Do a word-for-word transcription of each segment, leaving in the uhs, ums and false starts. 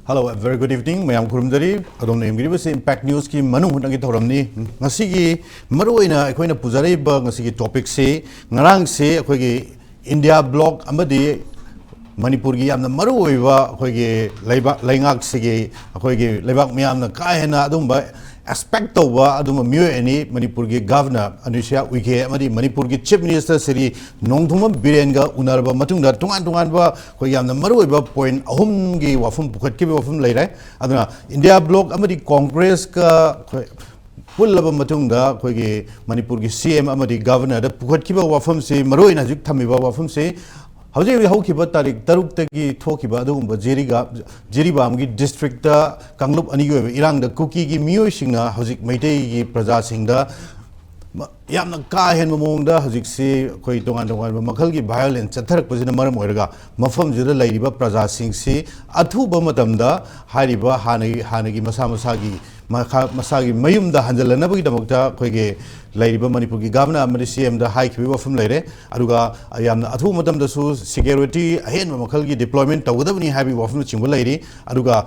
Hello, a very good evening. ꯃꯌꯥꯝ ꯈꯨꯔꯨꯝꯖꯔꯤ꯫ ꯑꯗꯣꯝꯅ ꯌꯦꯡꯕꯤꯔꯤꯕꯁꯤ Impact Newsꯀꯤ ꯃꯅꯨꯡ ꯍꯨꯠꯅꯒꯤ ꯊꯧꯔꯝꯅꯤ꯫ ꯉꯁꯤꯒꯤ ꯃꯔꯨꯑꯣꯏꯅ ꯑꯩꯈꯣꯏꯅ ꯄꯨꯖꯔꯛꯏꯕ ꯉꯁꯤꯒꯤ topicꯁꯤ, ꯉꯔꯥꯡꯁꯦ ꯑꯩꯈꯣꯏꯒꯤ India bloc ꯑꯃꯗꯤ ꯃꯅꯤꯄꯨꯔꯒꯤ ꯌꯥꯝꯅ ꯃꯔꯨꯑꯣꯏꯕ ꯑꯩꯈꯣꯏꯒꯤ ꯂꯩꯕꯥꯛ, ꯂꯩꯉꯥꯛꯁꯤꯒꯤ, ꯑꯩꯈꯣꯏꯒꯤ ꯂꯩꯕꯥꯛ ꯃꯤꯌꯥꯝꯅ ꯀꯥ ꯍꯦꯟꯅ ꯑꯗꯨꯝꯕ expect ꯇꯧꯕ ꯑꯗꯨꯝꯕ ꯃꯤꯑꯣꯏ ꯑꯅꯤ, ꯃꯅꯤꯄꯨꯔꯒꯤ Governor ꯑꯅꯨꯁꯨꯏꯌꯥ ꯎꯏꯀꯦ ꯑꯃꯗꯤ ꯃꯅꯤꯄꯨꯔꯒꯤ Chief Minister ꯁ꯭ꯔꯤ ꯅꯣꯡꯊꯣꯝꯕꯝ ꯕꯤꯔꯦꯟꯒ ꯎꯅꯔꯕ ꯃꯇꯨꯡꯗ, ꯇꯣꯉꯥꯟ ꯇꯣꯉꯥꯟꯕ ꯑꯩꯈꯣꯏ ꯌꯥꯝꯅ ꯃꯔꯨꯑꯣꯏꯕ point ꯑꯍꯨꯝꯒꯤ ꯋꯥꯐꯝ ꯄꯨꯈꯠꯈꯤꯕ ꯋꯥꯐꯝ ꯂꯩꯔꯦ꯫ ꯑꯗꯨꯅ India bloc ꯑꯃꯗꯤ Congressꯀ ꯑꯩꯈꯣꯏ ꯄꯨꯜꯂꯕ ꯃꯇꯨꯡꯗ ꯑꯩꯈꯣꯏꯒꯤ ꯃꯅꯤꯄꯨꯔꯒꯤ C M ꯑꯃꯗꯤ Governorꯗ ꯄꯨꯈꯠꯈꯤꯕ ꯋꯥꯐꯝꯁꯤ, ꯃꯔꯨꯑꯣꯏꯅ ꯍꯧꯖꯤꯛ ꯊꯝꯃꯤꯕ ꯋꯥꯐꯝꯁꯤ, ꯍꯧꯖꯤꯛ ꯍꯧꯖꯤꯛ ꯍꯧꯈꯤꯕ ꯇꯥꯔꯤꯛ ꯇꯔꯨꯛꯇꯒꯤ ꯊꯣꯛꯈꯤꯕ ꯑꯗꯨꯒꯨꯝꯕ ꯖꯤꯔꯤꯒ-, ꯖꯤꯔꯤꯕꯥꯝꯒꯤ districtꯇ ꯀꯥꯡꯂꯨꯞ ꯑꯅꯤꯒꯤ ꯑꯣꯏꯕ ꯏꯔꯥꯡꯗ ꯀꯨꯀꯤꯒꯤ ꯃꯤꯑꯣꯏꯁꯤꯡꯅ ꯍꯧꯖꯤꯛ ꯃꯩꯇꯩꯒꯤ ꯄ꯭ꯔꯖꯥꯁꯤꯡꯗ ꯃ-, ꯌꯥꯝꯅ ꯀꯥ ꯍꯦꯟꯕ ꯃꯑꯣꯡꯗ ꯍꯧꯖꯤꯛꯁꯤ ꯑꯩꯈꯣꯏ ꯇꯣꯉꯥꯟ ꯇꯣꯉꯥꯟꯕ ꯃꯈꯜꯒꯤ violence ꯆꯠꯊꯔꯛꯄꯁꯤꯅ ꯃꯔꯝ ꯑꯣꯏꯔꯒ, ꯃꯐꯝꯁꯤꯗ ꯂꯩꯔꯤꯕ ꯄ꯭ꯔꯖꯥꯁꯤꯡꯁꯤ ꯑꯊꯨꯕ ꯃꯇꯝꯗ ꯍꯥꯏꯔꯤꯕ ꯍꯥꯟꯅꯒꯤ, ꯍꯥꯟꯅꯒꯤ ꯃꯁꯥ ꯃꯁꯥꯒꯤ ꯃꯈꯥ-, ꯃꯁꯥꯒꯤ ꯃꯌꯨꯝꯗ ꯍꯟꯖꯤꯜꯂꯅꯕꯒꯤꯗꯃꯛꯇ ꯑꯩꯈꯣꯏꯒꯤ ꯂꯩꯔꯤꯕ ꯃꯅꯤꯄꯨꯔꯒꯤ Governor ꯑꯃꯗꯤ C Mꯗ ꯍꯥꯏꯈꯤꯕꯒꯤ ꯋꯥꯐꯝ ꯂꯩꯔꯦ꯫ ꯑꯗꯨꯒ ꯌꯥꯝꯅ ꯑꯊꯨꯕ ꯃꯇꯝꯗꯁꯨ security ꯑꯍꯦꯟꯕ ꯃꯈꯜꯒꯤ deployment ꯇꯧꯒꯗꯕꯅꯤ ꯍꯥꯏꯕꯒꯤ ꯋꯥꯐꯝꯅꯆꯤꯡꯕ ꯂꯩꯔꯤ꯫ ꯑꯗꯨꯒ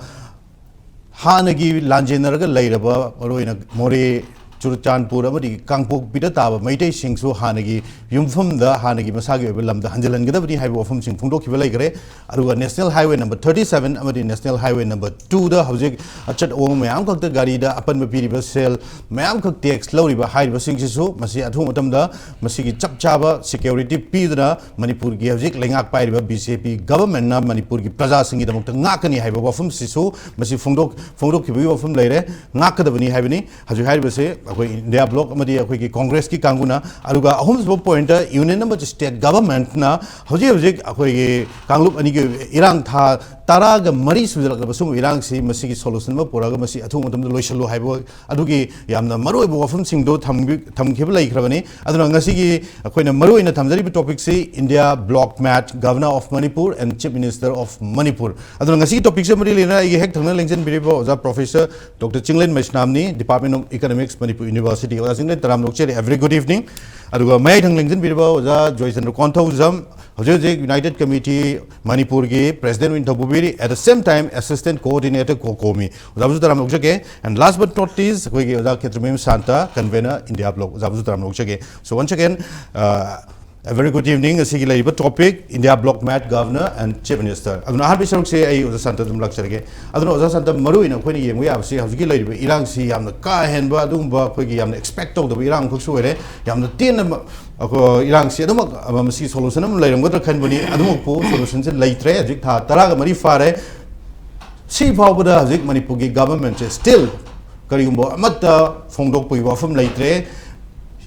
ꯍꯥꯟꯅꯒꯤ ꯂꯥꯟꯖꯦꯟꯅꯔꯒ ꯂꯩꯔꯕ, ꯃꯔꯨꯑꯣꯏꯅ ꯃꯣꯔꯦ, ꯆꯨꯔꯆꯥꯟꯄꯨꯔ ꯑꯃꯗꯤ ꯀꯥꯡꯄꯣꯛꯄꯤꯗ ꯇꯥꯕ ꯃꯩꯇꯩꯁꯤꯡꯁꯨ ꯍꯥꯟꯅꯒꯤ ꯌꯨꯝꯐꯝꯗ, ꯍꯥꯟꯅꯒꯤ ꯃꯁꯥꯒꯤ ꯑꯣꯏꯕ ꯂꯝꯗ ꯍꯟꯖꯤꯜꯍꯟꯒꯗꯕꯅꯤ ꯍꯥꯏꯕ ꯋꯥꯐꯝꯁꯤꯡ ꯐꯣꯡꯗꯣꯛꯈꯤꯕ ꯂꯩꯈ꯭ꯔꯦ꯫ ꯑꯗꯨꯒ National Highway number thirty seven ꯑꯃꯗꯤ National Highway number twoꯗ ꯍꯧꯖꯤꯛ ꯑꯆꯠ ꯑꯋꯣꯡ ꯃꯌꯥꯝ ꯈꯛꯇ ꯒꯥꯔꯤꯗ ꯑꯄꯟꯕ ꯄꯤꯔꯤꯕ, ꯁꯦꯜ ꯃꯌꯥꯝ ꯈꯛ tax ꯂꯧꯔꯤꯕ ꯍꯥꯏꯔꯤꯕꯁꯤꯡꯁꯤꯁꯨ ꯃꯁꯤ ꯑꯊꯨꯕ ꯃꯇꯝꯗ ꯃꯁꯤꯒꯤ ꯆꯞ ꯆꯥꯕ security ꯄꯤꯗꯨꯅ ꯃꯅꯤꯄꯨꯔꯒꯤ ꯍꯧꯖꯤꯛ ꯂꯩꯉꯥꯛ ꯄꯥꯏꯔꯤꯕ B J P governmentꯅ ꯃꯅꯤꯄꯨꯔꯒꯤ ꯄ꯭ꯔꯖꯥꯁꯤꯡꯒꯤꯗꯃꯛꯇ ꯉꯥꯛꯀꯅꯤ ꯍꯥꯏꯕ ꯋꯥꯐꯝꯁꯤꯁꯨ ꯃꯁꯤ ꯐꯣꯡꯗꯣꯛ-, ꯐꯣꯡꯗꯣꯛꯈꯤꯕꯒꯤ ꯋꯥꯐꯝ ꯂꯩꯔꯦ꯫ ꯉꯥꯛꯀꯗꯕꯅꯤ ꯍꯥꯏꯕꯅꯤ꯫ ꯍꯧꯖꯤꯛ ꯍꯥꯏꯔꯤꯕꯁꯦ ꯑꯩꯈꯣꯏ India bloc ꯑꯃꯗꯤ ꯑꯩꯈꯣꯏꯒꯤ Congressꯀꯤ ꯀꯥꯡꯕꯨꯅ꯫ ꯑꯗꯨꯒ ꯑꯍꯨꯝꯁꯨꯕ pointꯇ Union ꯑꯃꯗꯤ State Governmentꯅ ꯍꯧꯖꯤꯛ ꯍꯧꯖꯤꯛ ꯑꯩꯈꯣꯏꯒꯤ ꯀꯥꯡꯂꯨꯞ ꯑꯅꯤꯒꯤ ꯑꯣꯏꯕ ꯏꯔꯥꯡ ꯊꯥ ꯇꯔꯥꯒ ꯃꯔꯤ ꯁꯨꯖꯜꯂꯛꯂꯕ ꯁꯨꯝꯕ ꯏꯔꯥꯡꯁꯤ ꯃꯁꯤꯒꯤ solution ꯑꯃ ꯄꯨꯔꯛꯑꯒ ꯃꯁꯤ ꯑꯊꯨꯕ ꯃꯇꯝꯗ ꯂꯣꯏꯁꯤꯜꯂꯨ ꯍꯥꯏꯕ ꯑꯗꯨꯒꯤ ꯌꯥꯝꯅ ꯃꯔꯨꯑꯣꯏꯕ ꯋꯥꯐꯝꯁꯤꯡꯗꯣ ꯊꯝꯕꯤ-, ꯊꯝꯈꯤꯕ ꯂꯩꯈ꯭ꯔꯕꯅꯤ꯫ ꯑꯗꯨꯅ ꯉꯁꯤꯒꯤ ꯑꯩꯈꯣꯏꯅ ꯃꯔꯨꯑꯣꯏꯅ ꯊꯝꯖꯔꯤꯕ topicꯁꯤ India bloc mat, Governor of Manipur and Chief Minister of Manipur꯫ ꯑꯗꯨꯅ ꯉꯁꯤꯒꯤ topicꯁꯦ ꯃꯔꯤ ꯂꯩꯅꯅ ꯑꯩꯒꯤ ꯍꯦꯛ ꯊꯪꯅ ꯂꯦꯡꯖꯟꯕꯤꯔꯤꯕ ꯑꯣꯖꯥ Professor Doctor Chinglen ꯃꯩꯁꯅꯥꯝꯅꯤ, Department of Economics, Manipur University꯫ ꯑꯣꯖꯥ ꯆꯤꯡꯂꯦꯟ, ꯇꯔꯥꯝꯅ ꯑꯣꯛꯆꯔꯤ, a very good evening꯫ ꯑꯗꯨꯒ ꯃꯌꯥꯏ ꯊꯪ ꯂꯦꯡꯖꯟꯕꯤꯔꯤꯕ ꯑꯣꯖꯥ ꯖꯣꯏꯆꯟꯗ꯭ꯔ ꯀꯣꯟꯊꯧꯖꯝ, ꯍꯧꯖꯤꯛ ꯍꯧꯖꯤꯛ United Committee ꯃꯅꯤꯄꯨꯔꯒꯤ president ꯑꯣꯏꯅ ꯊꯧ ꯄꯨꯕꯤꯔꯤ, at the same time assistant coordinator ꯀꯣ ꯀꯣꯃꯤ꯫ ꯑꯣꯖꯥꯕꯨꯁꯨ ꯇꯔꯥꯝꯅ ꯑꯣꯛꯆꯒꯦ꯫ And last but not least, ꯑꯩꯈꯣꯏꯒꯤ ꯑꯣꯖꯥ ꯈꯦꯇ꯭ꯔꯤꯃꯌꯨꯝ ꯁꯥꯟꯇ, convener India Bloc, ꯑꯣꯖꯥꯕꯨꯁꯨ ꯇꯔꯥꯝꯅ ꯑꯣꯛꯆꯒꯦ꯫ So once again, uh, a very good evening. ꯉꯁꯤꯒꯤ ꯂꯩꯔꯤꯕ topic, India Bloc met Governor and Chief Minister꯫ ꯑꯗꯨꯅ ꯑꯍꯥꯟꯕꯒꯤ ꯁꯔꯨꯛꯁꯦ ꯑꯩ ꯑꯣꯖꯥ ꯁꯥꯟꯇ ꯑꯗꯨꯝ ꯂꯥꯛꯆꯔꯒꯦ꯫ ꯑꯗꯨꯅ ꯑꯣꯖꯥ ꯁꯥꯟꯇ, ꯃꯔꯨ ꯑꯣꯏꯅ ꯑꯩꯈꯣꯏꯅ ꯌꯦꯡꯕ ꯌꯥꯕꯁꯤ ꯍꯧꯖꯤꯛꯀꯤ ꯂꯩꯔꯤꯕ ꯏꯔꯥꯡꯁꯤ ꯌꯥꯝꯅ ꯀꯥ ꯍꯦꯟꯕ, ꯑꯗꯨꯒꯨꯝꯕ ꯑꯩꯈꯣꯏꯒꯤ ꯌꯥꯝꯅ expect ꯇꯧꯗꯕ ꯏꯔꯥꯡ ꯑꯃꯈꯛꯁꯨ ꯑꯣꯏꯔꯦ꯫ ꯌꯥꯝꯅ ꯇꯦꯟꯅ ꯃ-, ꯑꯩꯈꯣꯏ ꯏꯔꯥꯡꯁꯤ ꯑꯗꯨꯃꯛ, ꯑ, ꯃꯁꯤ solution ꯑꯃ ꯂꯩꯔꯝꯒꯗ꯭ꯔꯥ ꯈꯟꯕꯅꯤ, ꯑꯗꯨꯃꯛꯄꯨ solutionꯁꯦ ꯂꯩꯇ꯭ꯔꯦ꯫ ꯍꯧꯖꯤꯛ ꯊꯥ ꯇꯔꯥꯒ ꯃꯔꯤ ꯐꯥꯔꯦ꯫ ꯁꯤ ꯐꯥꯎꯕꯗ ꯍꯧꯖꯤꯛ ꯃꯅꯤꯄꯨꯔꯒꯤ governmentꯁꯦ still ꯀꯔꯤꯒꯨꯝꯕ ꯑꯃꯠꯇ ꯐꯣꯡꯗꯣꯛꯄꯒꯤ ꯋꯥꯐꯝ ꯂꯩꯇ꯭ꯔꯦ꯫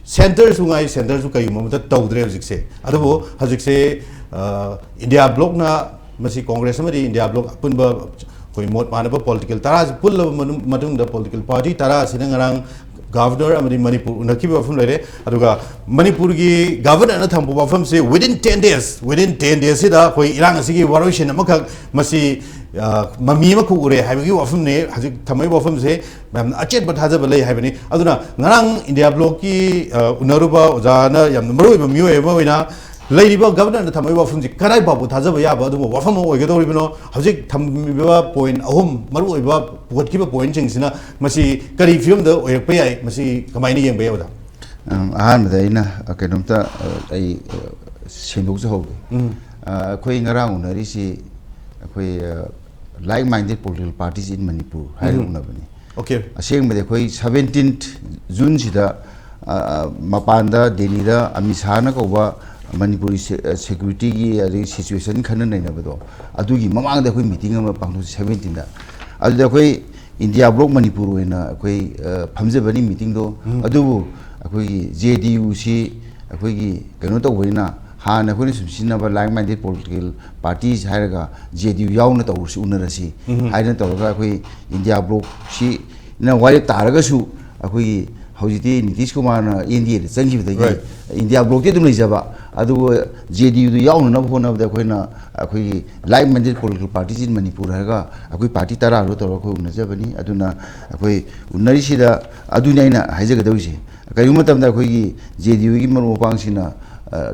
Centreꯁꯨ ꯉꯥꯏ, centreꯁꯨ ꯀꯔꯤꯒꯨꯝꯕ ꯑꯃꯠꯇ ꯇꯧꯗ꯭ꯔꯦ ꯍꯧꯖꯤꯛꯁꯦ꯫ ꯑꯗꯨꯕꯨ ꯍꯧꯖꯤꯛꯁꯦ, ꯑ, India Blocꯅ, ꯃꯁꯤ Congress ꯑꯃꯗꯤ India Bloc ꯑꯄꯨꯟꯕ ꯑꯩꯈꯣꯏ ꯃꯣꯠ ꯃꯥꯟꯅꯕ political ꯇꯔꯥꯁꯤ ꯄꯨꯜꯂꯕ ꯃꯅꯨꯡ-, ꯃꯇꯨꯡꯗ political party ꯇꯔꯥꯁꯤꯅ ꯉꯔꯥꯡ Governor ꯑꯃꯗꯤ ꯃꯅꯤꯄꯨꯔ ꯎꯅꯈꯤꯕ ꯋꯥꯐꯝ ꯂꯩꯔꯦ꯫ ꯑꯗꯨꯒ ꯃꯅꯤꯄꯨꯔꯒꯤ Governorꯅ ꯊꯝꯕ ꯋꯥꯐꯝꯁꯦ within ten days, within ten daysꯁꯤꯗ ꯑꯩꯈꯣꯏ ꯏꯔꯥꯡ ꯑꯁꯤꯒꯤ ꯋꯥꯔꯣꯏꯁꯤꯟ ꯑꯃꯈꯛ, ꯃꯁꯤ, ꯑ, ꯃꯃꯤ ꯑꯃꯈꯛ ꯎꯔꯦ ꯍꯥꯏꯕꯒꯤ ꯋꯥꯐꯝꯅꯦ ꯍꯧꯖꯤꯛ ꯊꯝꯃꯛꯏꯕ ꯋꯥꯐꯝꯁꯦ꯫ ꯃꯌꯥꯝꯅ ꯑꯆꯦꯠꯄ ꯊꯥꯖꯕ ꯂꯩ ꯍꯥꯏꯕꯅꯤ꯫ ꯑꯗꯨꯅ ꯉꯔꯥꯡ India Blocꯀꯤ, ꯑ, ꯎꯅꯔꯨꯕ ꯑꯣꯖꯥꯅ ꯌꯥꯝꯅ ꯃꯔꯨꯑꯣꯏꯕ ꯃꯤꯑꯣꯏ ꯑꯃ ꯑꯣꯏꯅ ꯂꯩꯔꯤꯕ Governorꯅ ꯊꯝꯃꯛꯏꯕ ꯋꯥꯐꯝꯁꯤ ꯀꯗꯥꯏ ꯐꯥꯎꯕ ꯊꯥꯖꯕ ꯌꯥꯕ ꯑꯗꯨꯒꯨꯝꯕ ꯋꯥꯐꯝ ꯑꯃ ꯑꯣꯏꯒꯗꯧꯔꯤꯕꯅꯣ? ꯍꯧꯖꯤꯛ ꯊꯝꯃꯤꯕ point ꯑꯍꯨꯝ ꯃꯔꯨꯑꯣꯏꯕ ꯄꯨꯈꯠꯈꯤꯕ pointꯁꯤꯡꯁꯤꯅ ꯃꯁꯤ ꯀꯔꯤ ꯐꯤꯕꯝꯗ ꯑꯣꯏꯔꯛꯄ ꯌꯥꯏ? ꯃꯁꯤ ꯀꯃꯥꯏꯅ ꯌꯦꯡꯕ ꯌꯥꯏ, ꯑꯣꯖꯥ? ꯑꯝ, ꯑꯍꯥꯟꯕꯗ ꯑꯩꯅ, ꯑ, ꯀꯩꯅꯣꯝꯇ, ꯑ, ꯑꯩ, ꯑ, ꯁꯦꯡꯗꯣꯛꯆꯍꯧꯒꯦ꯫ ꯎꯝ꯫ ꯑ, ꯑꯩꯈꯣꯏ ꯉꯔꯥꯡ ꯎꯅꯔꯤꯁꯤ ꯑꯩꯈꯣꯏ, ꯑ, like minded political parties in Manipur ꯍꯥꯏꯅ ꯎꯝ꯫ ꯎꯅꯕꯅꯤ꯫ Okay꯫ ꯑꯁꯦꯡꯕꯗꯤ ꯑꯩꯈꯣꯏ seventeenth Juneꯁꯤꯗ, ꯑ, ꯃꯄꯥꯟꯗ ꯗꯦꯜꯂꯤꯗ ꯑꯃꯤꯠ ꯁꯥꯍꯅ ꯀꯧꯕ ꯃꯅꯤꯄꯨꯔꯤ ꯁꯦ-, ꯑ, securityꯒꯤ ꯑꯗꯒꯤ situation ꯈꯟꯅ ꯅꯩꯅꯕꯗꯣ, ꯑꯗꯨꯒꯤ ꯃꯃꯥꯡꯗ ꯑꯩꯈꯣꯏ meeting ꯑꯃ ꯄꯥꯡꯊꯣꯛꯁꯤ seventeenꯗ꯫ ꯑꯗꯨꯗ ꯑꯩꯈꯣꯏ India Bloc ꯃꯅꯤꯄꯨꯔ ꯑꯣꯏꯅ ꯑꯩꯈꯣꯏ, ꯑ, ꯐꯝꯖꯕꯅꯤ meetingꯗꯣ꯫ ꯎꯝ꯫ ꯑꯗꯨꯕꯨ ꯑꯩꯈꯣꯏꯒꯤ JDUꯁꯤ ꯑꯩꯈꯣꯏꯒꯤ ꯀꯩꯅꯣ ꯇꯧꯕꯅꯤꯅ, ꯍꯥꯟꯅ ꯑꯩꯈꯣꯏꯅ ꯁꯨꯝ ꯁꯤꯖꯤꯟꯅꯕ like minded political parties ꯍꯥꯏꯔꯒ JDU ꯌꯥꯎꯅ ꯇꯧꯔꯁꯤ, ꯎꯅꯔꯁꯤ ꯎꯝ꯫ ꯍꯥꯏꯗꯅ ꯇꯧꯔꯒ ꯑꯩꯈꯣꯏ India Blocꯁꯤꯅ ꯋꯥꯔꯦꯞ ꯇꯥꯔꯒꯁꯨ ꯑꯩꯈꯣꯏꯒꯤ ꯍꯧꯖꯤꯛꯇꯤ ꯅꯤꯇꯤꯁ ꯀꯨꯃꯥꯔꯅ NDAꯗ ꯆꯪꯈꯤꯕꯗꯒꯤ Right꯫ India Blocꯇꯤ ꯑꯗꯨꯝ ꯂꯩꯖꯕ, ꯑꯗꯨꯕꯨ JDUꯗꯨ ꯌꯥꯎꯅꯅꯕ ꯍꯣꯠꯅꯕꯗ ꯑꯩꯈꯣꯏꯅ ꯑꯩꯈꯣꯏꯒꯤ like minded political parties in Manipur ꯍꯥꯏꯔꯒ ꯑꯩꯈꯣꯏ party ꯇꯔꯥꯗꯣ ꯇꯧꯔꯒ ꯑꯩꯈꯣꯏ ꯎꯅꯖꯕꯅꯤ꯫ ꯑꯗꯨꯅ ꯑꯩꯈꯣꯏ ꯎꯅꯔꯤꯁꯤꯗ ꯑꯗꯨꯅꯤ ꯑꯩꯅ ꯍꯥꯏꯖꯒꯗꯧꯔꯤꯁꯦ꯫ ꯀꯔꯤꯒꯨꯝꯕ ꯃꯇꯝꯗ ꯑꯩꯈꯣꯏꯒꯤ JDUꯒꯤ ꯃꯔꯨꯞ ꯃꯄꯥꯡꯁꯤꯡꯅ,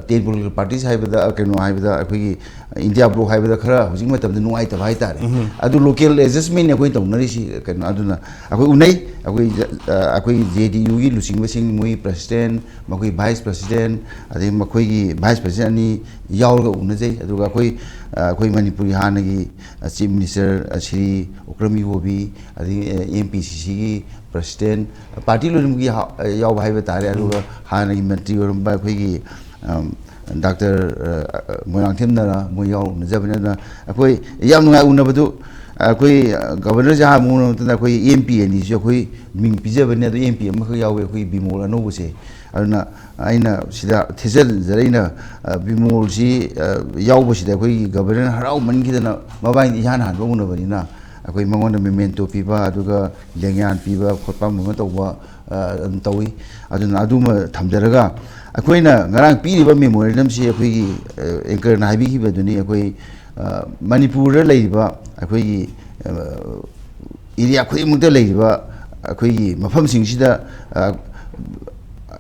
ꯇꯦꯟ ꯄꯣꯂꯤꯇꯤꯀꯦꯜ ꯄꯥꯔꯇꯤꯁ ꯍꯥꯏꯕꯗ, ꯑ, ꯀꯩꯅꯣ ꯍꯥꯏꯕꯗ, ꯑꯩꯈꯣꯏꯒꯤ ꯏꯟꯗꯤꯌꯥ ꯕ꯭ꯂꯣꯛ ꯍꯥꯏꯕꯗ ꯈꯔ ꯍꯧꯖꯤꯛ ꯃꯇꯝꯗ ꯅꯨꯡꯉꯥꯏꯇꯕ ꯍꯥꯏꯇꯥꯔꯦ꯫ ꯑꯗꯨ ꯂꯣꯀꯦꯜ ꯑꯦꯗꯖꯁꯃꯦꯟꯅꯤ ꯑꯩꯈꯣꯏ ꯇꯧꯅꯔꯤꯁꯤ꯫ ꯀꯩꯅꯣ, ꯑꯗꯨꯅ ꯑꯩꯈꯣꯏ ꯎꯅꯩ, ꯑꯩꯈꯣꯏ, ꯑ, ꯑꯩꯈꯣꯏ ꯖꯦ ꯗꯤ ꯌꯨꯒꯤ ꯂꯨꯆꯤꯡꯕꯁꯤꯡ, ꯃꯣꯏ ꯄ꯭ꯔꯁꯤꯗꯦꯟ, ꯃꯈꯣꯏ ꯚꯥꯏꯁ ꯄ꯭ꯔꯁꯤꯗꯦꯟ, ꯑꯗꯩ ꯃꯈꯣꯏꯒꯤ ꯚꯥꯏꯁ ꯄ꯭ꯔꯁꯤꯗꯦꯟ ꯑꯅꯤ ꯌꯥꯎꯔꯒ ꯎꯅꯖꯩ꯫ ꯑꯗꯨꯒ ꯑꯩꯈꯣꯏ, ꯑ, ꯑꯩꯈꯣꯏ ꯃꯅꯤꯄꯨꯔꯒꯤ ꯍꯥꯟꯅꯒꯤ, ꯑ, ꯆꯤꯐ ꯃꯤꯅꯤꯁꯇꯔ, ꯑ, ꯁ꯭ꯔꯤ ꯎꯀ꯭ꯔꯝ ꯏꯕꯣꯕꯤ, ꯑꯗꯒꯤ, ꯑ, ꯑꯦꯝ ꯄꯤ ꯁꯤ ꯁꯤꯒꯤ ꯄ꯭ꯔꯁꯤꯗꯦꯟ, ꯄꯥꯔꯇꯤ ꯂꯣꯏꯅꯃꯛꯀꯤ ꯍꯥ-, ꯌꯥꯎꯕ ꯍꯥꯏꯕ ꯇꯥꯔꯦ꯫ ꯑꯗꯨꯒ ꯍꯥꯟꯅꯒꯤ ꯃꯟꯇ꯭ꯔꯤ ꯑꯣꯏꯔꯝꯕ ꯑꯩꯈꯣꯏꯒꯤ, ꯑꯝ, ꯗꯥꯛꯇꯔ, ꯑ, ꯃꯣꯏꯔꯥꯡꯊꯦꯝ ꯅꯔꯥ, ꯃꯣꯏ ꯌꯥꯎꯅ ꯎꯅꯖꯕꯅꯤ꯫ ꯑꯗꯨꯅ ꯑꯩꯈꯣꯏ ꯌꯥꯝ ꯅꯨꯡꯉꯥꯏ ꯎꯅꯕꯗꯨ꯫ ꯑꯩꯈꯣꯏ, ꯑ, ꯒꯚꯔꯅꯔꯁꯦ ꯑꯍꯥꯟꯕ ꯎꯅꯕ ꯃꯇꯝꯗ ꯑꯩꯈꯣꯏ ꯑꯦꯝ ꯄꯤ ꯑꯅꯤꯁꯨ ꯑꯩꯈꯣꯏ ꯃꯤꯡ ꯄꯤꯖꯕꯅꯤ꯫ ꯑꯗꯨ ꯑꯦꯝ ꯄꯤ ꯑꯃꯈꯛ ꯌꯥꯎꯋꯦ, ꯑꯩꯈꯣꯏ ꯕꯤꯃꯣꯜ ꯑꯅꯧꯕꯁꯦ꯫ ꯑꯗꯨꯅ ꯑꯩꯅ ꯁꯤꯗ ꯊꯤꯖꯤꯟꯖꯔꯛꯏꯅ, ꯑ, ꯕꯤꯃꯣꯜꯁꯤ, ꯑ, ꯌꯥꯎꯕꯁꯤꯗ ꯑꯩꯈꯣꯏꯒꯤ ꯒꯚꯔꯅꯔ ꯍꯔꯥꯎꯃꯟꯈꯤꯗꯅ ꯃꯕꯥꯏꯅꯤ ꯏꯍꯥꯟ ꯍꯥꯟꯕ ꯎꯅꯕꯅꯤꯅ ꯑꯩꯈꯣꯏ ꯃꯉꯣꯟꯗ ꯃꯦꯃꯦꯟꯇꯣ ꯄꯤꯕ, ꯑꯗꯨꯒ ꯂꯦꯡꯌꯥꯟ ꯄꯤꯕ ꯈꯣꯠꯄ ꯑꯃ ꯇꯧꯕ, ꯑ, ꯑꯗꯨꯝ ꯇꯧꯏ꯫ ꯑꯗꯨꯅ ꯑꯗꯨꯃ ꯊꯝꯖꯔꯒ ꯑꯩꯈꯣꯏꯅ ꯉꯔꯥꯡ ꯄꯤꯔꯤꯕ ꯃꯦꯃꯣꯔꯦꯟꯗꯝꯁꯤ ꯑꯩꯈꯣꯏꯒꯤ, ꯑ, ꯑꯦꯡꯀꯔꯅ ꯍꯥꯏꯕꯤꯈꯤꯕꯗꯨꯅꯤ, ꯑꯩꯈꯣꯏ, ꯑ, ꯃꯅꯤꯄꯨꯔꯗ ꯂꯩꯔꯤꯕ ꯑꯩꯈꯣꯏꯒꯤ, ꯑ, ꯑꯦꯔꯤꯌꯥ ꯈꯨꯗꯤꯡꯃꯛꯇ ꯂꯩꯔꯤꯕ ꯑꯩꯈꯣꯏꯒꯤ ꯃꯐꯝꯁꯤꯡꯁꯤꯗ, ꯑ,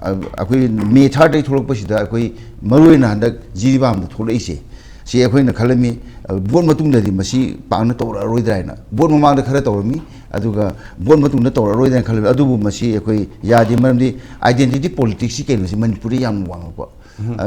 ꯑ, ꯑꯩꯈꯣꯏ ꯃꯦ ꯊꯥꯔꯠꯇꯒꯤ ꯊꯣꯛꯂꯛꯄꯁꯤꯗ ꯑꯩꯈꯣꯏ ꯃꯔꯨꯑꯣꯏꯅ ꯍꯟꯗꯛ ꯖꯤꯔꯤꯕꯥꯝꯗ ꯊꯣꯛꯂꯛꯏꯁꯦ, ꯁꯤ ꯑꯩꯈꯣꯏꯅ ꯈꯜꯂꯝꯃꯤ, ꯑ, ꯚꯣꯠ ꯃꯇꯨꯡꯗꯗꯤ ꯃꯁꯤ ꯄꯥꯛꯅ ꯇꯧꯔꯛꯑꯔꯣꯏꯗ꯭ꯔꯥ ꯍꯥꯏꯅ꯫ ꯚꯣꯠ ꯃꯃꯥꯡꯗ ꯈꯔ ꯇꯧꯔꯝꯃꯤ, ꯑꯗꯨꯒ ꯚꯣꯠ ꯃꯇꯨꯡꯗ ꯇꯧꯔꯛꯑꯔꯣꯏꯗ꯭ꯔꯥ ꯍꯥꯏꯅ ꯈꯜꯂꯝꯃꯤ꯫ ꯑꯗꯨꯕꯨ ꯃꯁꯤ ꯑꯩꯈꯣꯏ ꯌꯥꯗꯦ, ꯃꯔꯝꯗꯤ ꯑꯥꯏꯗꯦꯟꯇꯤꯇꯤ ꯄꯣꯂꯤꯇꯤꯛꯁꯁꯤ ꯀꯩꯅꯣꯁꯤ ꯃꯅꯤꯄꯨꯔꯗ ꯌꯥꯝꯅ ꯋꯥꯡꯉꯛꯄ꯫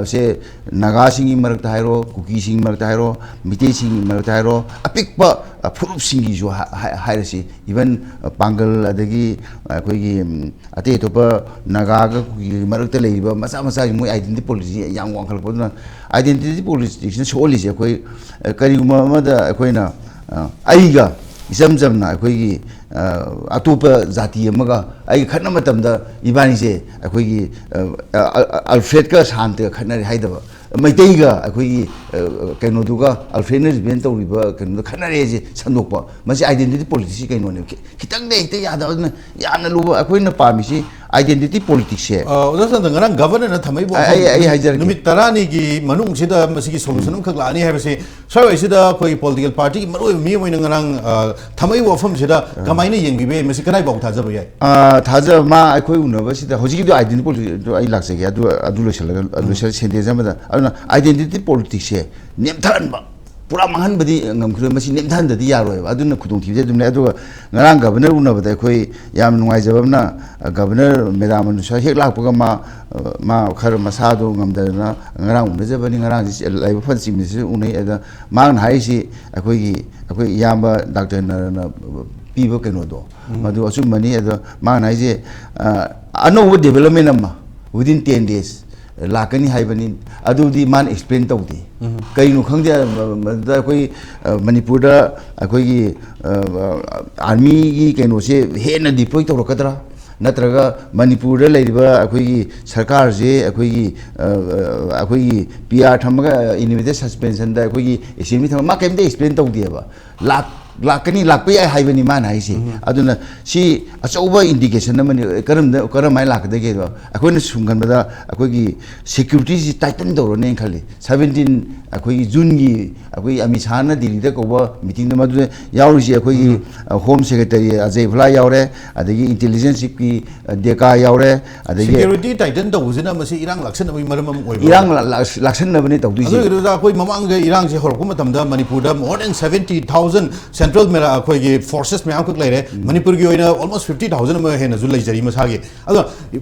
ꯁꯦ ꯅꯥꯒꯥꯁꯤꯡꯒꯤ ꯃꯔꯛꯇ ꯍꯥꯏꯔꯣ, ꯀꯨꯀꯤꯁꯤꯡꯒꯤ ꯃꯔꯛꯇ ꯍꯥꯏꯔꯣ, ꯃꯤꯇꯩꯁꯤꯡꯒꯤ ꯃꯔꯛꯇ ꯍꯥꯏꯔꯣ, ꯑꯄꯤꯛꯄ, ꯑ, ꯐꯨꯔꯨꯞꯁꯤꯡꯒꯤꯁꯨ ꯍꯥ-, ꯍꯥ-, ꯍꯥꯏꯔꯁꯤ, ꯏꯚꯟ, ꯑ, ꯄꯥꯡꯒꯜ, ꯑꯗꯒꯤ ꯑꯩꯈꯣꯏꯒꯤ, ꯎꯝ, ꯑꯇꯩ ꯑꯇꯣꯞꯄ ꯅꯥꯒꯥꯒ ꯀꯨꯀꯤꯒꯤ ꯃꯔꯛꯇ ꯂꯩꯔꯤꯕ ꯃꯆꯥ ꯃꯆꯥꯒꯤ ꯃꯣꯏ ꯑꯥꯏꯗꯦꯟꯇꯤꯇꯤ ꯄꯣꯂꯤꯇꯤꯛꯁꯁꯤ ꯌꯥꯝ ꯋꯥꯡꯈꯠꯂꯛꯄ꯫ ꯑꯗꯨꯅ ꯑꯥꯏꯗꯦꯟꯇꯤꯇꯤ ꯄꯣꯂꯤꯇꯤꯛꯁꯅ ꯁꯣꯛꯍꯜꯂꯤꯁꯦ ꯑꯩꯈꯣꯏ, ꯑ, ꯀꯔꯤꯒꯨꯝꯕ ꯑꯃꯗ ꯑꯩꯈꯣꯏꯅ, ꯑ, ꯑꯩꯒ ꯏꯆꯝ ꯆꯝꯅ ꯑꯩꯈꯣꯏꯒꯤ, ꯑ, ꯑꯇꯣꯞꯄ ꯖꯥꯇꯤ ꯑꯃꯒ ꯑꯩꯒ ꯈꯠꯅꯕ ꯃꯇꯝꯗ ꯏꯕꯥꯅꯤꯁꯦ ꯑꯩꯈꯣꯏꯒꯤ, ꯑ, ꯑ, ꯑ, ꯑꯜꯐ꯭ꯔꯦꯗꯀ ꯁꯥꯟꯇꯒ ꯈꯠꯅꯔꯦ ꯍꯥꯏꯗꯕ, ꯃꯩꯇꯩꯒ ꯑꯩꯈꯣꯏꯒꯤ, ꯑ, ꯀꯩꯅꯣꯗꯨꯒ, ꯑꯜꯐ꯭ꯔꯦꯗꯅ ꯔꯤꯄ꯭ꯔꯖꯦꯟ ꯇꯧꯔꯤꯕ ꯀꯩꯅꯣꯗ ꯈꯠꯅꯔꯦꯁꯦ ꯁꯟꯗꯣꯛꯄ꯫ ꯃꯁꯤ ꯑꯥꯏꯗꯦꯟꯇꯤꯇꯤ ꯄꯣꯂꯤꯇꯤꯛꯁꯀꯤ ꯀꯩꯅꯣꯅꯦꯕ꯫ ꯈꯤ-, ꯈꯤꯇꯪꯗ ꯍꯦꯛꯇ ꯌꯥꯗꯕ꯫ ꯑꯗꯨꯅ ꯌꯥꯝꯅ ꯂꯨꯕ꯫ ꯑꯩꯈꯣꯏꯅ ꯄꯥꯝꯃꯤꯁꯤ Identity politics ꯁꯦ ꯑ, ꯑꯣꯖꯥ ꯁꯅꯥꯇꯣꯟ, ꯉꯔꯥꯡ ꯒꯚꯔꯅꯔꯅ ꯊꯝꯃꯛꯏꯕ ꯑꯩ, ꯑꯩ, ꯑꯩ ꯋꯥꯐꯝ, ꯍꯥꯏꯖꯔꯛꯀꯦ꯫ ꯅꯨꯃꯤꯠ ꯇꯔꯥꯅꯤꯒꯤ ꯃꯅꯨꯡꯁꯤꯗ ꯃꯁꯤꯒꯤ ꯁꯣꯂꯨꯁꯟ ꯑꯃꯈꯛ ꯂꯥꯛꯑꯅꯤ ꯍꯥꯏꯕꯁꯤ ꯁ꯭ꯋꯥꯏꯋꯥꯏꯁꯤꯗ ꯑꯩꯈꯣꯏꯒꯤ ꯄꯣꯂꯤꯇꯤꯀꯦꯜ ꯄꯥꯔꯇꯤꯒꯤ ꯃꯔꯨꯑꯣꯏꯕ ꯃꯤ ꯑꯃ ꯑꯣꯏꯅ ꯉꯔꯥꯡ, ꯑ, ꯊꯝꯃꯛꯏꯕ ꯋꯥꯐꯝꯁꯤꯗ ꯀꯃꯥꯏꯅ ꯌꯦꯡꯕꯤꯕ ꯌꯥꯏ? ꯃꯁꯤ ꯀꯗꯥꯏ ꯐꯥꯎ ꯊꯥꯖꯕ ꯌꯥꯏ? ꯑ, ꯊꯥꯖꯕ ꯃꯥ ꯑꯩꯈꯣꯏ ꯎꯅꯕꯁꯤꯗ ꯍꯧꯖꯤꯛꯀꯤꯗꯣ identity politics ꯗꯣ ꯑꯩ ꯂꯥꯛꯆꯒꯦ꯫ ꯑꯗꯨ, ꯑꯗꯨ ꯂꯣꯏꯁꯤꯜꯂꯒ, ꯂꯣꯏꯁꯤꯜꯂ ꯁꯦꯟꯇꯦꯟꯁ ꯑꯃꯗ꯫ ꯑꯗꯨꯅ identity politics ꯁꯦ ꯅꯦꯝꯊꯍꯟꯕ, ꯄꯨꯔꯥ ꯃꯥꯡꯍꯟꯕꯗꯤ ꯉꯝꯈꯤꯔꯣꯏ, ꯃꯁꯤ ꯅꯦꯝꯊꯍꯟꯗꯗꯤ ꯌꯥꯔꯣꯏꯕ꯫ ꯑꯗꯨꯅ ꯈꯨꯗꯣꯡꯊꯤꯕꯁꯦ ꯑꯗꯨꯝ ꯂꯩ꯫ ꯑꯗꯨꯒ ꯉꯔꯥꯡ ꯒꯚꯔꯅꯔ ꯎꯅꯕꯗ ꯑꯩꯈꯣꯏ ꯌꯥꯝ ꯅꯨꯡꯉꯥꯏꯖꯕ ꯑꯃꯅ, ꯑ, ꯒꯚꯔꯅꯔ ꯃꯦꯗꯥꯝ ꯃꯅꯨꯁꯥ ꯍꯦꯛ ꯂꯥꯛꯄꯒ ꯃꯥ, ꯑ, ꯃꯥ ꯈꯔ ꯃꯁꯥꯗꯣ ꯉꯝꯗꯗꯅ ꯉꯔꯥꯡ ꯎꯅꯖꯕꯅꯤ꯫ ꯉꯔꯥꯡꯁꯤ ꯂꯥꯏꯕꯛ ꯐꯅ ꯆꯤꯞ ꯃꯤꯅꯤꯁꯇꯔ ꯎꯅꯩ꯫ ꯑꯗ ꯃꯥꯅ ꯍꯥꯏꯔꯤꯁꯤ ꯑꯩꯈꯣꯏꯒꯤ, ꯑꯩꯈꯣꯏ ꯏꯌꯥꯝꯕ ꯗꯥꯛꯇꯔ ꯅꯔꯅ ꯄꯤꯕ ꯀꯩꯅꯣꯗꯣ, ꯎꯝ꯫ ꯃꯗꯨ ꯑꯆꯨꯝꯕꯅꯤ꯫ ꯑꯗꯣ ꯃꯥꯅ ꯍꯥꯏꯁꯦ, ꯑ, ꯑꯅꯧꯕ ꯗꯤꯕꯦꯂꯞꯃꯦꯟ ꯑꯃ within ten days ꯂꯥꯛꯀꯅꯤ ꯍꯥꯏꯕꯅꯤ꯫ ꯑꯗꯨꯗꯤ ꯃꯥꯅ ꯑꯦꯛꯁꯄ꯭ꯂꯦꯟ ꯇꯧꯗꯦ꯫ ꯎꯝ꯫ ꯀꯩꯅꯣ ꯈꯪꯗꯦ, ꯃ-, ꯃꯗꯨꯗ ꯑꯩꯈꯣꯏ, ꯑ, ꯃꯅꯤꯄꯨꯔꯗ ꯑꯩꯈꯣꯏꯒꯤ, ꯑ, ꯑꯥꯔꯃꯤꯒꯤ ꯀꯩꯅꯣꯁꯦ ꯍꯦꯟꯅ ꯗꯤꯄ꯭ꯂꯣꯏ ꯇꯧꯔꯛꯀꯗ꯭ꯔꯥ? ꯅꯠꯇ꯭ꯔꯒ ꯃꯅꯤꯄꯨꯔꯗ ꯂꯩꯔꯤꯕ ꯑꯩꯈꯣꯏꯒꯤ ꯁꯔꯀꯥꯔꯁꯦ ꯑꯩꯈꯣꯏꯒꯤ, ꯑ, ꯑ, ꯑꯩꯈꯣꯏꯒꯤ ꯄꯤ ꯑꯥꯔ ꯊꯝꯃꯒ, ꯑ, ꯏꯟꯗꯤꯄꯦꯟꯗꯦꯟ ꯁꯁꯄꯦꯟꯁꯟꯗ ꯑꯩꯈꯣꯏꯒꯤ ꯑꯦꯁꯦꯝꯕ꯭ꯂꯤ ꯊꯝꯃꯒ, ꯃꯥ ꯀꯩꯝꯇ ꯑꯦꯛꯁꯄ꯭ꯂꯦꯟ ꯇꯧꯗꯦꯕ꯫ ꯂꯥꯛ-, ꯂꯥꯛꯀꯅꯤ, ꯂꯥꯛꯄ ꯌꯥꯏ ꯍꯥꯏꯕꯅꯤ ꯃꯥꯅ ꯍꯥꯏꯁꯦ꯫ ꯎꯝ꯫ ꯑꯗꯨꯅ ꯁꯤ ꯑꯆꯧꯕ ꯏꯟꯗꯤꯀꯦꯁꯟ ꯑꯃꯅꯤ꯫ ꯀꯔꯝꯗ-, ꯀꯔꯝꯍꯥꯏꯅ ꯂꯥꯛꯀꯗꯒꯦꯗꯣ ꯑꯩꯈꯣꯏꯅ ꯁꯨꯝ ꯈꯟꯕꯗ ꯑꯩꯈꯣꯏꯒꯤ ꯁꯦꯀ꯭ꯌꯨꯔꯤꯇꯤꯁꯤ ꯇꯥꯏꯇꯟ ꯇꯧꯔꯅꯦꯅ ꯈꯜꯂꯤ꯫ ꯁꯚꯦꯟꯇꯤꯟ ꯑꯩꯈꯣꯏꯒꯤ ꯖꯨꯟꯒꯤ ꯑꯩꯈꯣꯏꯒꯤ ꯑꯃꯤꯠ ꯁꯥꯍꯅ ꯗꯤꯜꯂꯤꯗ ꯀꯧꯕ ꯃꯤꯇꯤꯡꯗ ꯃꯗꯨꯗ ꯌꯥꯎꯔꯤꯁꯦ ꯑꯩꯈꯣꯏꯒꯤ, ꯎꯝ꯫ ꯑ, ꯍꯣꯝ ꯁꯦꯀ꯭ꯔꯦꯇꯔꯤ ꯑꯖꯌ ꯚꯂꯥ ꯌꯥꯎꯔꯦ, ꯑꯗꯒꯤ ꯏꯟꯇꯦꯂꯤꯖꯦꯟꯁ ꯆꯤꯐꯀꯤ, ꯑ, ꯗꯦꯀꯥ ꯌꯥꯎꯔꯦ, ꯑꯗꯒꯤ ꯁꯦꯀ꯭ꯌꯨꯔꯤꯇꯤ ꯇꯥꯏꯇꯟ ꯇꯧꯕꯁꯤꯅ ꯃꯁꯤ ꯏꯔꯥꯡ ꯂꯥꯛꯁꯟꯅꯕꯒꯤ ꯃꯔꯝ ꯑꯃ ꯑꯣꯏꯕ꯭ꯔꯥ? ꯏꯔꯥꯡ ꯂꯥꯛ-, ꯂꯥꯛ-, ꯂꯥꯛꯁꯟꯅꯕꯅꯦ ꯇꯧꯗꯣꯏꯁꯦ꯫ ꯑꯗꯨ ꯑꯣꯏꯔꯒꯁꯨ ꯑꯩꯈꯣꯏ ꯃꯃꯥꯡꯗ ꯏꯔꯥꯡꯁꯦ ꯍꯧꯔꯛꯄ ꯃꯇꯝꯗ ꯃꯅꯤꯄꯨꯔꯗ more than seventy thousand central ꯃꯦꯔꯥ-, ꯑꯩꯈꯣꯏꯒꯤ ꯐꯣꯔꯁꯦꯁ ꯃꯌꯥꯝꯈꯛ ꯂꯩꯔꯦ꯫ ꯎꯝ꯫ ꯃꯅꯤꯄꯨꯔꯒꯤ ꯑꯣꯏꯅ almost fifty thousand ꯑꯃ ꯍꯦꯟꯅꯁꯨ ꯂꯩꯖꯔꯤ ꯃꯁꯥꯒꯤ꯫ ꯑꯗꯣ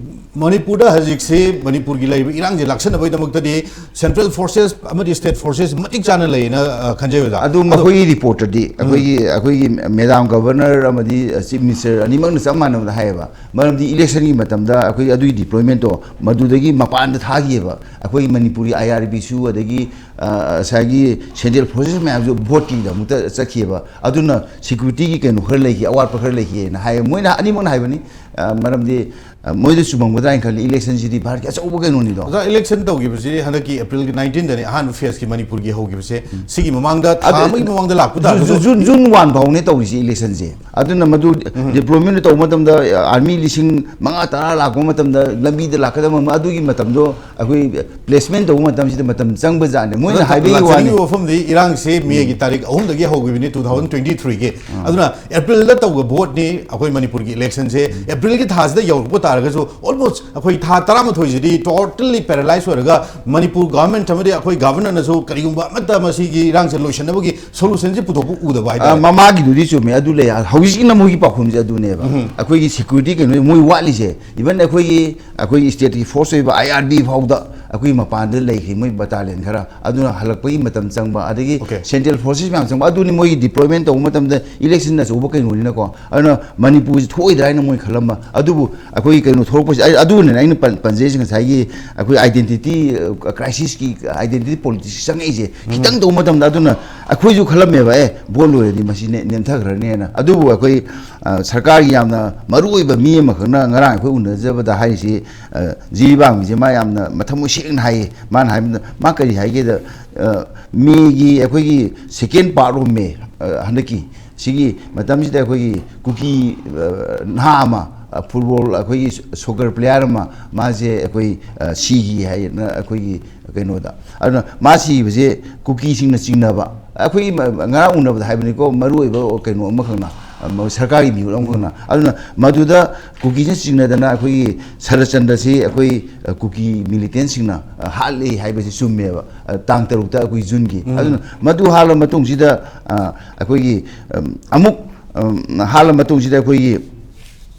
ꯃꯅꯤꯄꯨꯔꯗ ꯍꯧꯖꯤꯛꯁꯤ ꯃꯅꯤꯄꯨꯔꯒꯤ ꯂꯩꯔꯤꯕ ꯏꯔꯥꯡꯁꯦ ꯂꯥꯛꯁꯟꯅꯕꯒꯤꯗꯃꯛꯇꯗꯤ ꯁꯦꯟꯇ꯭ꯔꯦꯜ ꯐꯣꯔꯁꯦꯁ ꯑꯃꯗꯤ ꯁ꯭ꯇꯦꯠ ꯐꯣꯔꯁꯦꯁ ꯃꯇꯤꯛ ꯆꯥꯅ ꯂꯩꯌꯦꯅ, ꯑ, ꯈꯟꯖꯩ ꯑꯣꯖꯥ꯫ ꯑꯗꯨ ꯑꯗꯣ ꯃꯈꯣꯏꯒꯤ ꯔꯤꯄꯣꯔꯠꯇꯗꯤ ꯎꯝ꯫ ꯑꯩꯈꯣꯏꯒꯤ, ꯑꯩꯈꯣꯏꯒꯤ ꯃꯦꯗꯥꯝ ꯒꯚꯔꯅꯔ ꯑꯃꯗꯤ ꯆꯤꯐ ꯃꯤꯅꯤꯁꯇꯔ ꯑꯅꯤꯃꯛꯅ ꯆꯞ ꯃꯥꯟꯅꯕꯗ ꯍꯥꯏꯌꯦꯕ꯫ ꯃꯔꯝꯗꯤ ꯏꯂꯦꯛꯁꯟꯒꯤ ꯃꯇꯝꯗ ꯑꯩꯈꯣꯏꯒꯤ ꯑꯗꯨꯒꯤ ꯗꯤꯄ꯭ꯂꯣꯏꯃꯦꯟꯠꯇꯣ ꯃꯗꯨꯗꯒꯤ ꯃꯄꯥꯟꯗ ꯊꯥꯈꯤꯑꯕ꯫ ꯑꯩꯈꯣꯏꯒꯤ ꯃꯅꯤꯄꯨꯔꯒꯤ ꯑꯥꯏ ꯑꯥꯔ ꯕꯤꯁꯨ ꯑꯗꯒꯤ, ꯑ, ꯉꯁꯥꯏꯒꯤ ꯁꯦꯟꯇ꯭ꯔꯦꯜ ꯐꯣꯔꯁꯦꯁ ꯃꯌꯥꯝꯁꯨ ꯚꯣꯠꯀꯤꯗꯃꯛꯇ ꯆꯠꯈꯤꯑꯕ꯫ ꯑꯗꯨꯅ ꯁꯦꯀ꯭ꯌꯨꯔꯤꯇꯤꯒꯤ ꯀꯩꯅꯣ ꯈꯔ ꯂꯩꯈꯤ, ꯑꯋꯥꯠꯄ ꯈꯔ ꯂꯩꯈꯤꯅ ꯍꯥꯏꯌꯦ꯫ ꯃꯣꯏꯅ ꯑꯅꯤꯃꯛꯅ ꯍꯥꯏꯕꯅꯤ꯫ ꯑ, ꯃꯔꯝꯗꯤ, ꯑ, ꯃꯣꯏꯗ ꯆꯨꯝꯃꯝꯒꯗ꯭ꯔꯥ ꯍꯥꯏꯅ ꯈꯜꯂꯤ꯫ ꯏꯂꯦꯛꯁꯟꯁꯤꯗꯤ ꯚꯥꯔꯠꯀꯤ ꯑꯆꯧꯕ ꯀꯩꯅꯣꯅꯤꯗꯣ꯫ ꯑꯣꯖꯥ, ꯏꯂꯦꯛꯁꯟ ꯇꯧꯈꯤꯕꯁꯤ ꯍꯟꯗꯛꯀꯤ ꯑꯦꯄ꯭ꯔꯤꯜꯒꯤ ꯅꯥꯏꯟꯇꯤꯟꯗꯅꯤ ꯑꯍꯥꯟꯕ ꯐꯦꯁꯀꯤ ꯃꯅꯤꯄꯨꯔꯒꯤ ꯍꯧꯈꯤꯕꯁꯦ꯫ ꯁꯤꯒꯤ ꯃꯃꯥꯡꯗ ꯊꯥ ꯑꯗꯨ- ꯑꯃꯒꯤ ꯃꯃꯥꯡꯗ ꯂꯥꯛꯄ ꯇꯥꯔꯒꯁꯨ ꯖꯨꯟ ꯖꯨꯟ ꯋꯥꯟ ꯐꯥꯎꯅꯦ ꯇꯧꯔꯤꯁꯦ ꯏꯂꯦꯛꯁꯟꯁꯦ꯫ ꯑꯗꯨꯅ ꯃꯗꯨ ꯗꯤꯄ꯭ꯂꯣꯏꯃꯦꯟ ꯇꯧꯕ ꯃꯇꯝꯗ ꯑꯥꯔꯃꯤ ꯂꯤꯁꯤꯡ ꯃꯉꯥ ꯇꯔꯥ ꯂꯥꯛꯄ ꯃꯇꯝꯗ ꯂꯝꯕꯤꯗ ꯂꯥꯛꯀꯗꯕ ꯑꯃ, ꯑꯗꯨꯒꯤ ꯃꯇꯝꯗꯣ ꯑꯩꯈꯣꯏ ꯄ꯭ꯂꯦꯁꯃꯦꯟ ꯇꯧꯕ ꯃꯇꯝꯁꯤꯗ ꯃꯇꯝ ꯆꯪꯕ ꯖꯥꯠꯅꯦ꯫ ꯃꯣꯏꯅ ꯍꯥꯏꯕꯒꯤ ꯋꯥꯅꯤ꯫ ꯂꯥꯛꯆꯅꯤꯡꯉꯤꯕ ꯋꯥꯐꯝꯗꯤ ꯏꯔꯥꯡꯁꯦ ꯃꯦꯒꯤ ꯇꯥꯔꯤꯛ ꯑꯍꯨꯝꯗꯒꯤ ꯍꯧꯈꯤꯕꯅꯤ, ꯇꯨ ꯊꯥꯎꯖꯟ ꯇ꯭ꯋꯦꯟꯇꯤ ꯊ꯭ꯔꯤꯒꯤ꯫ ꯑꯗꯨꯅ ꯑꯦꯄ꯭ꯔꯤꯜꯗ ꯇꯧꯕ ꯚꯣꯠꯅꯤ ꯑꯩꯈꯣꯏ ꯃꯅꯤꯄꯨꯔꯒꯤ ꯏꯂꯦꯛꯁꯟꯁꯦ꯫ ꯑꯦꯄ꯭ꯔꯤꯜꯒꯤ ꯊꯥꯁꯤꯗ ꯌꯧꯔꯛꯄ ꯇꯥꯔꯒꯁꯨ almost ꯑꯩꯈꯣꯏ ꯊꯥ ꯇꯔꯥꯃꯥꯊꯣꯏꯁꯤꯗꯤ totally paralyze ꯑꯣꯏꯔꯒ ꯃꯅꯤꯄꯨꯔ ꯒꯚꯔꯟꯃꯦꯟꯠ ꯑꯃꯗꯤ ꯑꯩꯈꯣꯏ ꯒꯚꯔꯅꯔꯅꯁꯨ ꯀꯔꯤꯒꯨꯝꯕ ꯑꯃꯠꯇ ꯃꯁꯤꯒꯤ ꯏꯔꯥꯡꯁꯦ ꯂꯣꯏꯁꯤꯟꯅꯕꯒꯤ ꯁꯣꯂꯨꯁꯟꯁꯦ ꯄꯨꯊꯣꯛꯄ ꯎꯗꯕ ꯑ, ꯍꯥꯏꯇꯥꯔꯦ꯫ ꯃꯃꯥꯒꯤꯗꯨꯗꯤ ꯆꯨꯝꯃꯦ, ꯑꯗꯨ ꯂꯩ꯫ ꯍꯧꯖꯤꯛꯅ ꯃꯣꯏꯒꯤ ꯄꯥꯎꯈꯨꯝꯁꯦ ꯑꯗꯨꯅꯦꯕ꯫ ꯑꯩꯈꯣꯏꯒꯤ ꯁꯦꯀ꯭ꯌꯨꯔꯤꯇꯤ ꯀꯩꯅꯣ ꯃꯣꯏ ꯋꯥꯠꯂꯤꯁꯦ, ꯏꯚꯟ ꯑꯩꯈꯣꯏꯒꯤ, ꯑꯩꯈꯣꯏꯒꯤ ꯁ꯭ꯇꯦꯠꯀꯤ ꯐꯣꯔꯁ ꯑꯣꯏꯕ ꯑꯥꯏ ꯑꯥꯔ ꯕꯤ ꯐꯥꯎꯗ ꯑꯩꯈꯣꯏ ꯃꯄꯥꯟꯗ ꯂꯩꯈ꯭ꯔꯤ, ꯃꯣꯏ ꯕꯇꯥꯂꯤꯌꯟ ꯈꯔ꯫ ꯑꯗꯨꯅ ꯍꯜꯂꯛꯄꯒꯤ ꯃꯇꯝ ꯆꯪꯕ, ꯑꯗꯒꯤ Okay. ꯁꯦꯟꯇ꯭ꯔꯦꯜ ꯐꯣꯔꯁꯦꯁ ꯃꯌꯥꯝ ꯆꯪꯕ꯫ ꯑꯗꯨꯅꯤ ꯃꯣꯏꯒꯤ ꯗꯤꯄ꯭ꯂꯣꯏꯃꯦꯟ ꯇꯧꯕ ꯃꯇꯝꯗ ꯏꯂꯦꯛꯁꯟ ꯑꯆꯧꯕ ꯀꯩꯅꯣꯅꯤꯅꯀꯣ꯫ ꯑꯗꯨꯅ ꯃꯅꯤꯄꯨꯔꯁꯤ ꯊꯣꯛꯑꯣꯏꯗ꯭ꯔꯥ ꯍꯥꯏꯅ ꯃꯣꯏ ꯈꯜꯂꯝꯕ꯫ ꯑꯗꯨꯕꯨ ꯑꯩꯈꯣꯏꯒꯤ ꯀꯩꯅꯣ ꯊꯣꯛꯂꯛꯄꯁꯤ, ꯑꯩ, ꯑꯗꯨꯅꯅꯦ ꯑꯩꯅ ꯄꯟ-, ꯄꯟꯖꯔꯤꯁꯦ ꯉꯁꯥꯏꯒꯤ ꯑꯩꯈꯣꯏ identity, ꯑ, crisis ꯀꯤ identity politics ꯆꯪꯉꯛꯏꯁꯦ꯫ ꯈꯤꯇꯪ ꯇꯧꯕ ꯃꯇꯝꯗ ꯑꯗꯨꯅ ꯑꯩꯈꯣꯏꯁꯨ ꯈꯜꯂꯝꯃꯦꯕ, "ꯑꯦ, ꯚꯣꯠ ꯂꯣꯏꯔꯗꯤ ꯃꯁꯤ ꯅꯦ-, ꯅꯦꯝꯊꯈ꯭ꯔꯅꯦꯅ"꯫ ꯑꯗꯨꯕꯨ ꯑꯩꯈꯣꯏ, ꯑ, ꯁꯔꯀꯥꯔꯒꯤ ꯌꯥꯝꯅ ꯃꯔꯨ ꯑꯣꯏꯕ ꯃꯤ ꯑꯃꯈꯛꯅ ꯉꯔꯥꯡ ꯑꯩꯈꯣꯏ ꯎꯅꯖꯕꯗ ꯍꯥꯏꯔꯤꯁꯤ, ꯑ, ꯖꯤꯔꯤꯕꯥꯝꯒꯤꯁꯦ ꯃꯥ ꯌꯥꯝꯅ ꯃꯊꯃꯣꯏ ꯁꯦꯡꯅ ꯍꯥꯏꯌꯦ꯫ ꯃꯥꯅ ꯍꯥꯏꯕꯗ, ꯃꯥ ꯀꯔꯤ ꯍꯥꯏꯒꯦꯗ, ꯑ, ꯃꯦꯒꯤ ꯑꯩꯈꯣꯏꯒꯤ second part of May, ꯑ, ꯍꯟꯗꯛꯀꯤ ꯁꯤꯒꯤ ꯃꯇꯝꯁꯤꯗ ꯑꯩꯈꯣꯏꯒꯤ ꯀꯨꯀꯤ, ꯑ, ꯅꯍꯥ ꯑꯃ, ꯑ, ꯐꯨꯠꯕꯣꯜ ꯑꯩꯈꯣꯏꯒꯤ ꯁꯣꯀꯔ ꯄ꯭ꯂꯦꯌꯥꯔ ꯑꯃ, ꯃꯥꯁꯦ ꯑꯩꯈꯣꯏ, ꯑ, ꯁꯤꯈꯤ ꯍꯥꯏꯅ ꯑꯩꯈꯣꯏꯒꯤ ꯀꯩꯅꯣꯗ꯫ ꯑꯗꯨꯅ ꯃꯥ ꯁꯤꯕꯁꯦ ꯀꯨꯀꯤꯁꯤꯡꯅ ꯆꯤꯡꯅꯕ꯫ ꯑꯩꯈꯣꯏꯒꯤ ꯃ-, ꯉꯔꯥꯡ ꯎꯅꯕꯗ ꯍꯥꯏꯕꯅꯤꯀꯣ, ꯃꯔꯨꯑꯣꯏꯕ ꯀꯩꯅꯣ ꯑꯃꯈꯛꯅ, ꯑ, ꯃ-, ꯁꯔꯀꯥꯔꯒꯤ ꯃꯤꯍꯨꯠ ꯑꯃꯈꯛꯅ꯫ ꯑꯗꯨꯅ ꯃꯗꯨꯗ ꯀꯨꯀꯤꯁꯤꯡꯅ ꯆꯤꯡꯅꯗꯅ ꯑꯩꯈꯣꯏꯒꯤ ꯁꯔꯠꯆꯟꯗ꯭ꯔꯁꯤ ꯑꯩꯈꯣꯏ, ꯑ, ꯀꯨꯀꯤ ꯃꯤꯂꯤꯇꯦꯟꯁꯤꯡꯅ, ꯑ, ꯍꯥꯠꯂꯤ ꯍꯥꯏꯕꯁꯤ ꯆꯨꯝꯃꯦꯕ꯫ ꯑ, ꯇꯥꯡ ꯇꯔꯨꯛꯇ ꯑꯩꯈꯣꯏ ꯖꯨꯟꯒꯤ꯫ ꯑꯗꯨꯅ ꯃꯗꯨ ꯍꯥꯠꯂ ꯃꯇꯨꯡꯁꯤꯗ, ꯑ, ꯑꯩꯈꯣꯏꯒꯤ, ꯑꯝ, ꯑꯃꯨꯛ, ꯑꯝ, ꯍꯥꯠꯂ ꯃꯇꯨꯡꯁꯤꯗ ꯑꯩꯈꯣꯏꯒꯤ,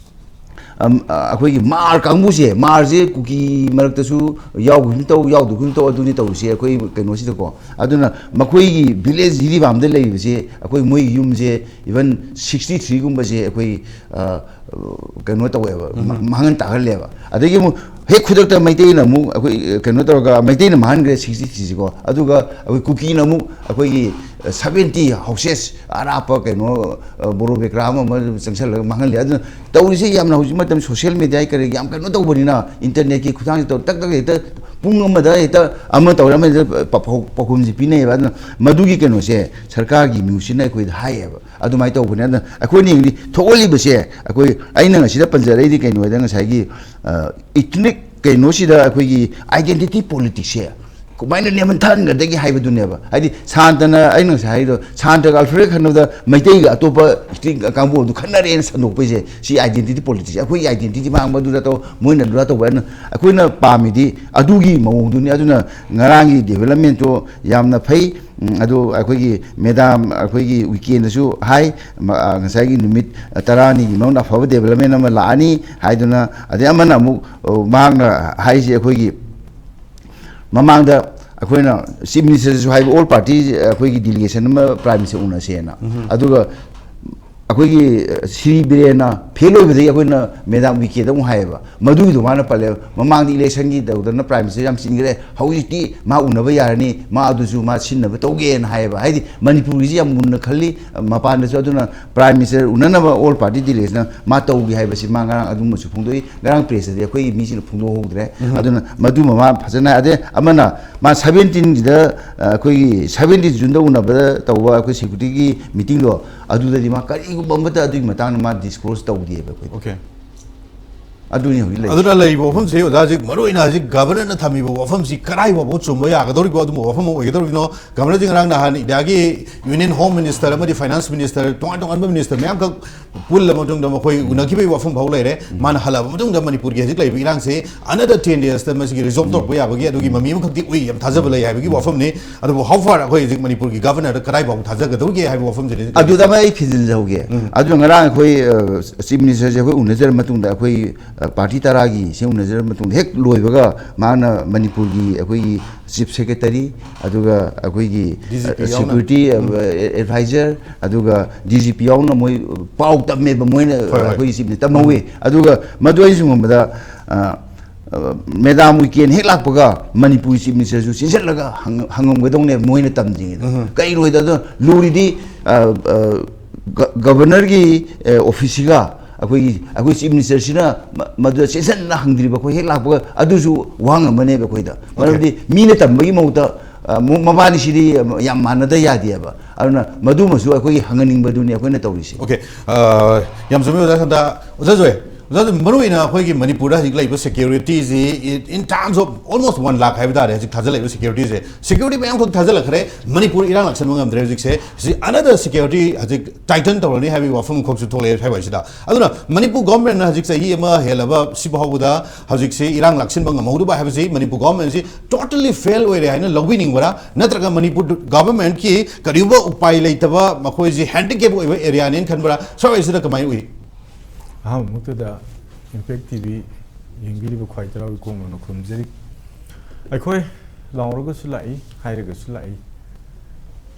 ꯑꯝ, ꯑ, ꯑꯩꯈꯣꯏꯒꯤ ꯃꯥꯔ ꯀꯥꯡꯕꯨꯁꯦ, ꯃꯥꯔꯁꯦ ꯀꯨꯀꯤ ꯃꯔꯛꯇꯁꯨ ꯌꯥꯎꯕꯒꯨꯝ ꯇꯧ, ꯌꯥꯎꯗꯒꯨꯝ ꯇꯧ, ꯑꯗꯨꯅꯤ ꯇꯧꯔꯤꯁꯦ ꯑꯩꯈꯣꯏ ꯀꯩꯅꯣꯁꯤꯗꯀꯣ꯫ ꯑꯗꯨꯅ ꯃꯈꯣꯏꯒꯤ ꯚꯤꯂꯦꯖ ꯖꯤꯔꯤꯕꯥꯝꯗ ꯂꯩꯔꯤꯕꯁꯦ, ꯑꯩꯈꯣꯏ ꯃꯣꯏꯒꯤ ꯌꯨꯝꯁꯦ even ꯁꯤꯛꯁꯇꯤ ꯊ꯭ꯔꯤꯒꯨꯝꯕꯁꯦ ꯑꯩꯈꯣꯏ, ꯑ, ꯀꯩꯅꯣ ꯇꯧꯋꯦꯕ, ꯃꯥꯡꯍꯟ ꯇꯥꯛꯍꯜꯂꯦꯕ꯫ ꯑꯗꯒꯤ ꯑꯃꯨꯛ ꯍꯦꯛ ꯈꯨꯗꯛꯇ ꯃꯩꯇꯩꯅ ꯑꯃꯨꯛ ꯑꯩꯈꯣꯏ ꯀꯩꯅꯣ ꯇꯧꯔꯒ ꯃꯩꯇꯩꯅ ꯃꯥꯡꯍꯟꯈ꯭ꯔꯦ ꯁꯤꯛꯁꯇꯤ ꯊ꯭ꯔꯤꯁꯤꯀꯣ꯫ ꯑꯗꯨꯒ ꯑꯩꯈꯣꯏ ꯀꯨꯀꯤꯅ ꯑꯃꯨꯛ ꯑꯩꯈꯣꯏꯒꯤ ꯁꯕꯦꯟꯇꯤ ꯍꯥꯎꯁꯦꯁ ꯑꯔꯥꯞꯄ ꯀꯩꯅꯣ, ꯕꯣꯔꯣ ꯕꯦꯀ꯭ꯔꯥ ꯑꯃ ꯑꯃ ꯆꯪꯁꯜꯂꯒ ꯃꯥꯡꯍꯜꯂꯦ꯫ ꯑꯗꯨꯅ ꯇꯧꯔꯤꯁꯦ ꯌꯥꯝꯅ ꯍꯧꯖꯤꯛ ꯃꯇꯝ ꯁꯣꯁꯤꯌꯦꯜ ꯃꯦꯗꯤꯌꯥꯒꯤ ꯀꯔꯤ ꯌꯥꯝ ꯀꯩꯅꯣ ꯇꯧꯕꯅꯤꯅ, ꯏꯟꯇꯔꯅꯦꯠꯀꯤ ꯈꯨꯠꯊꯥꯡꯁꯤ ꯇꯧ ꯇꯛ ꯇꯛ ꯍꯦꯛꯇ ꯄꯨꯡ ꯑꯃꯗ ꯍꯦꯛꯇ ꯑꯃ ꯇꯧꯔꯦ, ꯑꯃꯗ ꯄꯥꯎꯈꯨꯝ- ꯄꯥꯎꯈꯨꯝꯁꯤ ꯄꯤꯅꯩꯌꯦꯕ꯫ ꯑꯗꯨꯅ ꯃꯗꯨꯒꯤ ꯀꯩꯅꯣꯁꯦ ꯁꯔꯀꯥꯔꯒꯤ ꯃꯤꯍꯨꯠꯁꯤꯅ ꯑꯩꯈꯣꯏꯗ ꯍꯥꯏꯌꯦꯕ꯫ ꯑꯗꯨꯃꯥꯏꯅ ꯇꯧꯕꯅꯦ꯫ ꯑꯗꯨꯅ ꯑꯩꯈꯣꯏꯅ ꯌꯦꯡꯗꯤ ꯊꯣꯛꯍꯜꯂꯤꯕꯁꯦ, ꯑꯩꯈꯣꯏ, ꯑꯩꯅ ꯉꯁꯤꯗ ꯄꯟꯖꯔꯛꯏꯗꯤ ꯀꯩꯅꯣ ꯍꯥꯏꯗ ꯉꯁꯥꯏꯒꯤ ꯏꯊꯅꯤꯛ ꯀꯩꯅꯣꯁꯤꯗ ꯑꯩꯈꯣꯏꯒꯤ ꯑꯥꯏꯗꯦꯟꯇꯤꯇꯤ ꯄꯣꯂꯤꯇꯤꯛꯁꯁꯦ ꯀꯃꯥꯏꯅ ꯅꯦꯝꯍꯟꯊꯍꯟꯒꯗꯒꯦ ꯍꯥꯏꯕꯗꯨꯅꯦꯕ꯫ ꯍꯥꯏꯗꯤ ꯁꯥꯟꯇꯅ, ꯑꯩꯅ ꯉꯁꯥꯏ ꯍꯥꯏꯗꯣ, ꯁꯥꯟꯇꯒ ꯑꯜꯐ꯭ꯔꯦꯗ ꯈꯟꯅꯕꯗ ꯃꯩꯇꯩꯒ ꯑꯇꯣꯞꯄ ꯏꯁꯇ꯭ꯔꯤꯛ ꯀꯥꯡꯕꯨ ꯑꯗꯨ ꯈꯟꯅꯔꯦꯅ ꯁꯟꯗꯣꯛꯄꯩꯁꯦ, ꯁꯤ ꯑꯥꯏꯗꯦꯟꯇꯤꯇꯤ ꯄꯣꯂꯤꯇꯤꯛꯁꯁꯦ, ꯑꯩꯈꯣꯏꯒꯤ ꯑꯥꯏꯗꯦꯟꯇꯤꯇꯤ ꯃꯥꯡꯕ ꯑꯗꯨꯗ ꯇꯧ, ꯃꯣꯏꯅ ꯑꯗꯨꯗ ꯇꯧꯕ ꯍꯥꯏꯅ ꯑꯩꯈꯣꯏꯅ ꯄꯥꯝꯃꯤꯗꯤ ꯑꯗꯨꯒꯤ ꯃꯑꯣꯡꯗꯨꯅꯤ꯫ ꯑꯗꯨꯅ ꯉꯔꯥꯡꯒꯤ ꯗꯦꯕꯂꯞꯃꯦꯟꯇꯣ ꯌꯥꯝꯅ ꯐꯩ꯫ ꯎꯝ, ꯑꯗꯨ ꯑꯩꯈꯣꯏꯒꯤ ꯃꯦꯗꯥꯝ, ꯑꯩꯈꯣꯏꯒꯤ ꯋꯤꯀꯦꯟꯗꯁꯨ ꯍꯥꯏ, ꯃ-, ꯑ, ꯉꯁꯥꯏꯒꯤ ꯅꯨꯃꯤꯠ ꯇꯔꯥꯅꯤꯒꯤ ꯃꯅꯨꯡꯗ ꯑꯐꯕ ꯗꯦꯕꯂꯞꯃꯦꯟ ꯑꯃ ꯂꯥꯛꯑꯅꯤ ꯍꯥꯏꯗꯨꯅ꯫ ꯑꯗꯩ ꯑꯃꯅ ꯑꯃꯨꯛ, ꯑ, ꯃꯍꯥꯛꯅ ꯍꯥꯏꯔꯤꯁꯦ ꯑꯩꯈꯣꯏꯒꯤ ꯃꯃꯥꯡꯗ ꯑꯩꯈꯣꯏꯅ ꯆꯤꯐ ꯃꯤꯅꯤꯁꯇꯔꯁꯨ ꯍꯥꯏꯕ, ꯑꯣꯜ ꯄꯥꯔꯇꯤ ꯑꯩꯈꯣꯏꯒꯤ ꯗꯤꯂꯤꯒꯦꯁꯟ ꯑꯃ ꯄ꯭ꯔꯥꯏꯝ ꯃꯤꯅꯤꯁꯇꯔ ꯎꯅꯁꯦꯅ꯫ ꯑꯗꯨꯒ ꯑꯩꯈꯣꯏꯒꯤ, ꯑ, ꯁ꯭ꯔꯤ ꯕꯤꯔꯦꯟꯅ ꯐꯦꯜ ꯑꯣꯏꯕꯗꯒꯤ ꯑꯩꯈꯣꯏꯅ ꯃꯦꯗꯥꯝ ꯋꯤꯀꯦꯗ ꯑꯃꯨꯛ ꯍꯥꯏꯌꯦꯕ꯫ ꯃꯗꯨꯒꯤꯗꯣ ꯃꯥꯅ ꯄꯜꯂꯦꯕ, ꯃꯃꯥꯡꯗ ꯏꯂꯦꯛꯁꯟꯒꯤ ꯇꯧꯗꯅ ꯄ꯭ꯔꯥꯏꯝ ꯃꯤꯅꯤꯁꯇꯔ ꯌꯥꯝ ꯆꯤꯟꯈ꯭ꯔꯦ, ꯍꯧꯖꯤꯛꯇꯤ ꯃꯥ ꯎꯅꯕ ꯌꯥꯔꯅꯤ, ꯃꯥ ꯑꯗꯨꯁꯨ ꯃꯥ ꯁꯤꯟꯅꯕ ꯇꯧꯒꯦꯅ ꯍꯥꯏꯌꯦꯕ꯫ ꯍꯥꯏꯗꯤ ꯃꯅꯤꯄꯨꯔꯒꯤꯁꯤ ꯌꯥꯝ ꯃꯨꯟꯅ ꯈꯜꯂꯤ, ꯑ, ꯃꯄꯥꯟꯗꯁꯨ꯫ ꯑꯗꯨꯅ ꯄ꯭ꯔꯥꯏꯝ ꯃꯤꯅꯤꯁꯇꯔ ꯎꯅꯅꯕ ꯑꯣꯜ ꯄꯥꯔꯇꯤ ꯗꯤꯂꯤꯒꯦꯁꯟꯅ ꯃꯥ ꯇꯧꯒꯦ ꯍꯥꯏꯕꯁꯤ ꯃꯥ ꯉꯔꯥꯡ ꯑꯗꯨꯝꯕꯁꯨ ꯐꯣꯡꯗꯣꯛꯏ꯫ ꯉꯔꯥꯡ ꯄ꯭ꯔꯦꯁꯇꯗꯤ ꯑꯩꯈꯣꯏꯒꯤ ꯃꯤꯁꯤꯡꯅ ꯐꯣꯡꯗꯣꯛꯍꯧꯗ꯭ꯔꯦ꯫ ꯑꯗꯨꯅ ꯃꯗꯨꯃ ꯃꯥ ꯐꯖꯅ ꯍꯥꯏ꯫ ꯑꯗꯩ ꯑꯃꯅ ꯃꯥ ꯁꯕꯦꯟꯇꯤꯟꯁꯤꯗ, ꯑ, ꯑꯩꯈꯣꯏꯒꯤ ꯁꯕꯦꯟꯇꯤꯟ ꯖꯨꯟꯗ ꯎꯅꯕꯗ ꯇꯧꯕ ꯑꯩꯈꯣꯏ ꯁꯦꯀ꯭ꯌꯨꯔꯤꯇꯤꯒꯤ ꯃꯤꯇꯤꯡꯗꯣ, ꯑꯗꯨꯗꯗꯤ ꯃꯥ ꯀꯔꯤꯒꯨꯝꯕ ꯑꯃꯠꯇ ꯑꯗꯨꯒꯤ ꯃꯇꯥꯡꯗ ꯃꯥ ꯗꯤꯁꯀ꯭ꯂꯣꯁ ꯇꯧꯗꯦꯕ ꯑꯩꯈꯣꯏꯗ꯫ ꯑꯣꯀꯦ꯫ ꯑꯗꯨꯅꯤ ꯍꯧꯖꯤꯛ ꯂꯩꯔꯤꯁꯦ꯫ ꯑꯗꯨꯅ ꯂꯩꯔꯤꯕ ꯋꯥꯐꯝꯁꯦ ꯑꯣꯖꯥ, ꯍꯧꯖꯤꯛ ꯃꯔꯨ ꯑꯣꯏꯅ ꯍꯧꯖꯤꯛ ꯒꯚꯔꯅꯔꯅ ꯊꯝꯃꯤꯕ ꯋꯥꯐꯝꯁꯤ ꯀꯔꯥꯏ ꯐꯥꯎꯕ ꯆꯨꯝꯕ ꯌꯥꯒꯗꯧꯔꯤꯕꯣ, ꯑꯗꯨꯝꯕ ꯋꯥꯐꯝ ꯑꯃ ꯑꯣꯏꯒꯗꯧꯔꯤꯕꯅꯣ? ꯒꯚꯔꯅꯔꯁꯤ ꯉꯔꯥꯡ ꯅꯍꯥꯟ ꯏꯟꯗꯤꯌꯥꯒꯤ ꯌꯨꯅꯤꯌꯟ ꯍꯣꯝ ꯃꯤꯅꯤꯁꯇꯔ ꯑꯃꯗꯤ ꯐꯥꯏꯅꯥꯟꯁ ꯃꯤꯅꯤꯁꯇꯔ, ꯇꯣꯉꯥꯟ ꯇꯣꯉꯥꯟꯕ ꯃꯤꯅꯤꯁꯇꯔ ꯃꯌꯥꯝꯈꯛ ꯄꯨꯜꯂ ꯃꯇꯨꯡꯗ ꯃꯈꯣꯏ ꯎꯅꯈꯤꯕꯒꯤ ꯋꯥꯐꯝ ꯐꯥꯎ ꯂꯩꯔꯦ꯫ ꯃꯥꯅ ꯍꯜꯂꯛꯑꯕ ꯃꯇꯨꯡꯗ ꯃꯅꯤꯄꯨꯔꯒꯤ ꯍꯧꯖꯤꯛ ꯂꯩꯔꯤꯕ ꯏꯔꯥꯡꯁꯦ another ten daysꯇ ꯃꯁꯤꯒꯤ ꯔꯤꯖꯣꯜꯕ ꯇꯧꯔꯛꯄ ꯌꯥꯕꯒꯤ ꯑꯗꯨꯒꯤ ꯃꯃꯤ ꯑꯃꯈꯛꯇꯤ ꯎꯏ, ꯌꯥꯝ ꯊꯥꯖꯕ ꯂꯩ ꯍꯥꯏꯕꯒꯤ ꯋꯥꯐꯝꯅꯤ꯫ ꯑꯗꯨꯕꯨ how far ꯑꯩꯈꯣꯏ ꯍꯧꯖꯤꯛ ꯃꯅꯤꯄꯨꯔꯒꯤ ꯒꯚꯔꯅꯔꯗ ꯀꯗꯥꯏ ꯐꯥꯎ ꯊꯥꯖꯒꯗꯧꯔꯤꯒꯦ ꯍꯥꯏꯕ ꯋꯥꯐꯝꯁꯤꯗꯤ ꯑꯗꯨꯗ ꯑꯃ ꯑꯩ ꯊꯤꯖꯤꯟꯖꯍꯧꯒꯦ꯫ ꯑꯗꯨꯅ ꯉꯔꯥꯡ ꯑꯩꯈꯣꯏ, ꯑ, ꯆꯤꯐ ꯃꯤꯅꯤꯁꯇꯔꯁꯦ ꯑꯩꯈꯣꯏ ꯎꯅꯖꯔ ꯃꯇꯨꯡꯗ, ꯑꯩꯈꯣꯏ, ꯑ, ꯄꯥꯔꯇꯤ ꯇꯔꯥꯒꯤ ꯁꯤ ꯎꯅꯖꯔ ꯃꯇꯨꯡꯗ ꯍꯦꯛ ꯂꯣꯏꯕꯒ ꯃꯥꯅ ꯃꯅꯤꯄꯨꯔꯒꯤ ꯑꯩꯈꯣꯏꯒꯤ ꯆꯤꯐ ꯁꯦꯀ꯭ꯔꯦꯇꯔꯤ, ꯑꯗꯨꯒ ꯑꯩꯈꯣꯏꯒꯤ, DGP ꯑ, ꯌꯥꯎꯅ꯫ ꯁꯦꯀ꯭ꯌꯨꯔꯤꯇꯤ, ꯑ, ꯎꯝ꯫ ꯑꯦ-, ꯑꯦꯗꯚꯥꯏꯖꯔ, ꯑꯗꯨꯒ ꯗꯤ ꯖꯤ ꯄꯤ ꯌꯥꯎꯅ ꯃꯣꯏ ꯄꯥꯎ ꯇꯝꯃꯦꯕ, ꯃꯣꯏꯅ ꯍꯣꯏ, ꯍꯣꯏ꯫ ꯑꯩꯈꯣꯏꯒꯤ ꯆꯤꯐꯅ ꯇꯝꯍꯧꯋꯤ꯫ ꯑꯗꯨꯒ ꯃꯗꯨ ꯑꯩꯅ ꯁꯨꯝ ꯈꯟꯕꯗ, ꯑ, ꯃꯦꯗꯥꯝ ꯋꯤꯀꯦꯟ ꯍꯦꯛ ꯂꯥꯛꯄꯒ ꯃꯅꯤꯄꯨꯔꯒꯤ ꯆꯤꯐ ꯃꯤꯅꯤꯁꯇꯔꯁꯨ ꯆꯦꯟꯁꯤꯜꯂꯒ ꯍꯪ- ꯍꯪꯉꯝꯒꯗꯧꯅꯦꯕ, ꯃꯣꯏꯅ ꯇꯝꯗ꯭ꯔꯤꯉꯩꯗ꯫ ꯎꯝ꯫ ꯀꯩꯅꯣ ꯍꯥꯏꯗ ꯑꯗꯣ ꯂꯨꯔꯤꯗꯤ, ꯑ, ꯑ, ꯒ- ꯒꯕꯔꯅꯔꯒꯤ, ꯑ, ꯑꯣꯐꯤꯁꯁꯤꯒ ꯑꯩꯈꯣꯏꯒꯤ, ꯑꯩꯈꯣꯏ ꯆꯤꯐ ꯃꯤꯅꯤꯁꯇꯔꯁꯤꯅ ꯃ- ꯃꯗꯨꯗ ꯆꯦꯟꯁꯤꯟꯅ ꯍꯪꯗ꯭ꯔꯤꯕ ꯑꯩꯈꯣꯏ ꯍꯦꯛ ꯂꯥꯛꯄꯒ ꯑꯗꯨꯁꯨ ꯋꯥꯍꯪ ꯑꯃꯅꯦꯕ ꯑꯩꯈꯣꯏꯗ꯫ ꯃꯔꯝꯗꯤ ꯃꯤꯅ ꯇꯝꯕꯒꯤ ꯃꯍꯨꯠꯇ, ꯑ, ꯃꯨ- ꯃꯕꯥꯅꯤꯁꯤꯗꯤ ꯌꯥꯝ ꯃꯥꯟꯅꯗ ꯌꯥꯗꯦꯕ꯫ ꯑꯗꯨꯅ ꯃꯗꯨꯃꯁꯨ ꯑꯩꯈꯣꯏꯒꯤ ꯍꯪꯍꯟꯅꯤꯡꯕꯗꯨꯅꯤ ꯑꯩꯈꯣꯏꯅ ꯇꯧꯔꯤꯁꯦ꯫ ꯑꯣꯀꯦ꯫ ꯑ, ꯌꯥꯝ ꯆꯨꯝꯃꯤ, ꯑꯣꯖꯥ ꯁꯟꯗꯥ꯫ ꯑꯣꯖꯥ ꯖꯣꯏ, ꯑꯣꯖꯥ ꯖꯣꯏ, ꯃꯔꯨꯑꯣꯏꯅ ꯑꯩꯈꯣꯏꯒꯤ ꯃꯅꯤꯄꯨꯔꯗ ꯍꯧꯖꯤꯛ ꯂꯩꯕ ꯁꯦꯀ꯭ꯌꯨꯔꯤꯇꯤꯁꯤ, in terms of almost one lakh ꯍꯥꯏꯕ ꯇꯥꯔꯦ, ꯍꯧꯖꯤꯛ ꯊꯥꯖꯤꯜꯂꯛꯏꯕ ꯁꯦꯀ꯭ꯌꯨꯔꯤꯇꯤꯁꯦ, ꯁꯦꯀ꯭ꯌꯨꯔꯤꯇꯤ ꯃꯌꯥꯝꯈꯛ ꯊꯥꯖꯤꯜꯂꯛꯈ꯭ꯔꯦ, ꯃꯅꯤꯄꯨꯔ ꯏꯔꯥꯡ ꯂꯥꯛꯁꯟꯕ ꯉꯝꯗ꯭ꯔꯦ ꯍꯧꯖꯤꯛꯁꯦ꯫ ꯁꯤ another security ꯍꯧꯖꯤꯛ tighten ꯇꯧꯔꯅꯤ ꯍꯥꯏꯕꯒꯤ ꯋꯥꯐꯝ ꯑꯃꯈꯛꯁꯨ ꯊꯣꯛꯂꯛꯑꯦ ꯁ꯭ꯋꯥꯏꯁꯤꯗ꯫ ꯑꯗꯨꯅ ꯃꯅꯤꯄꯨꯔ ꯒꯣꯔꯃꯦꯟꯅ ꯍꯧꯖꯤꯛ ꯆꯍꯤ ꯑꯃ ꯍꯦꯜꯂꯕ ꯁꯤ ꯐꯥꯎꯕꯗ ꯍꯧꯖꯤꯛꯁꯤ ꯏꯔꯥꯡ ꯂꯥꯛꯁꯤꯟꯕ ꯉꯝꯍꯧꯗꯕ ꯍꯥꯏꯕꯁꯤ ꯃꯅꯤꯄꯨꯔ ꯒꯣꯔꯃꯦꯟꯁꯤ totally fail ꯑꯣꯏꯔꯦ ꯍꯥꯏꯅ ꯂꯧꯕꯤꯅꯤꯡꯕ꯭ꯔꯥ, ꯅꯠꯇ꯭ꯔꯒ ꯃꯅꯤꯄꯨꯔ ꯒꯣꯔꯃꯦꯟꯀꯤ ꯀꯔꯤꯒꯨꯝꯕ ꯎꯄꯥꯏ ꯂꯩꯇꯕ, ꯃꯈꯣꯏꯁꯤ ꯍꯦꯟꯗꯤꯀꯦꯞ ꯑꯣꯏꯕ ꯑꯦꯔꯤꯌꯥꯅꯦꯅ ꯈꯟꯕ꯭ꯔꯥ, ꯁ꯭ꯋꯥꯏꯁꯤꯗ ꯀꯃꯥꯏꯅ ꯎꯏ? ꯑꯍꯥꯟꯕꯃꯛꯇꯗ ꯏꯝꯄꯦꯛ ꯇꯤ ꯚꯤ ꯌꯦꯡꯕꯤꯔꯤꯕ ꯈ꯭ꯋꯥꯏ ꯇꯔꯥ ꯀꯣꯝꯅ ꯈꯨꯔꯨꯝꯖꯔꯤ꯫ ꯑꯩꯈꯣꯏ ꯂꯥꯎꯔꯒꯁꯨ ꯂꯥꯛꯏ, ꯍꯥꯏꯔꯒꯁꯨ ꯂꯥꯛꯏ꯫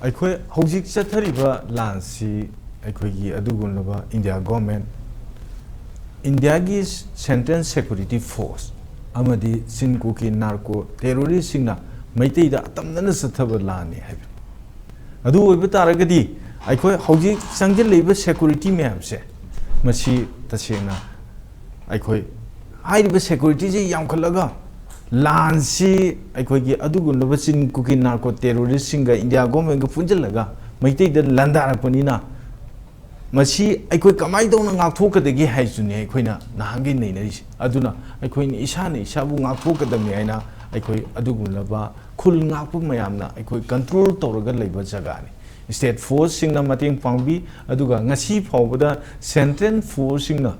ꯑꯩꯈꯣꯏ ꯍꯧꯖꯤꯛ ꯆꯠꯊꯔꯤꯕ ꯂꯥꯟꯁꯤ ꯑꯩꯈꯣꯏꯒꯤ ꯑꯗꯨꯒꯨꯝꯂꯕ ꯏꯟꯗꯤꯌꯥ ꯒꯣꯔꯃꯦꯟ, ꯏꯟꯗꯤꯌꯥꯒꯤ ꯁꯦꯟꯇ꯭ꯔꯦꯜ ꯁꯦꯀ꯭ꯌꯨꯔꯤꯇꯤ ꯐꯣꯔꯁ ꯑꯃꯗꯤ ꯆꯤꯟ ꯀꯨꯀꯤ ꯅꯥꯔꯀꯣ ꯇꯦꯔꯣꯔꯤꯁꯁꯤꯡꯅ ꯃꯩꯇꯩꯗ ꯑꯇꯝꯅꯅ ꯆꯠꯊꯕ ꯂꯥꯟꯅꯤ ꯍꯥꯏꯕꯅꯤ꯫ ꯑꯗꯨ ꯑꯣꯏꯕ ꯇꯥꯔꯒꯗꯤ ꯑꯩꯈꯣꯏ ꯍꯧꯖꯤꯛ ꯆꯪꯁꯤꯜꯂꯛꯏꯕ ꯁꯦꯀ꯭ꯌꯨꯔꯤꯇꯤ ꯃꯌꯥꯝꯁꯦ, ꯃꯁꯤ ꯇꯁꯦꯡꯅ ꯑꯩꯈꯣꯏ ꯍꯥꯏꯔꯤꯕ ꯁꯦꯀ꯭ꯌꯨꯔꯤꯇꯤꯁꯤ ꯌꯥꯝꯈꯠꯂꯒ ꯂꯥꯟꯁꯤ ꯑꯩꯈꯣꯏꯒꯤ ꯑꯗꯨꯒꯨꯝꯂꯕ ꯆꯤꯟ ꯀꯨꯀꯤ ꯅꯥꯔꯀꯣ ꯇꯦꯔꯣꯔꯤꯁꯁꯤꯡꯒ ꯏꯟꯗꯤꯌꯥ ꯒꯣꯔꯃꯦꯟꯒ ꯄꯨꯟꯁꯤꯜꯂꯒ ꯃꯩꯇꯩꯗ ꯂꯥꯟꯗꯥꯔꯛꯄꯅꯤꯅ, ꯃꯁꯤ ꯑꯩꯈꯣꯏ ꯀꯃꯥꯏꯅ ꯇꯧꯅ ꯉꯥꯛꯊꯣꯛꯀꯗꯒꯦ ꯍꯥꯏꯁꯤꯅꯦ ꯑꯩꯈꯣꯏꯅ ꯅꯍꯥꯟꯈꯩ ꯅꯩꯅꯔꯤꯁꯦ꯫ ꯑꯗꯨꯅ ꯑꯩꯈꯣꯏꯅ ꯏꯁꯥꯅ ꯏꯁꯥꯕꯨ ꯉꯥꯛꯊꯣꯛꯀꯗꯕꯅꯤ ꯍꯥꯏꯅ ꯑꯩꯈꯣꯏ ꯑꯗꯨꯒꯨꯝꯂꯕ ꯈꯨꯜ ꯉꯥꯛꯄ ꯃꯌꯥꯝꯅ ꯑꯩꯈꯣꯏ ꯀꯟꯇ꯭ꯔꯣꯜ ꯇꯧꯔꯒ ꯂꯩꯕ ꯖꯒꯥꯅꯤ꯫ ꯁ꯭ꯇꯦꯠ ꯐꯣꯔꯁꯁꯤꯡꯅ ꯃꯇꯦꯡ ꯄꯥꯡꯕꯤ, ꯑꯗꯨꯒ ꯉꯁꯤ ꯐꯥꯎꯕꯗ ꯁꯦꯟꯇ꯭ꯔꯦꯜ ꯐꯣꯔꯁꯁꯤꯡꯅ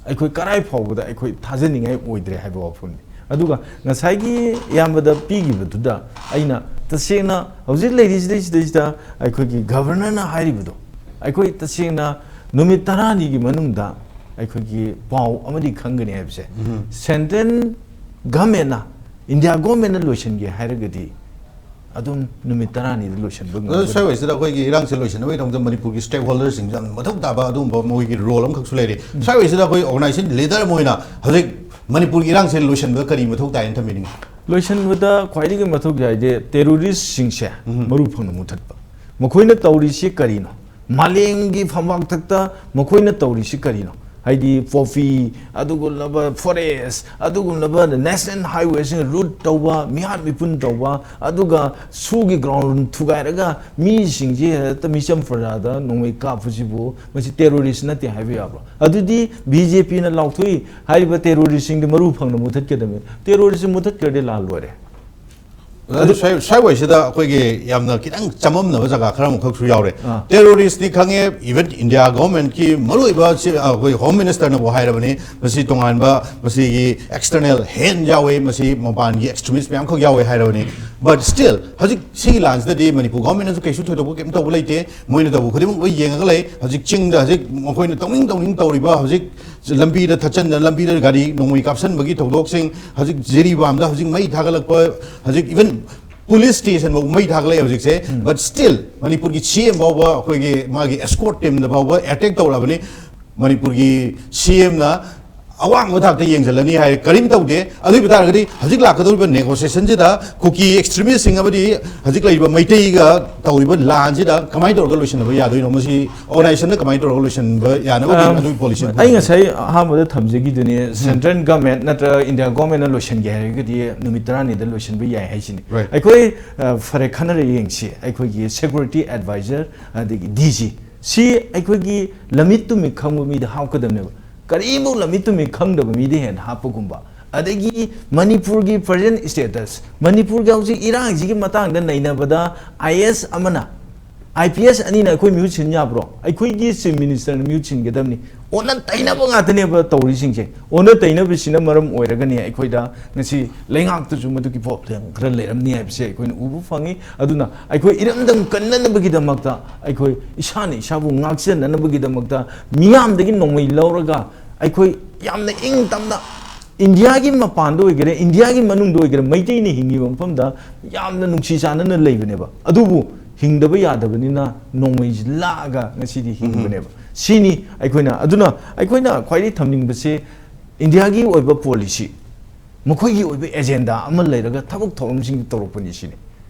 ꯑꯩꯈꯣꯏ ꯀꯔꯥꯏ ꯐꯥꯎꯕꯗ ꯑꯩꯈꯣꯏ ꯊꯥꯖꯅꯤꯡꯉꯥꯏ ꯑꯣꯏꯗ꯭ꯔꯦ ꯍꯥꯏꯕ ꯋꯥꯐꯝꯅꯤ꯫ ꯑꯗꯨꯒ ꯉꯁꯥꯏꯒꯤ ꯏꯌꯥꯝꯕꯗ ꯄꯤꯈꯤꯕꯗꯨꯗ ꯑꯩꯅ ꯇꯁꯦꯡꯅ ꯍꯧꯖꯤꯛ ꯂꯩꯔꯤꯁꯤꯗꯩꯁꯤꯗꯩꯁꯤꯗ ꯑꯩꯈꯣꯏꯒꯤ ꯒꯕꯔꯅꯔꯅ ꯍꯥꯏꯔꯤꯕꯗꯣ ꯑꯩꯈꯣꯏ ꯇꯁꯦꯡꯅ ꯅꯨꯃꯤꯠ ꯇꯔꯥꯅꯤꯒꯤ ꯃꯅꯨꯡꯗ ꯑꯩꯈꯣꯏꯒꯤ ꯄꯥꯎ ꯑꯃꯗꯤ ꯈꯪꯒꯅꯤ ꯍꯥꯏꯕꯁꯦ꯫ ꯁꯦꯟꯇ꯭ꯔꯦꯜ ꯒꯃꯦꯟꯅ, ꯏꯟꯗꯤꯌꯥ ꯒꯣꯔꯃꯦꯟꯅ ꯂꯣꯏꯁꯤꯟꯒꯦ ꯍꯥꯏꯔꯒꯗꯤ ꯑꯗꯨꯝ ꯅꯨꯃꯤꯠ ꯇꯔꯥꯅꯤꯗ ꯂꯣꯏꯁꯤꯟꯕ ꯑꯗꯣ ꯉꯝꯒꯅꯤ꯫ ꯁ꯭ꯋꯥꯏꯋꯥꯏꯁꯤꯗ ꯑꯩꯈꯣꯏꯒꯤ ꯏꯔꯥꯡꯁꯦ ꯂꯣꯏꯁꯤꯟꯅꯕꯒꯤꯗꯃꯛꯇ ꯃꯅꯤꯄꯨꯔꯒꯤ ꯁ꯭ꯇꯦꯛ ꯍꯣꯜꯗꯔꯁꯤꯡꯁꯦ ꯌꯥꯝꯅ ꯃꯊꯧ ꯇꯥꯕ ꯑꯗꯨꯒꯨꯝꯕ ꯃꯣꯏꯒꯤ ꯔꯣꯜ ꯑꯃꯈꯛꯁꯨ ꯂꯩꯔꯤ꯫ ꯁ꯭ꯋꯥꯏꯋꯥꯏꯁꯤꯗ ꯑꯩꯈꯣꯏ ꯑꯣꯔꯒꯅꯥꯏꯖꯦꯁꯟ ꯂꯤꯗꯔ ꯑꯃ ꯑꯣꯏꯅ ꯍꯧꯖꯤꯛ ꯃꯅꯤꯄꯨꯔꯒꯤ ꯏꯔꯥꯡꯁꯦ ꯂꯣꯏꯁꯤꯟꯕꯗ ꯀꯔꯤ ꯃꯊꯧ ꯇꯥꯏꯅ ꯊꯝꯕꯤꯅꯤꯡꯉꯤ? ꯂꯣꯏꯁꯤꯟꯕꯗ ꯈ꯭ꯋꯥꯏꯗꯒꯤ ꯃꯊꯧ ꯇꯥꯏꯗꯤ ꯇꯦꯔꯣꯔꯤꯁꯁꯤꯡꯁꯦ ꯃꯔꯨ ꯐꯪꯅ ꯃꯨꯊꯠꯄ꯫ ꯃꯈꯣꯏꯅ ꯇꯧꯔꯤꯁꯤ ꯀꯔꯤꯅꯣ? ꯃꯥꯂꯦꯝꯒꯤ ꯐꯝꯕꯥꯛꯊꯛꯇ ꯃꯈꯣꯏꯅ ꯇꯧꯔꯤꯁꯤ ꯀꯔꯤꯅꯣ? ꯍꯥꯏꯗꯤ ꯄꯣꯄꯤ, ꯑꯗꯨꯒꯨꯝꯂꯕ ꯐꯣꯔꯦꯁ, ꯑꯗꯨꯒꯨꯝꯂꯕ ꯅꯦꯁꯅꯦꯜ ꯍꯥꯏꯋꯦꯁꯤꯡ ꯔꯨꯠ ꯇꯧꯕ, ꯃꯤꯍꯥꯠ ꯃꯤꯄꯨꯟ ꯇꯧꯕ, ꯑꯗꯨꯒ ꯁꯨꯒꯤ ꯒ꯭ꯔꯥꯎꯟ ꯊꯨꯒꯥꯏꯔꯒ ꯃꯤꯁꯤꯡꯁꯤ ꯍꯦꯛꯇ ꯃꯤꯆꯝ ꯄ꯭ꯔꯖꯥꯗ ꯅꯣꯡꯃꯩ ꯀꯥꯞꯄꯁꯤꯕꯨ ꯃꯁꯤ ꯇꯦꯔꯣꯔꯤꯁ ꯅꯠꯇꯦ ꯍꯥꯏꯕ ꯌꯥꯕ꯭ꯔꯣ? ꯑꯗꯨꯗꯤ ꯕꯤ ꯖꯦ ꯄꯤꯅ ꯂꯥꯎꯊꯣꯛꯏ, ꯍꯥꯏꯔꯤꯕ ꯇꯦꯔꯣꯔꯤꯁꯁꯤꯡꯗꯤ ꯃꯔꯨ ꯐꯪꯅ ꯃꯨꯊꯠꯀꯗꯕꯅꯤ꯫ ꯇꯦꯔꯣꯔꯤꯁ ꯃꯨꯊꯠꯈ꯭ꯔꯗꯤ ꯂꯥꯜ ꯂꯣꯏꯔꯦ꯫ ꯑꯗꯨ ꯁ꯭ꯋꯥꯏ- ꯁ꯭ꯋꯥꯏꯋꯥꯏꯁꯤꯗ ꯑꯩꯈꯣꯏꯒꯤ ꯌꯥꯝꯅ ꯈꯤꯇꯪ ꯆꯃꯝꯅꯕ ꯖꯒꯥ ꯈꯔ ꯑꯃꯈꯛꯁꯨ ꯌꯥꯎꯔꯦ꯫ ꯑꯥ꯫ ꯇꯦꯔꯣꯔꯤꯁꯇꯤ ꯈꯪꯉꯦ, ꯏꯚꯟ ꯏꯟꯗꯤꯌꯥ ꯒꯣꯔꯃꯦꯟꯠꯀꯤ ꯃꯔꯨꯑꯣꯏꯕ ꯁꯤ- ꯑꯩꯈꯣꯏ ꯍꯣꯝ ꯃꯤꯅꯤꯁꯇꯔꯅꯕꯨ ꯍꯥꯏꯔꯕꯅꯤ, ꯃꯁꯤ ꯇꯣꯉꯥꯟꯕ ꯃꯁꯤꯒꯤ ꯑꯦꯛꯁꯇꯔꯅꯦꯜ ꯍꯦꯟ ꯌꯥꯎꯋꯦ, ꯃꯁꯤ ꯃꯄꯥꯟꯒꯤ ꯑꯦꯛꯁꯇ꯭ꯔꯤꯃꯤꯁ ꯃꯌꯥꯝꯈꯛ ꯌꯥꯎꯋꯦ ꯍꯥꯏꯔꯕꯅꯤ꯫ ꯕꯠ ꯁ꯭ꯇꯤꯜ ꯍꯧꯖꯤꯛ ꯁꯤꯒꯤ ꯂꯥꯟꯁꯤꯗꯗꯤ ꯃꯅꯤꯄꯨꯔ ꯒꯣꯔꯃꯦꯟꯠꯅꯁꯨ ꯀꯩꯁꯨ ꯊꯣꯏꯗꯣꯛꯄ ꯀꯩꯝ ꯇꯧꯕ ꯂꯩꯇꯦ, ꯃꯣꯏꯅ ꯇꯧꯕ ꯈꯨꯗꯤꯡꯃꯛ ꯂꯣꯏ ꯌꯦꯡꯉꯒ ꯂꯩ꯫ ꯍꯧꯖꯤꯛ ꯆꯤꯡꯗ ꯍꯧꯖꯤꯛ ꯃꯈꯣꯏꯅ ꯇꯧꯅꯤꯡ ꯇꯧꯅꯤꯡ ꯇꯧꯔꯤꯕ, ꯍꯧꯖꯤꯛ ꯂꯝꯕꯤꯗ ꯊꯠꯆꯟꯗꯅ, ꯂꯝꯕꯤꯗ ꯒꯥꯔꯤ ꯅꯣꯡꯃꯩ ꯀꯥꯞꯁꯟꯕꯒꯤ ꯊꯧꯗꯣꯛꯁꯤꯡ, ꯍꯧꯖꯤꯛ ꯖꯤꯔꯤꯕꯥꯝꯗ ꯍꯧꯖꯤꯛ ꯃꯩ ꯊꯥꯒꯠꯂꯛꯄ, ꯍꯧꯖꯤꯛ ꯏꯚꯟ ꯄꯨꯂꯤꯁ ꯁ꯭ꯇꯦꯁꯟꯐꯥꯎ ꯃꯩ ꯊꯥꯒꯠꯂꯛꯑꯦ ꯍꯧꯖꯤꯛꯁꯦ꯫ ꯕꯠ ꯁ꯭ꯇꯤꯜ ꯃꯅꯤꯄꯨꯔꯒꯤ ꯁꯤ ꯑꯦꯝ ꯐꯥꯎꯕ, ꯑꯩꯈꯣꯏꯒꯤ ꯃꯥꯒꯤ ꯑꯦꯁꯀꯣꯔꯠ ꯇꯤꯝꯗ ꯐꯥꯎꯕ ꯑꯦꯇꯦꯛ ꯇꯧꯔꯛꯑꯕꯅꯤ꯫ ꯃꯅꯤꯄꯨꯔꯒꯤ ꯁꯤ ꯑꯦꯝꯅ ꯑꯋꯥꯡꯕ ꯊꯥꯛꯇ ꯌꯦꯡꯁꯤꯜꯂꯅꯤ ꯍꯥꯏ, ꯀꯔꯤꯝ ꯇꯧꯗꯦ꯫ ꯑꯗꯨ ꯑꯣꯏꯕ ꯇꯥꯔꯒꯗꯤ ꯍꯧꯖꯤꯛ ꯂꯥꯛꯀꯗꯧꯔꯤꯕ ꯅꯦꯒꯣꯁꯤꯌꯦꯁꯟꯁꯤꯗ ꯀꯨꯀꯤ ꯑꯦꯛꯁꯇ꯭ꯔꯤꯃꯤꯁꯁꯤꯡ ꯑꯃꯗꯤ ꯍꯧꯖꯤꯛ ꯂꯩꯔꯤꯕ ꯃꯩꯇꯩꯒ ꯇꯧꯔꯤꯕ ꯂꯥꯟꯁꯤꯗ ꯀꯃꯥꯏꯅ ꯇꯧꯔꯒ ꯂꯣꯏꯁꯤꯟꯅꯕ ꯌꯥꯗꯣꯏꯅꯣ? ꯃꯁꯤ ꯑꯣꯔꯒꯅꯥꯏꯖꯦꯁꯟꯅ ꯀꯃꯥꯏꯅ ꯇꯧꯔꯒ ꯂꯣꯏꯁꯤꯟꯕ ꯌꯥꯅꯕ ꯑꯝ, ꯑꯗꯨꯒꯤ ꯄꯣꯂꯤꯁꯤ ꯑꯩ ꯉꯁꯥꯏ ꯑꯍꯥꯟꯕꯗ ꯊꯝꯖꯈꯤꯗꯨꯅꯤ, ꯁꯦꯟꯇ꯭ꯔꯦꯜ ꯒꯃꯦꯟ ꯅꯠꯇ꯭ꯔꯒ ꯏꯟꯗꯤꯌꯥ ꯒꯣꯔꯃꯦꯟꯅ ꯂꯣꯏꯁꯤꯟꯒꯦ ꯍꯥꯏꯔꯒꯗꯤ ꯅꯨꯃꯤꯠ ꯇꯔꯥꯅꯤꯗ ꯂꯣꯏꯁꯤꯟꯕ ꯌꯥꯏ ꯍꯥꯏꯁꯤꯅꯤ꯫ Right. ꯑꯩꯈꯣꯏ, ꯑ, ꯐꯔꯦ, ꯈꯟꯅꯔ ꯌꯦꯡꯁꯤ꯫ ꯑꯩꯈꯣꯏꯒꯤ ꯁꯦꯀ꯭ꯌꯨꯔꯤꯇꯤ ꯑꯦꯗꯚꯥꯏꯖꯔ ꯑꯗꯒꯤ ꯗꯤ ꯖꯤ ꯁꯤ ꯑꯩꯈꯣꯏꯒꯤ ꯂꯝꯃꯤꯠ ꯇꯨꯃꯤꯠ ꯈꯪꯕ ꯃꯤꯗ ꯍꯥꯞꯀꯗꯕꯅꯦꯕ꯫ ꯀꯔꯤꯃꯨꯛ ꯂꯝꯃꯤꯠ ꯇꯨꯃꯤꯠ ꯈꯪꯗꯕ ꯃꯤꯗ ꯍꯦꯟꯅ ꯍꯥꯞꯄꯒꯨꯝꯕ, ꯑꯗꯒꯤ ꯃꯅꯤꯄꯨꯔꯒꯤ ꯄ꯭ꯔꯖꯦꯟ ꯁ꯭ꯇꯦꯇꯁ, ꯃꯅꯤꯄꯨꯔꯒꯤ ꯍꯧꯖꯤꯛ ꯏꯔꯥꯡꯁꯤꯒꯤ ꯃꯇꯥꯡꯗ ꯅꯩꯅꯕꯗ ꯑꯥꯏ ꯑꯦꯁ ꯑꯃꯅ, ꯑꯥꯏ ꯄꯤ ꯑꯦꯁ ꯑꯅꯤꯅ ꯑꯩꯈꯣꯏ ꯃꯤꯍꯨꯠ ꯁꯤꯟ ꯌꯥꯕ꯭ꯔꯣ? ꯑꯩꯈꯣꯏꯒꯤ ꯆꯤꯐ ꯃꯤꯅꯤꯁꯇꯔꯅ ꯃꯤꯍꯨꯠ ꯁꯤꯟꯒꯗꯕꯅꯤ꯫ ꯑꯣꯟꯅ ꯇꯩꯅꯕ ꯉꯥꯛꯇꯅꯦꯕ ꯇꯧꯔꯤꯁꯤꯡꯁꯦ꯫ ꯑꯣꯟꯅ ꯇꯩꯅꯕꯁꯤꯅ ꯃꯔꯝ ꯑꯣꯏꯔꯒꯅꯤ ꯑꯩꯈꯣꯏꯗ ꯉꯁꯤ ꯂꯩꯉꯥꯛꯇꯁꯨ ꯃꯗꯨꯒꯤ ꯄ꯭ꯔꯣꯕ꯭ꯂꯦꯝ ꯈꯔ ꯂꯩꯔꯝꯅꯤ ꯍꯥꯏꯕꯁꯦ ꯑꯩꯈꯣꯏꯅ ꯎꯕ ꯐꯪꯉꯤ꯫ ꯑꯗꯨꯅ ꯑꯩꯈꯣꯏ ꯏꯔꯝꯗꯝ ꯀꯟꯅꯅꯕꯒꯤꯗꯃꯛꯇ, ꯑꯩꯈꯣꯏ ꯏꯁꯥꯅ ꯏꯁꯥꯕꯨ ꯉꯥꯛꯆꯅꯅꯕꯒꯤꯗꯃꯛꯇ ꯃꯤꯌꯥꯝꯗꯒꯤ ꯅꯣꯡꯃꯩ ꯂꯧꯔꯒ ꯑꯩꯈꯣꯏ ꯌꯥꯝꯅ ꯏꯪ ꯇꯞꯅ ꯏꯟꯗꯤꯌꯥꯒꯤ ꯃꯄꯥꯟꯗ ꯑꯣꯏꯒꯦꯔꯥ, ꯏꯟꯗꯤꯌꯥꯒꯤ ꯃꯅꯨꯡꯗ ꯑꯣꯏꯒꯦꯔꯥ, ꯃꯩꯇꯩꯅ ꯍꯤꯡꯉꯤꯕ ꯃꯐꯝꯗ ꯌꯥꯝꯅ ꯅꯨꯡꯁꯤ ꯆꯥꯟꯅꯅ ꯂꯩꯕꯅꯦꯕ꯫ ꯑꯗꯨꯕꯨ ꯍꯤꯡꯗꯕ ꯌꯥꯗꯕꯅꯤꯅ ꯅꯣꯡꯃꯩꯁꯤ ꯂꯥꯛꯑꯒ ꯉꯁꯤꯗꯤ ꯍꯤꯡꯕꯅꯦꯕ꯫ ꯁꯤꯅꯤ ꯑꯩꯈꯣꯏꯅ, ꯑꯗꯨꯅ ꯑꯩꯈꯣꯏꯅ ꯈ꯭ꯋꯥꯏꯗꯒꯤ ꯊꯝꯅꯤꯡꯕꯁꯦ, ꯏꯟꯗꯤꯌꯥꯒꯤ ꯑꯣꯏꯕ ꯄꯣꯂꯤꯁꯤ, ꯃꯈꯣꯏꯒꯤ ꯑꯣꯏꯕ ꯑꯦꯖꯦꯟꯗꯥ ꯑꯃ ꯂꯩꯔꯒ ꯊꯕꯛ ꯊꯧꯔꯝꯁꯤꯡ ꯇꯧꯔꯛꯄꯅꯤ ꯁꯤꯅꯤ꯫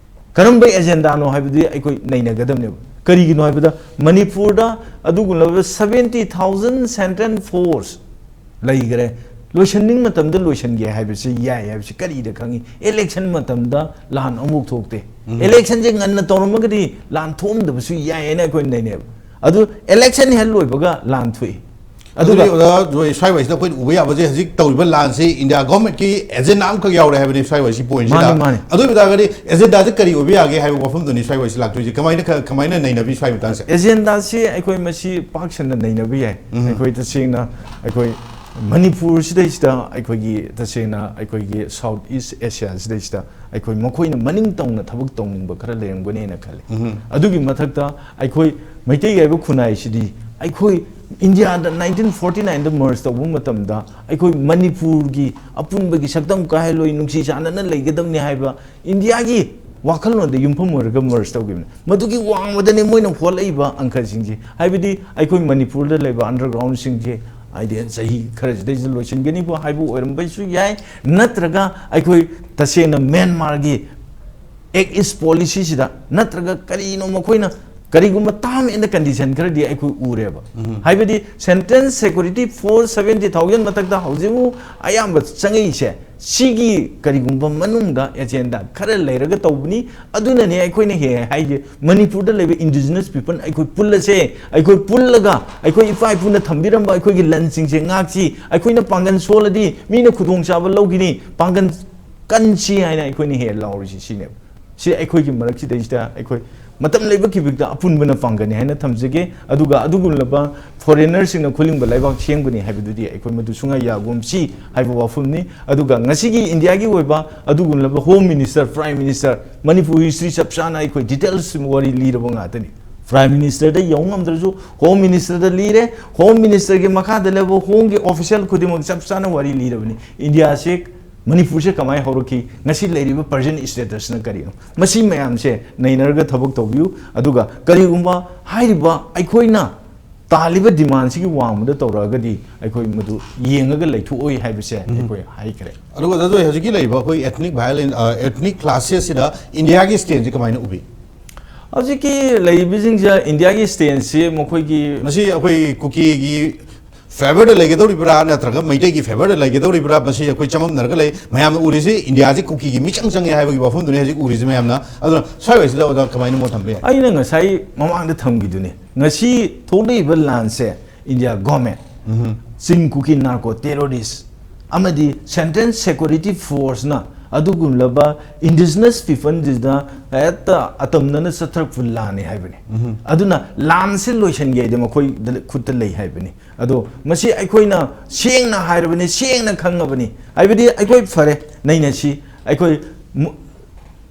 ꯀꯔꯝꯕ ꯑꯦꯖꯦꯟꯗꯥꯅꯣ ꯍꯥꯏꯕꯗꯤ ꯑꯩꯈꯣꯏ ꯅꯩꯅꯒꯗꯕꯅꯦꯕ꯫ ꯀꯔꯤꯒꯤꯅꯣ ꯍꯥꯏꯕꯗ ꯃꯅꯤꯄꯨꯔꯗ ꯑꯗꯨꯒꯨꯝꯂꯕ seventy thousand central force ꯂꯩꯈ꯭ꯔꯦ꯫ ꯂꯣꯏꯁꯟꯅꯤꯡ ꯃꯇꯝꯗ ꯂꯣꯏꯁꯟꯒꯦ ꯍꯥꯏꯕꯁꯤ ꯌꯥꯏ ꯍꯥꯏꯕꯁꯤ ꯀꯔꯤꯗ ꯈꯪꯉꯤ? ꯏꯂꯦꯛꯁꯟ ꯃꯇꯝꯗ ꯂꯥꯟ ꯑꯃꯨꯛ ꯊꯣꯛꯇꯦ꯫ ꯎꯝ꯫ ꯏꯂꯦꯛꯁꯟꯁꯦ ꯉꯟꯅ ꯇꯧꯔꯝꯃꯒꯗꯤ ꯂꯥꯟ ꯊꯣꯛꯑꯝꯗꯕꯁꯨ ꯌꯥꯏ ꯍꯥꯏꯅ ꯑꯩꯈꯣꯏ ꯅꯩꯅꯩꯕ꯫ ꯑꯗꯨ ꯏꯂꯦꯛꯁꯟ ꯍꯦꯛ ꯂꯣꯏꯕꯒ ꯂꯥꯟ ꯊꯣꯛꯏ꯫ ꯑꯗꯨꯒ ꯑꯗꯨꯗꯤ ꯑꯣꯖꯥ ꯖꯣꯏ, ꯁ꯭ꯋꯥꯏ ꯋꯥꯏꯁꯤꯗ ꯑꯩꯈꯣꯏꯅ ꯎꯕ ꯌꯥꯕꯁꯦ, ꯍꯧꯖꯤꯛ ꯇꯧꯔꯤꯕ ꯂꯥꯟꯁꯤ ꯏꯟꯗꯤꯌꯥ ꯒꯣꯔꯃꯦꯟꯠꯀꯤ ꯑꯦꯖꯦꯟꯗꯥ ꯑꯃꯈꯛ ꯌꯥꯎꯔꯦ ꯍꯥꯏꯕꯅꯤ ꯁ꯭ꯋꯥꯏ ꯋꯥꯏꯁꯤ ꯄꯣꯏꯟꯁꯤꯗ꯫ ꯃꯥꯅꯤ, ꯃꯥꯅꯤ꯫ ꯑꯗꯨ ꯑꯣꯏꯕ ꯇꯥꯔꯒꯗꯤ ꯑꯦꯖꯦꯟꯗꯥꯁꯦ ꯀꯔꯤ ꯑꯣꯏꯕ ꯌꯥꯒꯦ ꯍꯥꯏꯕ ꯋꯥꯐꯝꯗꯨꯅꯤ ꯁ꯭ꯋꯥꯏ ꯋꯥꯏꯁꯤ ꯂꯥꯛꯇꯣꯏꯁꯦ꯫ ꯀꯃꯥꯏꯅ ꯈ-, ꯀꯃꯥꯏꯅ ꯅꯩꯅꯕꯤ ꯁ꯭ꯋꯥꯏ ꯃꯇꯥꯡꯁꯦ? ꯑꯦꯖꯦꯟꯗꯥꯁꯤ ꯑꯩꯈꯣꯏ ꯃꯁꯤ ꯄꯥꯛ ꯁꯟꯅ ꯅꯩꯅꯕ ꯌꯥꯏ꯫ ꯎꯝ꯫ ꯑꯩꯈꯣꯏ ꯇꯁꯦꯡꯅ ꯑꯩꯈꯣꯏ ꯃꯅꯤꯄꯨꯔꯁꯤꯗꯩꯁꯤꯗ ꯑꯩꯈꯣꯏꯒꯤ ꯇꯁꯦꯡꯅ ꯑꯩꯈꯣꯏꯒꯤ South East Asia ꯁꯤꯗꯩꯁꯤꯗ ꯑꯩꯈꯣꯏ ꯃꯈꯣꯏꯅ ꯃꯅꯤꯡ ꯇꯧꯅ ꯊꯕꯛ ꯇꯧꯅꯤꯡꯕ ꯈꯔ ꯂꯩꯔꯝꯒꯅꯦꯅ ꯈꯜꯂꯤ꯫ ꯎꯝ꯫ ꯑꯗꯨꯒꯤ ꯃꯊꯛꯇ ꯑꯩꯈꯣꯏ ꯃꯩꯇꯩ ꯍꯥꯏꯕ ꯈꯨꯟꯅꯥꯏꯁꯤꯗꯤ ꯑꯩꯈꯣꯏ ꯏꯟꯗꯤꯌꯥꯗ nineteen forty nine ꯗ merge ꯇꯧꯕ ꯃꯇꯝꯗ ꯑꯩꯈꯣꯏ ꯃꯅꯤꯄꯨꯔꯒꯤ ꯑꯄꯨꯟꯕꯒꯤ ꯁꯛꯇꯝ ꯀꯥꯏꯍꯜꯂꯣꯏ, ꯅꯨꯡꯁꯤ ꯆꯥꯟꯅꯅ ꯂꯩꯒꯗꯕꯅꯤ ꯍꯥꯏꯕ ꯏꯟꯗꯤꯌꯥꯒꯤ ꯋꯥꯈꯜꯂꯣꯟꯗ ꯌꯨꯝꯐꯝ ꯑꯣꯏꯔꯒ merge ꯇꯧꯈꯤꯕꯅꯤ꯫ ꯃꯗꯨꯒꯤ ꯋꯥꯡꯃꯗꯅꯤ ꯃꯣꯏꯅ ꯍꯣꯠꯂꯛꯏꯕ ꯑꯪꯀꯜꯁꯤꯡꯁꯦ꯫ ꯍꯥꯏꯕꯗꯤ ꯑꯩꯈꯣꯏ ꯃꯅꯤꯄꯨꯔꯗ ꯂꯩꯕ underground ꯁꯤꯡꯁꯦ ꯍꯥꯏꯗꯤ ꯆꯍꯤ ꯈꯔꯁꯤꯗꯩꯁꯤꯗ ꯂꯣꯏꯁꯤꯟꯒꯅꯤꯕꯨ ꯍꯥꯏꯕ ꯑꯣꯏꯔꯝꯕꯁꯨ ꯌꯥꯏ, ꯅꯠꯇ꯭ꯔꯒ ꯑꯩꯈꯣꯏ ꯇꯁꯦꯡꯅ ꯃ꯭ꯌꯥꯟꯃꯥꯔꯒꯤ Act East policy ꯁꯤꯗ ꯅꯠꯇ꯭ꯔꯒ ꯀꯔꯤꯅꯣ ꯃꯈꯣꯏꯅ ꯀꯔꯤꯒꯨꯝꯕ term and condition ꯈꯔꯗꯤ ꯑꯩꯈꯣꯏ ꯎꯔꯦꯕ꯫ ꯎꯝ꯫ ꯍꯥꯏꯕꯗꯤ central security force seventy thousand ꯃꯊꯛꯇ ꯍꯧꯖꯤꯛ ꯑꯌꯥꯝꯕ ꯆꯪꯉꯛꯏꯁꯦ ꯁꯤꯒꯤ ꯀꯔꯤꯒꯨꯝꯕ ꯃꯅꯨꯡꯗ ꯑꯦꯖꯦꯟꯗꯥ ꯈꯔ ꯂꯩꯔꯒ ꯇꯧꯕꯅꯤ꯫ ꯑꯗꯨꯅꯅꯦ ꯑꯩꯈꯣꯏꯅ ꯍꯦꯛ ꯍꯦꯛ ꯍꯥꯏꯁꯦ, ꯃꯅꯤꯄꯨꯔꯗ ꯂꯩꯕ indigenous people ꯑꯩꯈꯣꯏ ꯄꯨꯜꯂꯁꯦ, ꯑꯩꯈꯣꯏ ꯄꯨꯜꯂꯒ ꯑꯩꯈꯣꯏ ꯏꯄꯥ ꯏꯄꯨꯅ ꯊꯝꯕꯤꯔꯝꯕ ꯑꯩꯈꯣꯏꯒꯤ ꯂꯟꯁꯤꯡꯁꯦ ꯉꯥꯛꯁꯤ, ꯑꯩꯈꯣꯏꯅ ꯄꯥꯡꯒꯜ ꯁꯣꯜꯂꯗꯤ ꯃꯤꯅ ꯈꯨꯗꯣꯡꯆꯥꯕ ꯂꯧꯈꯤꯅꯤ, ꯄꯥꯡꯒꯜ ꯀꯟꯁꯤ ꯍꯥꯏꯅ ꯑꯩꯈꯣꯏꯅ ꯍꯦꯛ ꯂꯥꯎꯔꯤꯁꯤ ꯁꯤꯅꯦꯕ꯫ ꯁꯤ ꯑꯩꯈꯣꯏꯒꯤ ꯃꯔꯛꯁꯤꯗꯩꯁꯤꯗ ꯑꯩꯈꯣꯏ ꯃꯇꯝ ꯂꯩꯕ ꯈꯤꯕꯤꯛꯇ ꯑꯄꯨꯟꯕꯅ ꯄꯥꯡꯒꯅꯤ ꯍꯥꯏꯅ ꯊꯝꯖꯒꯦ꯫ ꯑꯗꯨꯒ ꯑꯗꯨꯒꯨꯝꯂꯕ foreigner ꯁꯤꯡꯅ ꯈꯨꯂꯤꯡꯕ ꯂꯩꯕꯥꯛ ꯁꯦꯝꯒꯅꯤ ꯍꯥꯏꯕꯗꯨꯗꯤ ꯑꯩꯈꯣꯏ ꯃꯗꯨ ꯁꯨꯡꯌꯥ ꯌꯥꯒꯨꯝꯁꯤ ꯍꯥꯏꯕ ꯋꯥꯐꯝꯅꯤ꯫ ꯑꯗꯨꯒ ꯉꯁꯤꯒꯤ ꯏꯟꯗꯤꯌꯥꯒꯤ ꯑꯣꯏꯕ ꯑꯗꯨꯒꯨꯝꯂꯕ Home Minister, Prime Minister, Manipur history ꯆꯞ ꯆꯥꯅ ꯑꯩꯈꯣꯏ details ꯋꯥꯔꯤ ꯂꯤꯔꯕ ꯉꯥꯛꯇꯅꯤ꯫ Prime Minister ꯗ ꯌꯧ ꯉꯝꯗ꯭ꯔꯁꯨ Home Minister ꯗ ꯂꯤꯔꯦ, Home Minister ꯒꯤ ꯃꯈꯥꯗ ꯂꯩꯕ home ꯒꯤ official ꯈꯨꯗꯤꯡꯃꯛ ꯆꯞ ꯆꯥꯅ ꯋꯥꯔꯤ ꯂꯤꯔꯕꯅꯤ꯫ ꯏꯟꯗꯤꯌꯥꯁꯦ, ꯃꯅꯤꯄꯨꯔꯁꯦ ꯀꯃꯥꯏꯅ ꯍꯧꯔꯛꯈꯤ, ꯉꯁꯤ ꯂꯩꯔꯤꯕ present status ꯅ ꯀꯔꯤꯅꯣ, ꯃꯁꯤ ꯃꯌꯥꯝꯁꯦ ꯅꯩꯅꯔꯒ ꯊꯕꯛ ꯇꯧꯕꯤꯌꯨ꯫ ꯑꯗꯨꯒ ꯀꯔꯤꯒꯨꯝꯕ ꯍꯥꯏꯔꯤꯕ ꯑꯩꯈꯣꯏꯅ ꯇꯥꯜꯂꯤꯕ ꯗꯤꯃꯥꯟꯁꯤꯒꯤ ꯋꯥꯡꯃꯗ ꯇꯧꯔꯛꯑꯒꯗꯤ ꯑꯩꯈꯣꯏ ꯃꯗꯨ ꯌꯦꯡꯉꯒ ꯂꯩꯊꯣꯛꯑꯣꯏ ꯍꯥꯏꯕꯁꯦ ꯑꯩꯈꯣꯏ ꯍꯥꯏꯈ꯭ꯔꯦ꯫ ꯑꯗꯨꯒ ꯑꯗꯨ ꯍꯧꯖꯤꯛꯀꯤ ꯂꯩꯔꯤꯕ ꯑꯩꯈꯣꯏ ethnic violence, ethnic clashꯁꯤꯗ ꯏꯟꯗꯤꯌꯥꯒꯤ stanceꯁꯤ ꯀꯃꯥꯏꯅ ꯎꯕꯤ? ꯍꯧꯖꯤꯛꯀꯤ ꯂꯩꯔꯤꯕꯁꯤꯡꯁꯦ ꯏꯟꯗꯤꯌꯥꯒꯤ stanceꯁꯤ ꯃꯈꯣꯏꯒꯤ ꯃꯁꯤ ꯑꯩꯈꯣꯏ ꯀꯨꯀꯤꯒꯤ favourꯗ ꯂꯩꯒꯗꯧꯔꯤꯕ꯭ꯔꯥ ꯅꯠꯇ꯭ꯔꯒ ꯃꯩꯇꯩꯒꯤ favourꯗ ꯂꯩꯒꯗꯧꯔꯤꯕ꯭ꯔꯥ? ꯃꯁꯤ ꯑꯩꯈꯣꯏ ꯆꯃꯝꯅꯔꯒ ꯂꯩ꯫ ꯃꯌꯥꯝꯅ ꯎꯔꯤꯁꯤ ꯏꯟꯗꯤꯌꯥꯁꯤ ꯀꯨꯀꯤꯒꯤ ꯃꯤꯆꯪ ꯆꯪꯉꯦ ꯍꯥꯏꯕꯒꯤ ꯋꯥꯐꯝꯗꯨꯅꯤ ꯍꯧꯖꯤꯛ ꯎꯔꯤꯁꯤ ꯃꯌꯥꯝꯅ꯫ ꯑꯗꯨꯅ ꯁ꯭ꯋꯥꯏꯋꯥꯏꯁꯤꯗ ꯑꯣꯖꯥ ꯀꯃꯥꯏꯅ ꯃꯣꯠ ꯊꯝꯕ ꯌꯥꯏ? ꯑꯩꯅ ꯉꯁꯥꯏ ꯃꯃꯥꯡꯗ ꯊꯝꯈꯤꯗꯨꯅꯤ, ꯉꯁꯤ ꯊꯣꯛꯂꯛꯏꯕ ꯂꯥꯟꯁꯦ ꯏꯟꯗꯤꯌꯥ government, ꯆꯤꯡ ꯀꯨꯀꯤ narco terrorist ꯑꯃꯗꯤ central security forceꯅ ꯑꯗꯨꯒꯨꯝꯂꯕ indigenous peopleꯁꯤꯗ ꯍꯦꯛꯇ ꯑꯇꯝꯅꯅ ꯆꯠꯊꯔꯛꯄ ꯂꯥꯟꯅꯤ ꯍꯥꯏꯕꯅꯤ꯫ ꯑꯗꯨꯅ ꯂꯥꯟꯁꯤ ꯂꯣꯏꯁꯤꯟꯒꯦ ꯍꯥꯏꯗꯤ ꯃꯈꯣꯏꯗ ꯈꯨꯠꯇ ꯂꯩ ꯍꯥꯏꯕꯅꯤ꯫ ꯑꯗꯣ ꯃꯁꯤ ꯑꯩꯈꯣꯏꯅ ꯁꯦꯡꯅ ꯍꯥꯏꯔꯕꯅꯤ, ꯁꯦꯡꯅ ꯈꯪꯉꯕꯅꯤ꯫ ꯍꯥꯏꯕꯗꯤ ꯑꯩꯈꯣꯏ ꯐꯔꯦ, ꯅꯩꯅꯁꯤ, ꯑꯩꯈꯣꯏ ꯃꯨ-,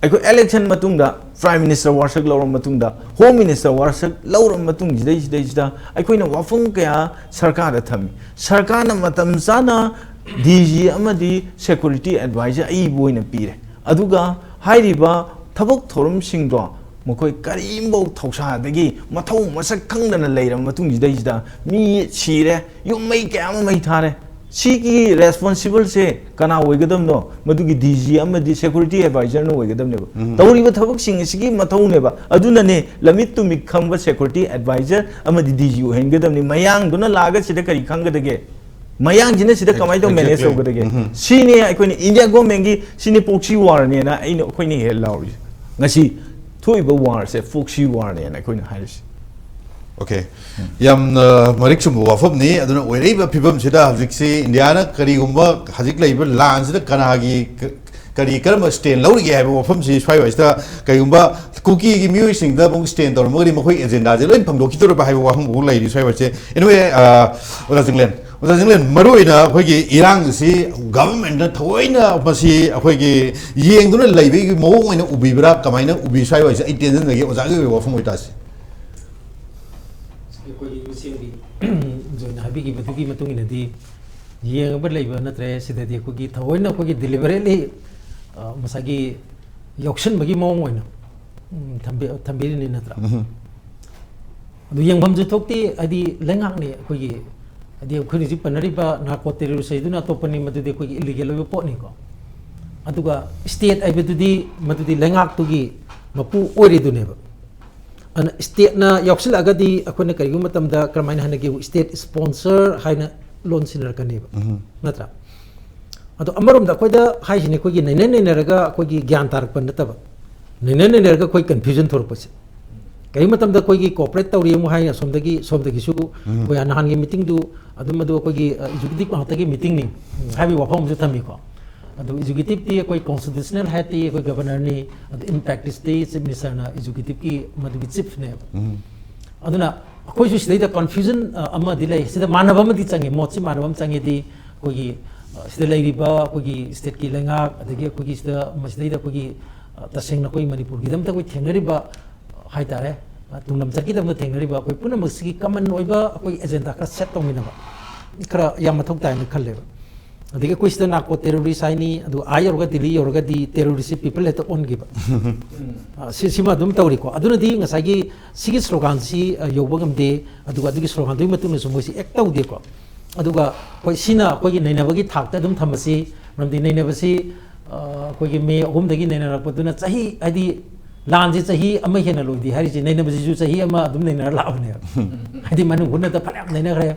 ꯑꯩꯈꯣꯏ election ꯃꯇꯨꯡꯗ Prime Minister ꯋꯥꯁꯛ ꯂꯧꯔꯕ ꯃꯇꯨꯡꯗ, Home Minister ꯋꯥꯁꯛ ꯂꯧꯔꯕ ꯃꯇꯨꯡ ꯁꯤꯗꯩꯁꯤꯗꯩꯁꯤꯗ ꯑꯩꯈꯣꯏꯅ ꯋꯥꯐꯝ ꯀꯌꯥ ꯁꯔꯀꯥꯔꯗ ꯊꯝꯃꯤ꯫ ꯁꯔꯀꯥꯔꯅ ꯃꯇꯝ ꯆꯥꯅ D G ꯑꯃꯗꯤ security advisor ꯑꯏꯕ ꯑꯣꯏꯅ ꯄꯤꯔꯦ꯫ ꯑꯗꯨꯒ ꯍꯥꯏꯔꯤꯕ ꯊꯕꯛ ꯊꯧꯔꯝꯁꯤꯡꯗꯣ ꯃꯈꯣꯏ ꯀꯔꯤꯝꯐꯧ ꯊꯧꯁꯥꯗꯒꯤ ꯃꯊꯧ ꯃꯁꯛ ꯈꯪꯗꯅ ꯂꯩꯔꯕ ꯃꯇꯨꯡꯁꯤꯗꯩꯁꯤꯗ ꯃꯤ ꯁꯤꯔꯦ, ꯌꯨꯝ ꯃꯩ ꯀꯌꯥ ꯑꯃ ꯃꯩ ꯊꯥꯔꯦ꯫ ꯁꯤꯒꯤ responsible ꯁꯦ ꯀꯅꯥ ꯑꯣꯏꯒꯗꯕꯅꯣ? ꯃꯗꯨꯒꯤ D G ꯑꯃꯗꯤ security advisor ꯅ ꯑꯣꯏꯒꯗꯕꯅꯦꯕ꯫ ꯇꯧꯔꯤꯕ ꯊꯕꯛꯁꯤꯡ ꯑꯁꯤꯒꯤ ꯃꯊꯧꯅꯦꯕ꯫ ꯑꯗꯨꯅꯅꯦ ꯂꯝꯃꯤꯠ ꯇꯨꯃꯤꯠ ꯈꯪꯕ security advisor ꯑꯃꯗꯤ D G ꯑꯣꯏꯍꯟꯒꯗꯕꯅꯤ꯫ ꯃꯌꯥꯡꯗꯨꯅ ꯂꯥꯛꯑꯒ ꯁꯤꯗ ꯀꯔꯤ ꯈꯪꯒꯗꯒꯦ? ꯃꯌꯥꯡꯁꯤꯅ ꯁꯤꯗ ꯀꯃꯥꯏꯅ ꯇꯧ manage Exactly. ꯇꯧꯒꯗꯒꯦ? ꯁꯤꯅꯦ ꯑꯩꯈꯣꯏꯅ India government ꯀꯤ, ꯁꯤꯅꯦ proxy war ꯅꯦꯅ ꯑꯩꯅ, ꯑꯩꯈꯣꯏꯅ ꯍꯦꯛ ꯂꯥꯎꯔꯤꯁꯦ꯫ ꯉꯁꯤ ꯊꯣꯛꯏꯕ war ꯁꯦ proxy war ꯅꯦꯅ ꯑꯩꯈꯣꯏꯅ ꯍꯥꯏꯔꯤꯁꯦ꯫ Okay. ꯌꯥꯝꯅ ꯃꯔꯤꯛ ꯆꯨꯝꯕ ꯋꯥꯐꯝꯅꯤ꯫ ꯑꯗꯨꯅ ꯑꯣꯏꯔꯛꯏꯕ ꯐꯤꯕꯝꯁꯤꯗ ꯍꯧꯖꯤꯛꯁꯤ ꯏꯟꯗꯤꯌꯥꯅ ꯀꯔꯤꯒꯨꯝꯕ ꯍꯧꯖꯤꯛ ꯂꯩꯔꯤꯕ ꯂꯥꯟꯁꯤꯗ ꯀꯅꯥꯒꯤ ꯀ-, ꯀꯔꯤ ꯀꯔꯝꯕ stand ꯂꯧꯔꯤꯒꯦ ꯍꯥꯏꯕ ꯋꯥꯐꯝꯁꯤ ꯁ꯭ꯋꯥꯏꯋꯥꯏꯁꯤꯗ ꯀꯔꯤꯒꯨꯝꯕ ꯀꯨꯀꯤꯒꯤ ꯃꯤꯑꯣꯏꯁꯤꯡꯗ ꯑꯃꯨꯛ stand ꯇꯧꯔꯝꯃꯒꯗꯤ ꯃꯈꯣꯏ agenda ꯁꯦ ꯂꯣꯏ ꯐꯪꯗꯣꯛꯈꯤꯗꯧꯔꯤꯕ ꯍꯥꯏꯕ ꯋꯥꯐꯝ ꯑꯃꯨꯛ ꯂꯩꯔꯤ ꯁ꯭ꯋꯥꯏꯋꯥꯏꯁꯦ꯫ Anyway, ꯑ, ꯑꯣꯖꯥ ꯆꯤꯡꯂꯦꯟ, ꯑꯣꯖꯥ ꯆꯤꯡꯂꯦꯟ, ꯃꯔꯨꯑꯣꯏꯅ ꯑꯩꯈꯣꯏꯒꯤ ꯏꯔꯥꯡꯁꯤ government ꯅ ꯊꯑꯣꯏꯅ ꯃꯁꯤ ꯑꯩꯈꯣꯏꯒꯤ ꯌꯦꯡꯗꯨꯅ ꯂꯩꯕꯒꯤ ꯃꯑꯣꯡ ꯑꯣꯏꯅ ꯎꯕꯤꯕ꯭ꯔꯥ? ꯀꯃꯥꯏꯅ ꯎꯕꯤ? ꯁ꯭ꯋꯥꯏꯋꯥꯏꯁꯦ ꯑꯩ ꯇꯦꯟꯁꯤꯟꯖꯒꯦ, ꯑꯣꯖꯥꯒꯤ ꯑꯣꯏꯕ ꯋꯥꯐꯝ ꯑꯣꯏꯇꯥꯔꯁꯤ꯫ ꯑꯩꯈꯣꯏꯒꯤ ꯃꯤꯁꯦꯝꯒꯤ ꯖꯣꯏꯅ ꯍꯥꯏꯕꯤꯈꯤꯕꯗꯨꯒꯤ ꯃꯇꯨꯡ ꯏꯟꯅꯗꯤ ꯌꯦꯡꯉꯕ ꯂꯩꯕ ꯅꯠꯇ꯭ꯔꯦ꯫ ꯁꯤꯗꯗꯤ ꯑꯩꯈꯣꯏꯒꯤ ꯊꯑꯣꯏꯅ ꯑꯩꯈꯣꯏꯒꯤ deliberately, ꯑ, ꯉꯁꯥꯏꯒꯤ ꯌꯥꯎꯁꯟꯕꯒꯤ ꯃꯑꯣꯡ ꯑꯣꯏꯅ, ꯎꯝ, ꯊꯝꯕꯤ-, ꯊꯝꯕꯤꯔꯤꯅꯤ ꯅꯠꯇ꯭ꯔꯥ? ꯑꯗꯨ ꯌꯦꯡꯐꯝꯁꯨ ꯊꯣꯛꯇꯦ, ꯍꯥꯏꯗꯤ ꯂꯩꯉꯥꯛꯅꯤ ꯑꯩꯈꯣꯏꯒꯤ, ꯍꯥꯏꯗꯤ ꯑꯩꯈꯣꯏꯅ ꯍꯧꯖꯤꯛ ꯄꯟꯅꯔꯤꯕ ꯅꯥꯔꯀꯣ ꯇꯦꯔꯣꯔꯤꯁ ꯍꯥꯏꯗꯨꯅ ꯑꯇꯣꯞꯄꯅꯤ, ꯃꯗꯨꯗꯤ ꯑꯩꯈꯣꯏꯒꯤ ꯏꯂꯤꯒꯦꯜ ꯑꯣꯏꯕ ꯄꯣꯠꯅꯤꯀꯣ꯫ ꯑꯗꯨꯒ ꯁ꯭ꯇꯦꯠ ꯍꯥꯏꯕꯗꯨꯗꯤ ꯃꯗꯨꯗꯤ ꯂꯩꯉꯥꯛꯇꯨꯒꯤ ꯃꯄꯨ ꯑꯣꯏꯔꯤꯗꯨꯅꯦꯕ꯫ ꯑꯗꯨꯅ ꯁ꯭ꯇꯦꯠꯅ ꯌꯥꯎꯁꯤꯜꯂꯛꯑꯒꯗꯤ ꯑꯩꯈꯣꯏꯅ ꯀꯔꯤꯒꯨꯝꯕ ꯃꯇꯝꯗ ꯀꯔꯝꯍꯥꯏꯅ ꯍꯥꯏꯅꯒꯦ, ꯁ꯭ꯇꯦꯠ ꯁ꯭ꯄꯣꯟꯁꯔ ꯍꯥꯏꯅ ꯂꯣꯟ ꯁꯤꯟꯅꯔꯛꯀꯅꯦꯕ, ꯎꯝ꯫ ꯅꯠꯇ꯭ꯔꯥ? ꯑꯗꯣ ꯑꯃꯔꯣꯝꯗ ꯑꯩꯈꯣꯏꯗ ꯍꯥꯏꯁꯤꯅꯦ, ꯑꯩꯈꯣꯏꯒꯤ ꯅꯩꯅ ꯅꯩꯅꯔꯒ ꯑꯩꯈꯣꯏꯒꯤ ꯒ꯭ꯌꯥꯟ ꯇꯥꯔꯛꯄ ꯅꯠꯇꯕ, ꯅꯩꯅ ꯅꯩꯅꯔꯒ ꯑꯩꯈꯣꯏ ꯀꯟꯐ꯭ꯌꯨꯖꯟ ꯊꯣꯛꯂꯛꯄꯁꯦ꯫ ꯀꯔꯤꯒꯨꯝꯕ ꯃꯇꯝꯗ ꯑꯩꯈꯣꯏꯒꯤ ꯀꯣꯑꯣꯄꯔꯦꯠ ꯇꯧꯔꯤ ꯑꯃꯨꯛ ꯍꯥꯏ, ꯑꯁꯣꯝꯗꯒꯤ, ꯁꯣꯝꯗꯒꯤꯁꯨ ꯎꯝ꯫ ꯑꯩꯈꯣꯏ ꯅꯍꯥꯟꯒꯤ ꯃꯤꯇꯤꯡꯗꯨ ꯑꯗꯨꯝ ꯑꯗꯨ ꯑꯩꯈꯣꯏꯒꯤ, ꯑ, ꯑꯦꯛꯖꯤꯀ꯭ꯌꯨꯇꯤꯚ ꯉꯥꯛꯇꯒꯤ ꯃꯤꯇꯤꯡꯅꯤ ꯍꯥꯏꯕꯒꯤ ꯋꯥꯐꯝ ꯑꯃꯁꯨ ꯊꯝꯃꯤꯀꯣ꯫ ꯑꯗꯨ ꯑꯦꯛꯖꯤꯀ꯭ꯌꯨꯇꯤꯚꯇꯤ ꯑꯩꯈꯣꯏ ꯀꯣꯟꯁꯇꯤꯇ꯭ꯌꯨꯁꯅꯦꯜ ꯍꯦꯗꯇꯤ ꯑꯩꯈꯣꯏ ꯒꯕꯔꯅꯔꯅꯤ, ꯑꯗꯨ ꯏꯟ ꯄ꯭ꯔꯦꯛꯇꯤꯁꯇꯤ ꯆꯤꯐ ꯃꯤꯅꯤꯁꯇꯔꯅ ꯑꯦꯛꯖꯤꯀ꯭ꯌꯨꯇꯤꯚꯀꯤ ꯃꯗꯨꯒꯤ ꯆꯤꯐꯅꯦꯕ꯫ ꯎꯝ꯫ ꯑꯗꯨꯅ ꯑꯩꯈꯣꯏꯁꯨ ꯁꯤꯗꯩꯗ ꯀꯟꯐ꯭ꯌꯨꯖꯟ, ꯑ, ꯑꯃꯗꯤ ꯂꯩ꯫ ꯁꯤꯗ ꯃꯥꯟꯅꯕ ꯑꯃꯗꯤ ꯆꯪꯉꯤ, ꯃꯣꯠꯁꯤ ꯃꯥꯟꯅꯕ ꯑꯃ ꯆꯪꯉꯤꯗꯤ ꯑꯩꯈꯣꯏꯒꯤ, ꯑ, ꯁꯤꯗ ꯂꯩꯔꯤꯕ ꯑꯩꯈꯣꯏꯒꯤ ꯁ꯭ꯇꯦꯠꯀꯤ ꯂꯩꯉꯥꯛ, ꯑꯗꯒꯤ ꯑꯩꯈꯣꯏꯒꯤ ꯁꯤꯗ, ꯃꯁꯤꯗꯩꯗ ꯑꯩꯈꯣꯏꯒꯤ, ꯑ, ꯇꯁꯦꯡꯅ ꯑꯩꯈꯣꯏ ꯃꯅꯤꯄꯨꯔꯒꯤꯗꯃꯛꯇ ꯑꯩꯈꯣꯏ ꯊꯦꯡꯅꯔꯤꯕ, ꯑ, ꯍꯥꯏꯇꯥꯔꯦ, ꯑ, ꯇꯨꯡꯂꯝ ꯆꯠꯈꯤꯗꯕꯗ ꯊꯦꯡꯅꯔꯤꯕ ꯑꯩꯈꯣꯏ ꯄꯨꯝꯅꯃꯛꯁꯤꯒꯤ ꯀꯃꯟ ꯑꯣꯏꯕ ꯑꯩꯈꯣꯏ ꯑꯦꯖꯦꯟꯗꯥ ꯈꯔ ꯁꯦꯠ ꯇꯧꯃꯤꯟꯅꯕ ꯈꯔ ꯌꯥꯝ ꯃꯊꯧ ꯇꯥꯏꯅ ꯈꯜꯂꯦꯕ꯫ ꯑꯗꯒꯤ ꯑꯩꯈꯣꯏ ꯁꯤꯗ ꯅꯥꯔꯀꯣ ꯇꯦꯔꯣꯔꯤꯁ ꯍꯥꯏꯅꯤ, ꯑꯗꯨ ꯑꯥ ꯌꯧꯔꯒ, ꯗꯤꯜꯂꯤ ꯌꯧꯔꯒꯗꯤ ꯇꯦꯔꯣꯔꯤꯁꯁꯤ ꯄꯤꯄꯜ ꯍꯦꯠꯇ ꯑꯣꯟꯈꯤꯕ꯫ ꯑ, ꯁꯤ, ꯁꯤꯃ ꯑꯗꯨꯝ ꯇꯧꯔꯤꯀꯣ꯫ ꯑꯗꯨꯅꯗꯤ ꯉꯁꯥꯏꯒꯤ ꯁꯤꯒꯤ ꯁ꯭ꯂꯣꯒꯥꯟꯁꯤ, ꯑ, ꯌꯧꯕ ꯉꯝꯗꯦ, ꯑꯗꯨꯒ ꯑꯗꯨꯒꯤ ꯁ꯭ꯂꯣꯒꯥꯟꯗꯨꯒꯤ ꯃꯇꯨꯡ ꯏꯟꯅꯁꯨ ꯃꯣꯏꯁꯤ ꯑꯦꯛ ꯇꯧꯗꯦꯀꯣ꯫ ꯑꯗꯨꯒ ꯑꯩꯈꯣꯏ ꯁꯤꯅ ꯑꯩꯈꯣꯏꯒꯤ ꯅꯩꯅꯕꯒꯤ ꯊꯥꯛꯇ ꯑꯗꯨꯝ ꯊꯝꯃꯁꯤ, ꯃꯔꯝꯗꯤ ꯅꯩꯅꯕꯁꯤ, ꯑ, ꯑꯩꯈꯣꯏꯒꯤ ꯃꯦ ꯑꯍꯨꯝꯗꯒꯤ ꯅꯩꯅꯔꯛꯄꯗꯨꯅ ꯆꯍꯤ, ꯍꯥꯏꯗꯤ ꯂꯥꯟꯁꯤ ꯆꯍꯤ ꯑꯃ ꯍꯦꯟꯅ ꯂꯣꯏꯗꯦ ꯍꯥꯏꯔꯤꯁꯤ, ꯅꯩꯅꯕꯁꯤꯁꯨ ꯆꯍꯤ ꯑꯃ ꯑꯗꯨꯝ ꯅꯩꯅꯔ ꯂꯥꯛꯑꯕꯅꯦꯕ꯫ ꯍꯥꯏꯗꯤ ꯃꯅꯨꯡ ꯍꯨꯠꯅꯗ ꯐꯅꯌꯥꯝ ꯅꯩꯅꯈ꯭ꯔꯦ꯫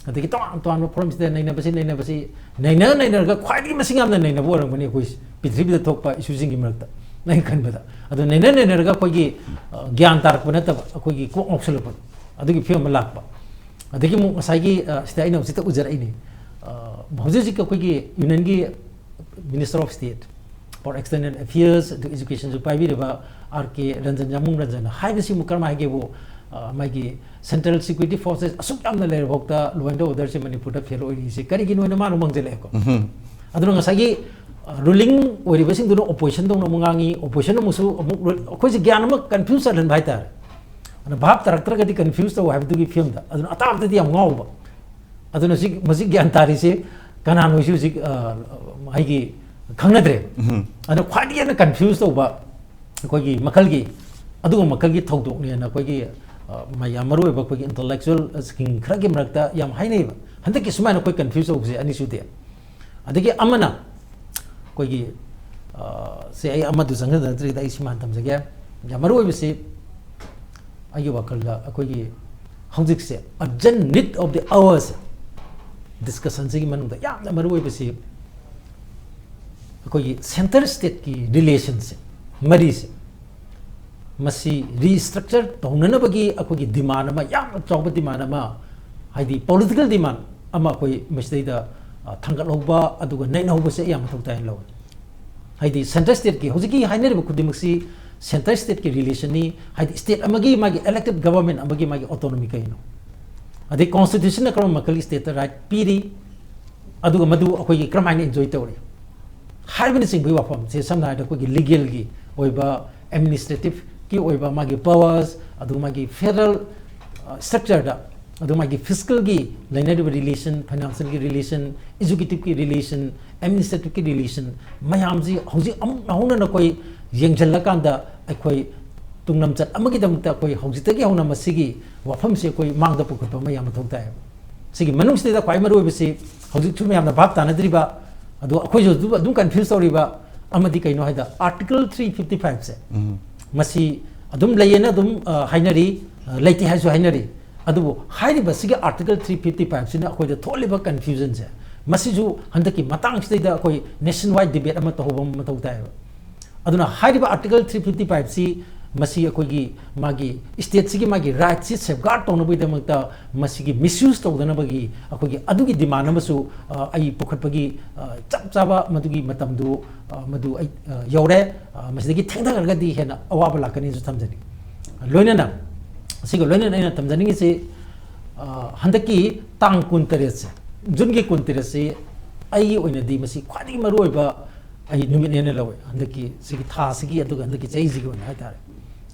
ꯑꯗꯒꯤ ꯇꯣꯉꯥꯟ ꯇꯣꯉꯥꯟꯕ ꯐꯣꯔꯝꯁꯤꯗ ꯅꯩꯅꯕꯁꯤ, ꯅꯩꯅꯕꯁꯤ, ꯅꯩꯅ ꯅꯩꯅꯔꯒ ꯈ꯭ꯋꯥꯏꯗꯒꯤ ꯃꯁꯤꯡ ꯌꯥꯝꯅ ꯅꯩꯅꯕ ꯑꯣꯏꯔꯝꯒꯅꯤ ꯑꯩꯈꯣꯏ ꯄ꯭ꯔꯤꯊꯤꯕꯤꯗ ꯊꯣꯛꯄ ꯏꯁꯨꯁꯤꯡꯒꯤ ꯃꯔꯛꯇ, ꯑꯩꯅ ꯈꯟꯕꯗ꯫ ꯑꯗꯨ ꯅꯩꯅ ꯅꯩꯅꯔꯒ ꯑꯩꯈꯣꯏꯒꯤ, ꯑ, ꯒ꯭ꯌꯥꯟ ꯇꯥꯔꯛꯄ ꯅꯠꯇꯕ, ꯑꯩꯈꯣꯏꯒꯤ ꯀꯣꯛ ꯉꯥꯎꯁꯜꯂꯛꯄꯗꯣ, ꯑꯗꯨꯒꯤ ꯐꯤꯕꯝ ꯑꯃ ꯂꯥꯛꯄ꯫ ꯑꯗꯒꯤ ꯑꯃꯨꯛ ꯉꯁꯥꯏꯒꯤ, ꯑ, ꯁꯤꯗ ꯑꯩꯅ ꯍꯧꯖꯤꯛꯇ ꯎꯖꯔꯛꯏꯅꯤ, ꯑ, ꯍꯧꯖꯤꯛ ꯍꯧꯖꯤꯛ ꯑꯩꯈꯣꯏꯒꯤ ꯌꯨꯅꯤꯌꯟꯒꯤ Minister of State for External Affairs ꯑꯗꯨ Educationꯁꯨ ꯄꯥꯏꯕꯤꯔꯤꯕ ꯑꯥꯔ ꯀꯦ ꯔꯟꯖꯟ, ꯌꯥꯃꯨꯡ ꯔꯟꯖꯟ ꯍꯥꯏꯕꯁꯤ ꯑꯃꯨꯛ ꯀꯔꯝ ꯍꯥꯏꯒꯦꯕꯨ, ꯑ, ꯃꯥꯒꯤ Central Security Forces ꯑꯁꯨꯛ ꯌꯥꯝꯅ ꯂꯩꯔꯐꯥꯎꯗ law and orderꯁꯦ ꯃꯅꯤꯄꯨꯔꯗ ꯐꯦꯜ ꯑꯣꯏꯔꯤꯁꯦ ꯀꯔꯤꯒꯤꯅꯣ ꯍꯥꯏꯅ ꯃꯥꯅ ꯃꯥꯡꯖꯜꯂꯛꯑꯦꯀꯣ꯫ ꯎꯝꯍꯨꯝ꯫ ꯑꯗꯨꯅ ꯉꯁꯥꯏꯒꯤ, ꯑ, ꯔꯨꯂꯤꯡ ꯑꯣꯏꯔꯤꯕꯁꯤꯡꯗꯨꯅ ꯑꯣꯄꯣꯖꯤꯁꯟꯗꯧꯅ ꯑꯃꯨꯛ ꯉꯥꯡꯉꯤ, ꯑꯣꯄꯣꯖꯤꯁꯟ ꯑꯃꯨꯛꯁꯨ ꯑꯃꯨꯛ ꯔꯨ-, ꯑꯩꯈꯣꯏꯁꯦ ꯒ꯭ꯌꯥꯟ ꯑꯃ ꯀꯟꯐ꯭ꯌꯨꯁ ꯆꯠꯍꯟꯕ ꯍꯥꯏꯇꯥꯔꯦ꯫ ꯑꯗꯨꯅ ꯚꯥꯞ ꯇꯥꯔꯛꯇ꯭ꯔꯒꯗꯤ ꯀꯟꯐ꯭ꯌꯨꯁ ꯇꯧ ꯍꯥꯏꯕꯗꯨꯒꯤ ꯐꯤꯕꯝꯗ꯫ ꯑꯗꯨꯅ ꯑꯇꯥꯕꯗꯗꯤ ꯌꯥꯝ ꯉꯥꯎꯕ꯫ ꯑꯗꯨꯅ ꯁꯤ, ꯃꯁꯤ ꯒ꯭ꯌꯥꯟ ꯇꯥꯔꯤꯁꯦ ꯀꯅꯥꯅꯣꯁꯨ ꯍꯧꯖꯤꯛ, ꯑ, ꯑꯩꯒꯤ ꯈꯪꯅꯗ꯭ꯔꯦ꯫ ꯎꯝꯍꯨꯝ꯫ ꯑꯗꯨꯅ ꯈ꯭ꯋꯥꯏꯗꯒꯤ ꯍꯦꯟꯅ ꯀꯟꯐ꯭ꯌꯨꯁ ꯇꯧꯕ ꯑꯩꯈꯣꯏꯒꯤ ꯃꯈꯜꯒꯤ, ꯑꯗꯨꯒꯨꯝꯕ ꯃꯈꯜꯒꯤ ꯊꯧꯗꯣꯛꯅꯦꯅ ꯑꯩꯈꯣꯏꯒꯤ, ꯑ, ꯃꯌꯥꯝ ꯃꯔꯨꯑꯣꯏꯕ ꯑꯩꯈꯣꯏꯒꯤ intellectual ꯁꯤꯡ ꯈꯔꯒꯤ ꯃꯔꯛꯇ ꯌꯥꯝ ꯍꯥꯏꯅꯩꯕ꯫ ꯍꯟꯗꯛꯀꯤ ꯁꯨꯃꯥꯏꯅ ꯑꯩꯈꯣꯏ confuse ꯇꯧꯕꯁꯦ ꯑꯅꯤ ꯁꯨꯗꯦ꯫ ꯑꯗꯒꯤ ꯑꯃꯅ ꯑꯩꯈꯣꯏꯒꯤ, ꯑ, ꯁꯦ ꯑꯩ ꯑꯃꯗꯨ ꯆꯪꯁꯤꯟꯅꯗ꯭ꯔꯤꯗ ꯑꯩ ꯁꯤꯃ ꯍꯥꯟꯅ ꯊꯝꯖꯒꯦ꯫ ꯌꯥꯝ ꯃꯔꯨꯑꯣꯏꯕꯁꯤ ꯑꯩꯒꯤ ꯋꯥꯈꯜꯗ ꯑꯩꯈꯣꯏꯒꯤ ꯍꯧꯖꯤꯛꯁꯦ urgent need of the hour say discussion ꯁꯤꯒꯤ ꯃꯅꯨꯡꯗ ꯌꯥꯝꯅ ꯃꯔꯨꯑꯣꯏꯕꯁꯤ ꯑꯩꯈꯣꯏꯒꯤ centre state ꯀꯤ relation ꯁꯦ, ꯃꯔꯤꯁꯦ, ꯃꯁꯤ restructure ꯇꯧꯅꯅꯕꯒꯤ ꯑꯩꯈꯣꯏꯒꯤ demand ꯑꯃ, ꯌꯥꯝꯅ ꯆꯥꯎꯕ demand ꯑꯃ, ꯍꯥꯏꯗꯤ political demand ꯑꯃ ꯑꯩꯈꯣꯏ ꯃꯁꯤꯗꯩꯗ, ꯑ, ꯊꯥꯡꯒꯠꯍꯧꯕ ꯑꯗꯨꯒ ꯅꯩꯅꯍꯧꯕꯁꯦ ꯌꯥꯝ ꯃꯊꯧ ꯇꯥꯏꯅ ꯂꯧꯋꯤ꯫ ꯍꯥꯏꯗꯤ centre state ꯀꯤ ꯍꯧꯖꯤꯛꯀꯤ ꯍꯥꯏꯅꯔꯤꯕ ꯈꯨꯗꯤꯡꯃꯛꯁꯤ centre state ꯀꯤ relation ꯅꯤ꯫ ꯍꯥꯏꯗꯤ state ꯑꯃꯒꯤ ꯃꯥꯒꯤ elected government ꯑꯃꯒꯤ ꯃꯥꯒꯤ autonomy ꯀꯩꯅꯣ, ꯑꯗꯩ constitution ꯅ ꯀꯔꯝꯕ ꯃꯈꯜꯒꯤ state ꯇ right ꯄꯤꯔꯤ, ꯑꯗꯨꯒ ꯃꯗꯨ ꯑꯩꯈꯣꯏꯒꯤ ꯀꯔꯝꯍꯥꯏꯅ enjoy ꯇꯧꯔꯤ ꯍꯥꯏꯕꯅꯆꯤꯡꯕꯒꯤ ꯋꯥꯐꯝꯁꯦ, ꯁꯝꯅ ꯍꯥꯏꯔꯕꯗ ꯑꯩꯈꯣꯏꯒꯤ legal ꯒꯤ ꯑꯣꯏꯕ, administrative ꯀꯤ ꯑꯣꯏꯕ ꯃꯥꯒꯤ powers, ꯑꯗꯨꯒ ꯃꯥꯒꯤ federal, ꯑ, structure ꯗ, ꯑꯗꯨꯒ ꯃꯥꯒꯤ fiscal ꯒꯤ ꯂꯩꯅꯔꯤꯕ relation, financial ꯒꯤ relation, executive ꯀꯤ relation, administrative ꯀꯤ relation ꯃꯌꯥꯝꯁꯤ ꯍꯧꯖꯤꯛ ꯑꯃꯨꯛ ꯅꯧꯍꯧꯅꯅ ꯑꯩꯈꯣꯏ ꯌꯦꯡꯁꯤꯜꯂꯀꯥꯟꯗ ꯑꯩꯈꯣꯏ ꯇꯨꯡꯂꯝꯆꯠ ꯑꯃꯒꯤꯗꯃꯛꯇ ꯑꯩꯈꯣꯏ ꯍꯧꯖꯤꯛꯇꯒꯤ ꯍꯧꯅ ꯃꯁꯤꯒꯤ ꯋꯥꯐꯝꯁꯤ ꯑꯩꯈꯣꯏ ꯃꯥꯡꯗ ꯄꯨꯈꯠꯄ ꯑꯃ ꯌꯥꯝ ꯃꯊꯧ ꯇꯥꯏ꯫ ꯁꯤꯒꯤ ꯃꯅꯨꯡꯁꯤꯗ ꯈ꯭ꯋꯥꯏ ꯃꯔꯨꯑꯣꯏꯕꯁꯤ ꯍꯧꯖꯤꯛꯁꯨ ꯃꯌꯥꯝꯅ ꯚꯥꯞ ꯇꯥꯅꯗ꯭ꯔꯤꯕ, ꯑꯗꯣ ꯑꯩꯈꯣꯏꯁꯨ ꯑꯗꯨ-, ꯑꯗꯨꯝ confuse ꯇꯧꯔꯤꯕ ꯑꯃꯗꯤ ꯀꯩꯅꯣ ꯍꯥꯏꯗ, Article three fifty five ꯁꯦ, ꯎꯝ꯫ ꯃꯁꯤ ꯑꯗꯨꯝ ꯂꯩꯌꯦꯅ ꯑꯗꯨꯝ, ꯑ, ꯍꯥꯏꯅꯔꯤ, ꯑ, ꯂꯩꯇꯦ ꯍꯥꯏꯁꯨ ꯍꯥꯏꯅꯔꯤ꯫ ꯑꯗꯨꯕꯨ ꯍꯥꯏꯔꯤꯕ ꯁꯤꯒꯤ Article three fifty five ꯁꯤꯅ ꯑꯩꯈꯣꯏꯗ ꯊꯣꯛꯍꯜꯂꯤꯕ confusion ꯁꯦ, ꯃꯁꯤꯁꯨ ꯍꯟꯗꯛꯀꯤ ꯃꯇꯥꯡꯁꯤꯗꯩꯗ ꯑꯩꯈꯣꯏ nation wide debate ꯑꯃ ꯇꯧꯍꯧꯕ ꯑꯃ ꯃꯊꯧ ꯇꯥꯏꯌꯦꯕ꯫ ꯑꯗꯨꯅ ꯍꯥꯏꯔꯤꯕ Article three fifty five ꯁꯤ, ꯃꯁꯤ ꯑꯩꯈꯣꯏꯒꯤ ꯃꯥꯒꯤ state ꯁꯤꯒꯤ ꯃꯥꯒꯤ right ꯁꯤ safeguard ꯇꯧꯅꯕꯒꯤꯗꯃꯛꯇ, ꯃꯁꯤꯒꯤ misuse ꯇꯧꯗꯅꯕꯒꯤ ꯑꯩꯈꯣꯏꯒꯤ ꯑꯗꯨꯒꯤ demand ꯑꯃꯁꯨ, ꯑ, ꯑꯩ ꯄꯨꯈꯠꯄꯒꯤ, ꯑ, ꯆꯞ ꯆꯥꯕ ꯃꯗꯨꯒꯤ ꯃꯇꯝꯗꯨ, ꯑ, ꯃꯗꯨ ꯑꯩ, ꯑ, ꯌꯧꯔꯦ꯫ ꯑ, ꯃꯁꯤꯗꯒꯤ ꯊꯦꯡꯊꯈ꯭ꯔꯒꯗꯤ ꯍꯦꯟꯅ ꯑꯋꯥꯕ ꯂꯥꯛꯀꯅꯤꯁꯨ ꯊꯝꯖꯅꯤꯡꯏ꯫ ꯂꯣꯏꯅꯅ, ꯁꯤꯒ ꯂꯣꯏꯅꯅ ꯑꯩꯅ ꯊꯝꯖꯅꯤꯡꯉꯤꯁꯤ, ꯑ, ꯍꯟꯗꯛꯀꯤ ꯇꯥꯡ ꯀꯨꯟꯇꯔꯦꯠꯁꯦ, ꯖꯨꯟꯒꯤ ꯀꯨꯟꯇꯔꯦꯠꯁꯤ ꯑꯩꯒꯤ ꯑꯣꯏꯅꯗꯤ ꯃꯁꯤ ꯈ꯭ꯋꯥꯏꯗꯒꯤ ꯃꯔꯨꯑꯣꯏꯕ ꯑꯩ ꯅꯨꯃꯤꯠꯅꯦꯅ ꯂꯧꯋꯦ꯫ ꯍꯟꯗꯛꯀꯤ ꯁꯤꯒꯤ ꯊꯥꯁꯤꯒꯤ, ꯑꯗꯨꯒ ꯍꯟꯗꯛꯀꯤ ꯆꯍꯤꯁꯤꯒꯤ ꯑꯣꯏꯅ ꯍꯥꯏꯇꯥꯔꯦ꯫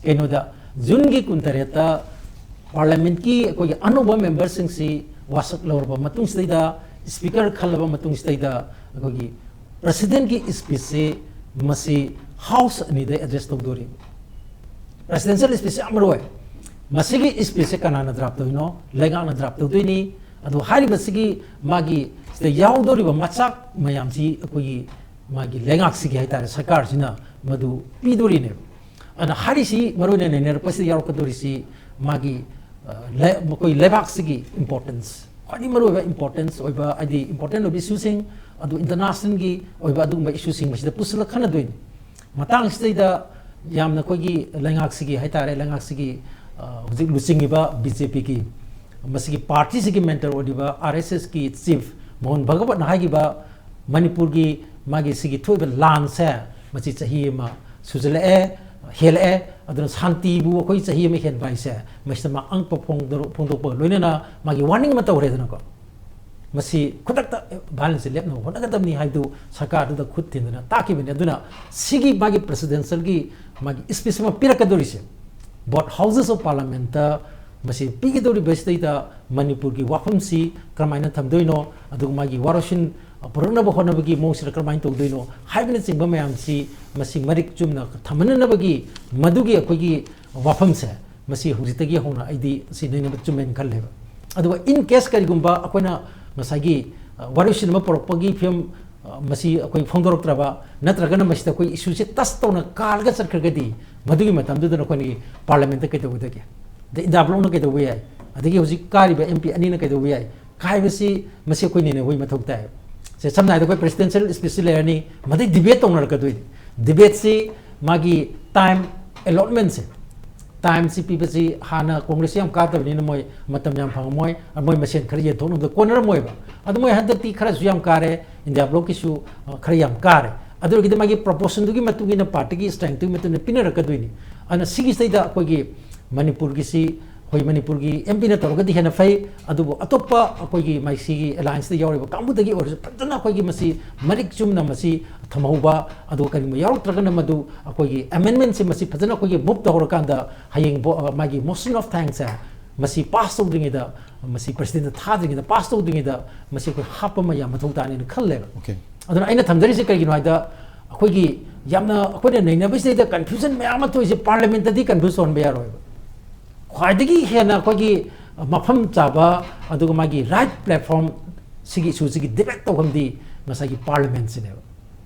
ꯀꯩꯅꯣꯗ, ꯖꯨꯟꯒꯤ ꯀꯨꯟꯇꯔꯦꯠꯇ parliament ꯀꯤ ꯑꯩꯈꯣꯏꯒꯤ ꯑꯅꯧꯕ member ꯁꯤꯡꯁꯤ ꯋꯥꯁꯛ ꯂꯧꯔꯕ ꯃꯇꯨꯡꯁꯤꯗꯩꯗ, speaker ꯈꯜꯂꯕ ꯃꯇꯨꯡꯁꯤꯗꯩꯗ, ꯑꯩꯈꯣꯏꯒꯤ president ꯀꯤ speech ꯁꯤ ꯃꯁꯤ house ꯑꯅꯤꯗ address ꯇꯧꯗꯣꯔꯤ꯫ Presidential speech ꯁꯤ ꯌꯥꯝ ꯃꯔꯨ ꯑꯣꯏ꯫ ꯃꯁꯤꯒꯤ speech ꯁꯦ ꯀꯅꯥꯅ draft ꯇꯧꯔꯤꯅꯣ? ꯂꯩꯉꯥꯛꯅ draft ꯇꯧꯗꯣꯏꯅꯤ꯫ ꯑꯗꯣ ꯍꯥꯏꯔꯤꯕꯁꯤꯒꯤ ꯃꯥꯒꯤ ꯁꯤꯗ ꯌꯥꯎꯗꯧꯔꯤꯕ ꯃꯆꯥꯛ ꯃꯌꯥꯝꯁꯤ ꯑꯩꯈꯣꯏꯒꯤ ꯃꯥꯒꯤ ꯂꯩꯉꯥꯛꯁꯤꯒꯤ ꯍꯥꯏꯇꯥꯔꯦ, ꯁꯔꯀꯥꯔꯁꯤꯅ ꯃꯗꯨ ꯄꯤꯗꯣꯔꯤꯅꯦꯕ꯫ ꯑꯗꯨꯅ ꯍꯥꯏꯔꯤꯁꯤ ꯃꯔꯨ ꯑꯣꯏꯅ ꯅꯩꯅꯔꯛꯄꯁꯤꯗ ꯌꯥꯎꯔꯛꯀꯗꯧꯔꯤꯁꯤ ꯃꯥꯒꯤ, ꯑ, ꯂꯩ-, ꯃꯈꯣꯏ ꯂꯩꯕꯥꯛꯁꯤꯒꯤ importance, ꯈ꯭ꯋꯥꯏꯗꯒꯤ ꯃꯔꯨꯑꯣꯏꯕ importance ꯑꯣꯏꯕ, ꯍꯥꯏꯗꯤ important ꯑꯣꯏꯕ issue ꯁꯤꯡ, ꯑꯗꯨ international ꯒꯤ ꯑꯣꯏꯕ ꯑꯗꯨꯒꯨꯝꯕ issue ꯁꯤꯡ ꯃꯁꯤꯗ ꯄꯨꯁꯤꯜꯂ ꯈꯟꯅꯗꯣꯏꯅꯤ꯫ ꯃꯇꯥꯡꯁꯤꯗꯩꯗ ꯌꯥꯝꯅ ꯑꯩꯈꯣꯏꯒꯤ ꯂꯩꯉꯥꯛꯁꯤꯒꯤ ꯍꯥꯏꯇꯥꯔꯦ, ꯂꯩꯉꯥꯛꯁꯤꯒꯤ, ꯑ, ꯍꯧꯖꯤꯛ ꯂꯨꯆꯤꯡꯉꯤꯕ B J P ꯒꯤ ꯃꯁꯤꯒꯤ party ꯁꯤꯒꯤ mentor ꯑꯣꯏꯔꯤꯕ R S S ꯀꯤ chief ꯃꯣꯍꯟ ꯚꯒꯋꯠꯅ ꯍꯥꯏꯈꯤꯕ ꯃꯅꯤꯄꯨꯔꯒꯤ ꯃꯥꯒꯤ ꯁꯤꯒꯤ ꯊꯣꯛꯏꯕ ꯂꯥꯟꯁꯦ ꯃꯁꯤ ꯆꯍꯤ ꯑꯃ ꯁꯨꯖꯜꯂꯛꯑꯦ, ꯍꯦꯜꯂꯛꯑꯦ꯫ ꯑꯗꯨꯅ ꯁꯥꯟꯇꯤꯕꯨ ꯑꯩꯈꯣꯏ ꯆꯍꯤ ꯑꯃ ꯍꯦꯟꯕ ꯍꯥꯏꯁꯦ ꯃꯁꯤꯗ ꯃꯥ ꯑꯉꯛꯄ ꯐꯣꯡꯗꯣꯔꯛ-, ꯐꯣꯡꯗꯣꯛꯄꯒ ꯂꯣꯏꯅꯅ ꯃꯥꯒꯤ warning ꯑꯃ ꯇꯧꯔꯦꯗꯅꯀꯣ꯫ ꯃꯁꯤ ꯈꯨꯗꯛꯇ violence ꯁꯦ ꯂꯦꯞꯅꯕ ꯍꯣꯠꯅꯒꯗꯕꯅꯤ ꯍꯥꯏꯕꯗꯨ ꯁꯔꯀꯥꯔꯗꯨꯗ ꯈꯨꯠ ꯊꯤꯟꯗꯨꯅ ꯇꯥꯛꯈꯤꯕꯅꯤ꯫ ꯑꯗꯨꯅ ꯁꯤꯒꯤ ꯃꯥꯒꯤ presidential ꯒꯤ ꯃꯥꯒꯤ speech ꯑꯃ ꯄꯤꯔꯛꯀꯗꯧꯔꯤꯁꯦ both Houses of Parliament ꯇ ꯃꯁꯤ ꯄꯤꯒꯗꯧꯔꯤꯕꯁꯤꯗꯩꯗ ꯃꯅꯤꯄꯨꯔꯒꯤ ꯋꯥꯐꯝꯁꯤ ꯀꯔꯝꯍꯥꯏꯅ ꯊꯝꯗꯣꯏꯅꯣ, ꯑꯗꯨꯒ ꯃꯥꯒꯤ ꯋꯥꯔꯣꯏꯁꯤꯟ ꯄꯨꯔꯛꯅꯕ ꯍꯣꯠꯅꯕꯒꯤ ꯃꯑꯣꯡꯁꯤꯗ ꯀꯔꯝꯍꯥꯏꯅ ꯇꯧꯗꯣꯏꯅꯣ ꯍꯥꯏꯕꯅꯆꯤꯡꯕ ꯃꯌꯥꯝꯁꯤ ꯃꯁꯤ ꯃꯔꯤꯛ ꯆꯨꯝꯅ ꯊꯝꯍꯟꯅꯅꯕꯒꯤ ꯃꯗꯨꯒꯤ ꯑꯩꯈꯣꯏꯒꯤ ꯋꯥꯐꯝꯁꯦ ꯃꯁꯤ ꯍꯧꯖꯤꯛꯇꯒꯤ ꯍꯧꯅ ꯑꯩꯗꯤ ꯁꯤ ꯅꯩꯅꯕ ꯆꯨꯝꯃꯦꯅ ꯈꯜꯂꯦꯕ꯫ ꯑꯗꯨꯒ in case ꯀꯔꯤꯒꯨꯝꯕ ꯑꯩꯈꯣꯏꯅ ꯉꯁꯥꯏꯒꯤ, ꯑ, ꯋꯥꯔꯣꯏꯁꯤꯟ ꯑꯃ ꯄꯨꯔꯛꯄꯒꯤ ꯐꯤꯕꯝ, ꯑ, ꯃꯁꯤ ꯑꯩꯈꯣꯏ ꯐꯣꯡꯗꯣꯔꯛꯇ꯭ꯔꯕ, ꯅꯠꯇ꯭ꯔꯒꯅ ꯃꯁꯤꯗ ꯑꯩꯈꯣꯏ issue ꯁꯦ touch ꯇꯧꯅ ꯀꯥꯜꯂꯒ ꯆꯠꯈ꯭ꯔꯒꯗꯤ ꯃꯗꯨꯒꯤ ꯃꯇꯝꯗꯨꯗ ꯑꯩꯈꯣꯏꯒꯤ parliament ꯇ ꯀꯩꯗꯧꯒꯗꯒꯦ? ꯑꯗꯩ ꯏꯟꯗꯤꯌꯥ ꯕ꯭ꯂꯣꯛꯅ ꯀꯩꯗꯧꯕ ꯌꯥꯏ? ꯑꯗꯒꯤ ꯍꯧꯖꯤꯛ ꯀꯥꯔꯤꯕ M P ꯑꯅꯤꯅ ꯀꯩꯗꯧꯕ ꯌꯥꯏ? ꯍꯥꯏꯕꯁꯤ ꯃꯁꯤ ꯑꯩꯈꯣꯏ ꯅꯩꯅꯕꯒꯤ ꯃꯊꯧ ꯇꯥꯏ꯫ ꯁꯦ, ꯁꯝꯅ ꯍꯥꯏꯔꯕꯗ ꯑꯩꯈꯣꯏ presidential speech ꯁꯤ ꯂꯩꯔꯅꯤ, ꯃꯗꯩ debate ꯇꯧꯅꯔꯛꯀꯗꯣꯏꯅꯤ꯫ Debate ꯁꯤ ꯃꯥꯒꯤ time allotment ꯁꯦ, time ꯁꯤ ꯄꯤꯕꯁꯤ ꯍꯥꯟꯅ ꯀꯣꯡꯒ꯭ꯔꯦꯁꯁꯤ ꯌꯥꯝ ꯀꯥꯗꯕꯅꯤꯅ ꯃꯣꯏ ꯃꯇꯝ ꯌꯥꯝ ꯐꯪꯉꯝꯃꯣꯏ, ꯃꯣꯏ ꯃꯁꯦꯟ ꯈꯔ ꯌꯦꯟꯊꯣꯛꯅꯕꯗ ꯀꯣꯟꯅꯔꯝꯃꯣꯏꯕ꯫ ꯑꯗꯨ ꯃꯣꯏ ꯍꯟꯗꯛꯇꯤ ꯈꯔꯁꯨ ꯌꯥꯝ ꯀꯥꯔꯦ, ꯏꯟꯗꯤꯌꯥ ꯕ꯭ꯂꯣꯛꯀꯤꯁꯨ, ꯑ, ꯈꯔ ꯌꯥꯝ ꯀꯥꯔꯦ꯫ ꯑꯗꯨ ꯑꯣꯏꯔꯒꯗꯤ ꯃꯥꯒꯤ proportion ꯗꯨꯒꯤ ꯃꯇꯨꯡ ꯏꯟꯅ party ꯒꯤ strength ꯇꯨꯒꯤ ꯃꯇꯨꯡ ꯏꯟꯅ ꯄꯤꯅꯔꯛꯀꯗꯣꯏꯅꯤ꯫ ꯑꯗꯨꯅ ꯁꯤꯒꯤꯁꯤꯗꯩꯗ ꯑꯩꯈꯣꯏꯒꯤ ꯃꯅꯤꯄꯨꯔꯒꯤꯁꯤ ꯑꯩꯈꯣꯏ ꯃꯅꯤꯄꯨꯔꯒꯤ M P ꯅ ꯇꯧꯔꯒꯗꯤ ꯍꯦꯟꯅ ꯐꯩ, ꯑꯗꯨꯕꯨ ꯑꯇꯣꯞꯄ ꯑꯩꯈꯣꯏꯒꯤ ꯃꯥꯏꯁꯤꯒꯤ alliance ꯇ ꯌꯥꯎꯔꯤꯕ ꯀꯥꯡꯕꯨꯗꯒꯤ ꯑꯣꯏꯔꯁꯨ ꯐꯖꯅ ꯑꯩꯈꯣꯏꯒꯤ ꯃꯁꯤ ꯃꯔꯤꯛ ꯆꯨꯝꯅ ꯃꯁꯤ ꯊꯝꯍꯧꯕ, ꯑꯗꯨꯒ ꯀꯔꯤꯒꯨꯝꯕ ꯌꯥꯎꯔꯛꯇ꯭ꯔꯒꯅ ꯃꯗꯨ ꯑꯩꯈꯣꯏꯒꯤ amendment ꯁꯦ ꯃꯁꯤ ꯐꯖꯅ ꯑꯩꯈꯣꯏꯒꯤ move ꯇꯧꯍꯧꯔꯀꯥꯟꯗ ꯍꯌꯦꯡ ꯕꯣ-, ꯑ, ꯃꯥꯒꯤ motion of thanks ꯁꯦ ꯃꯁꯤ pass ꯇꯧꯗ꯭ꯔꯤꯉꯩꯗ, ꯃꯁꯤ president ꯗ ꯊꯥꯗ꯭ꯔꯤꯉꯩꯗ, pass ꯇꯧꯗ꯭ꯔꯤꯉꯩꯗ ꯃꯁꯤ ꯑꯩꯈꯣꯏ ꯍꯥꯞꯄ ꯑꯃ ꯌꯥꯝ ꯃꯊꯧ ꯇꯥꯅꯤꯅ ꯈꯜꯂꯦꯕ꯫ Okay. ꯑꯗꯨꯅ ꯑꯩꯅ ꯊꯝꯖꯔꯤꯁꯦ ꯀꯩꯒꯤꯅꯣ ꯍꯥꯏꯗ, ꯑꯩꯈꯣꯏꯒꯤ ꯌꯥꯝꯅ ꯑꯩꯈꯣꯏꯅ ꯅꯩꯅꯕꯁꯤꯗꯩꯗ confusion ꯃꯌꯥꯝ ꯑꯃ ꯊꯣꯛꯏꯁꯦ parliament ꯇꯗꯤ confuse ꯇꯧꯍꯟꯕ ꯌꯥꯔꯣꯏꯕ꯫ ꯈ꯭ꯋꯥꯏꯗꯒꯤ ꯍꯦꯟꯅ ꯑꯩꯈꯣꯏꯒꯤ ꯃꯐꯝ ꯆꯥꯕ, ꯑꯗꯨꯒ ꯃꯥꯒꯤ right platform, ꯁꯤꯒꯤ issue ꯁꯤꯒꯤ debate ꯇꯧꯐꯝꯗꯤ ꯉꯁꯥꯏꯒꯤ parliament ꯁꯤꯅꯦꯕ꯫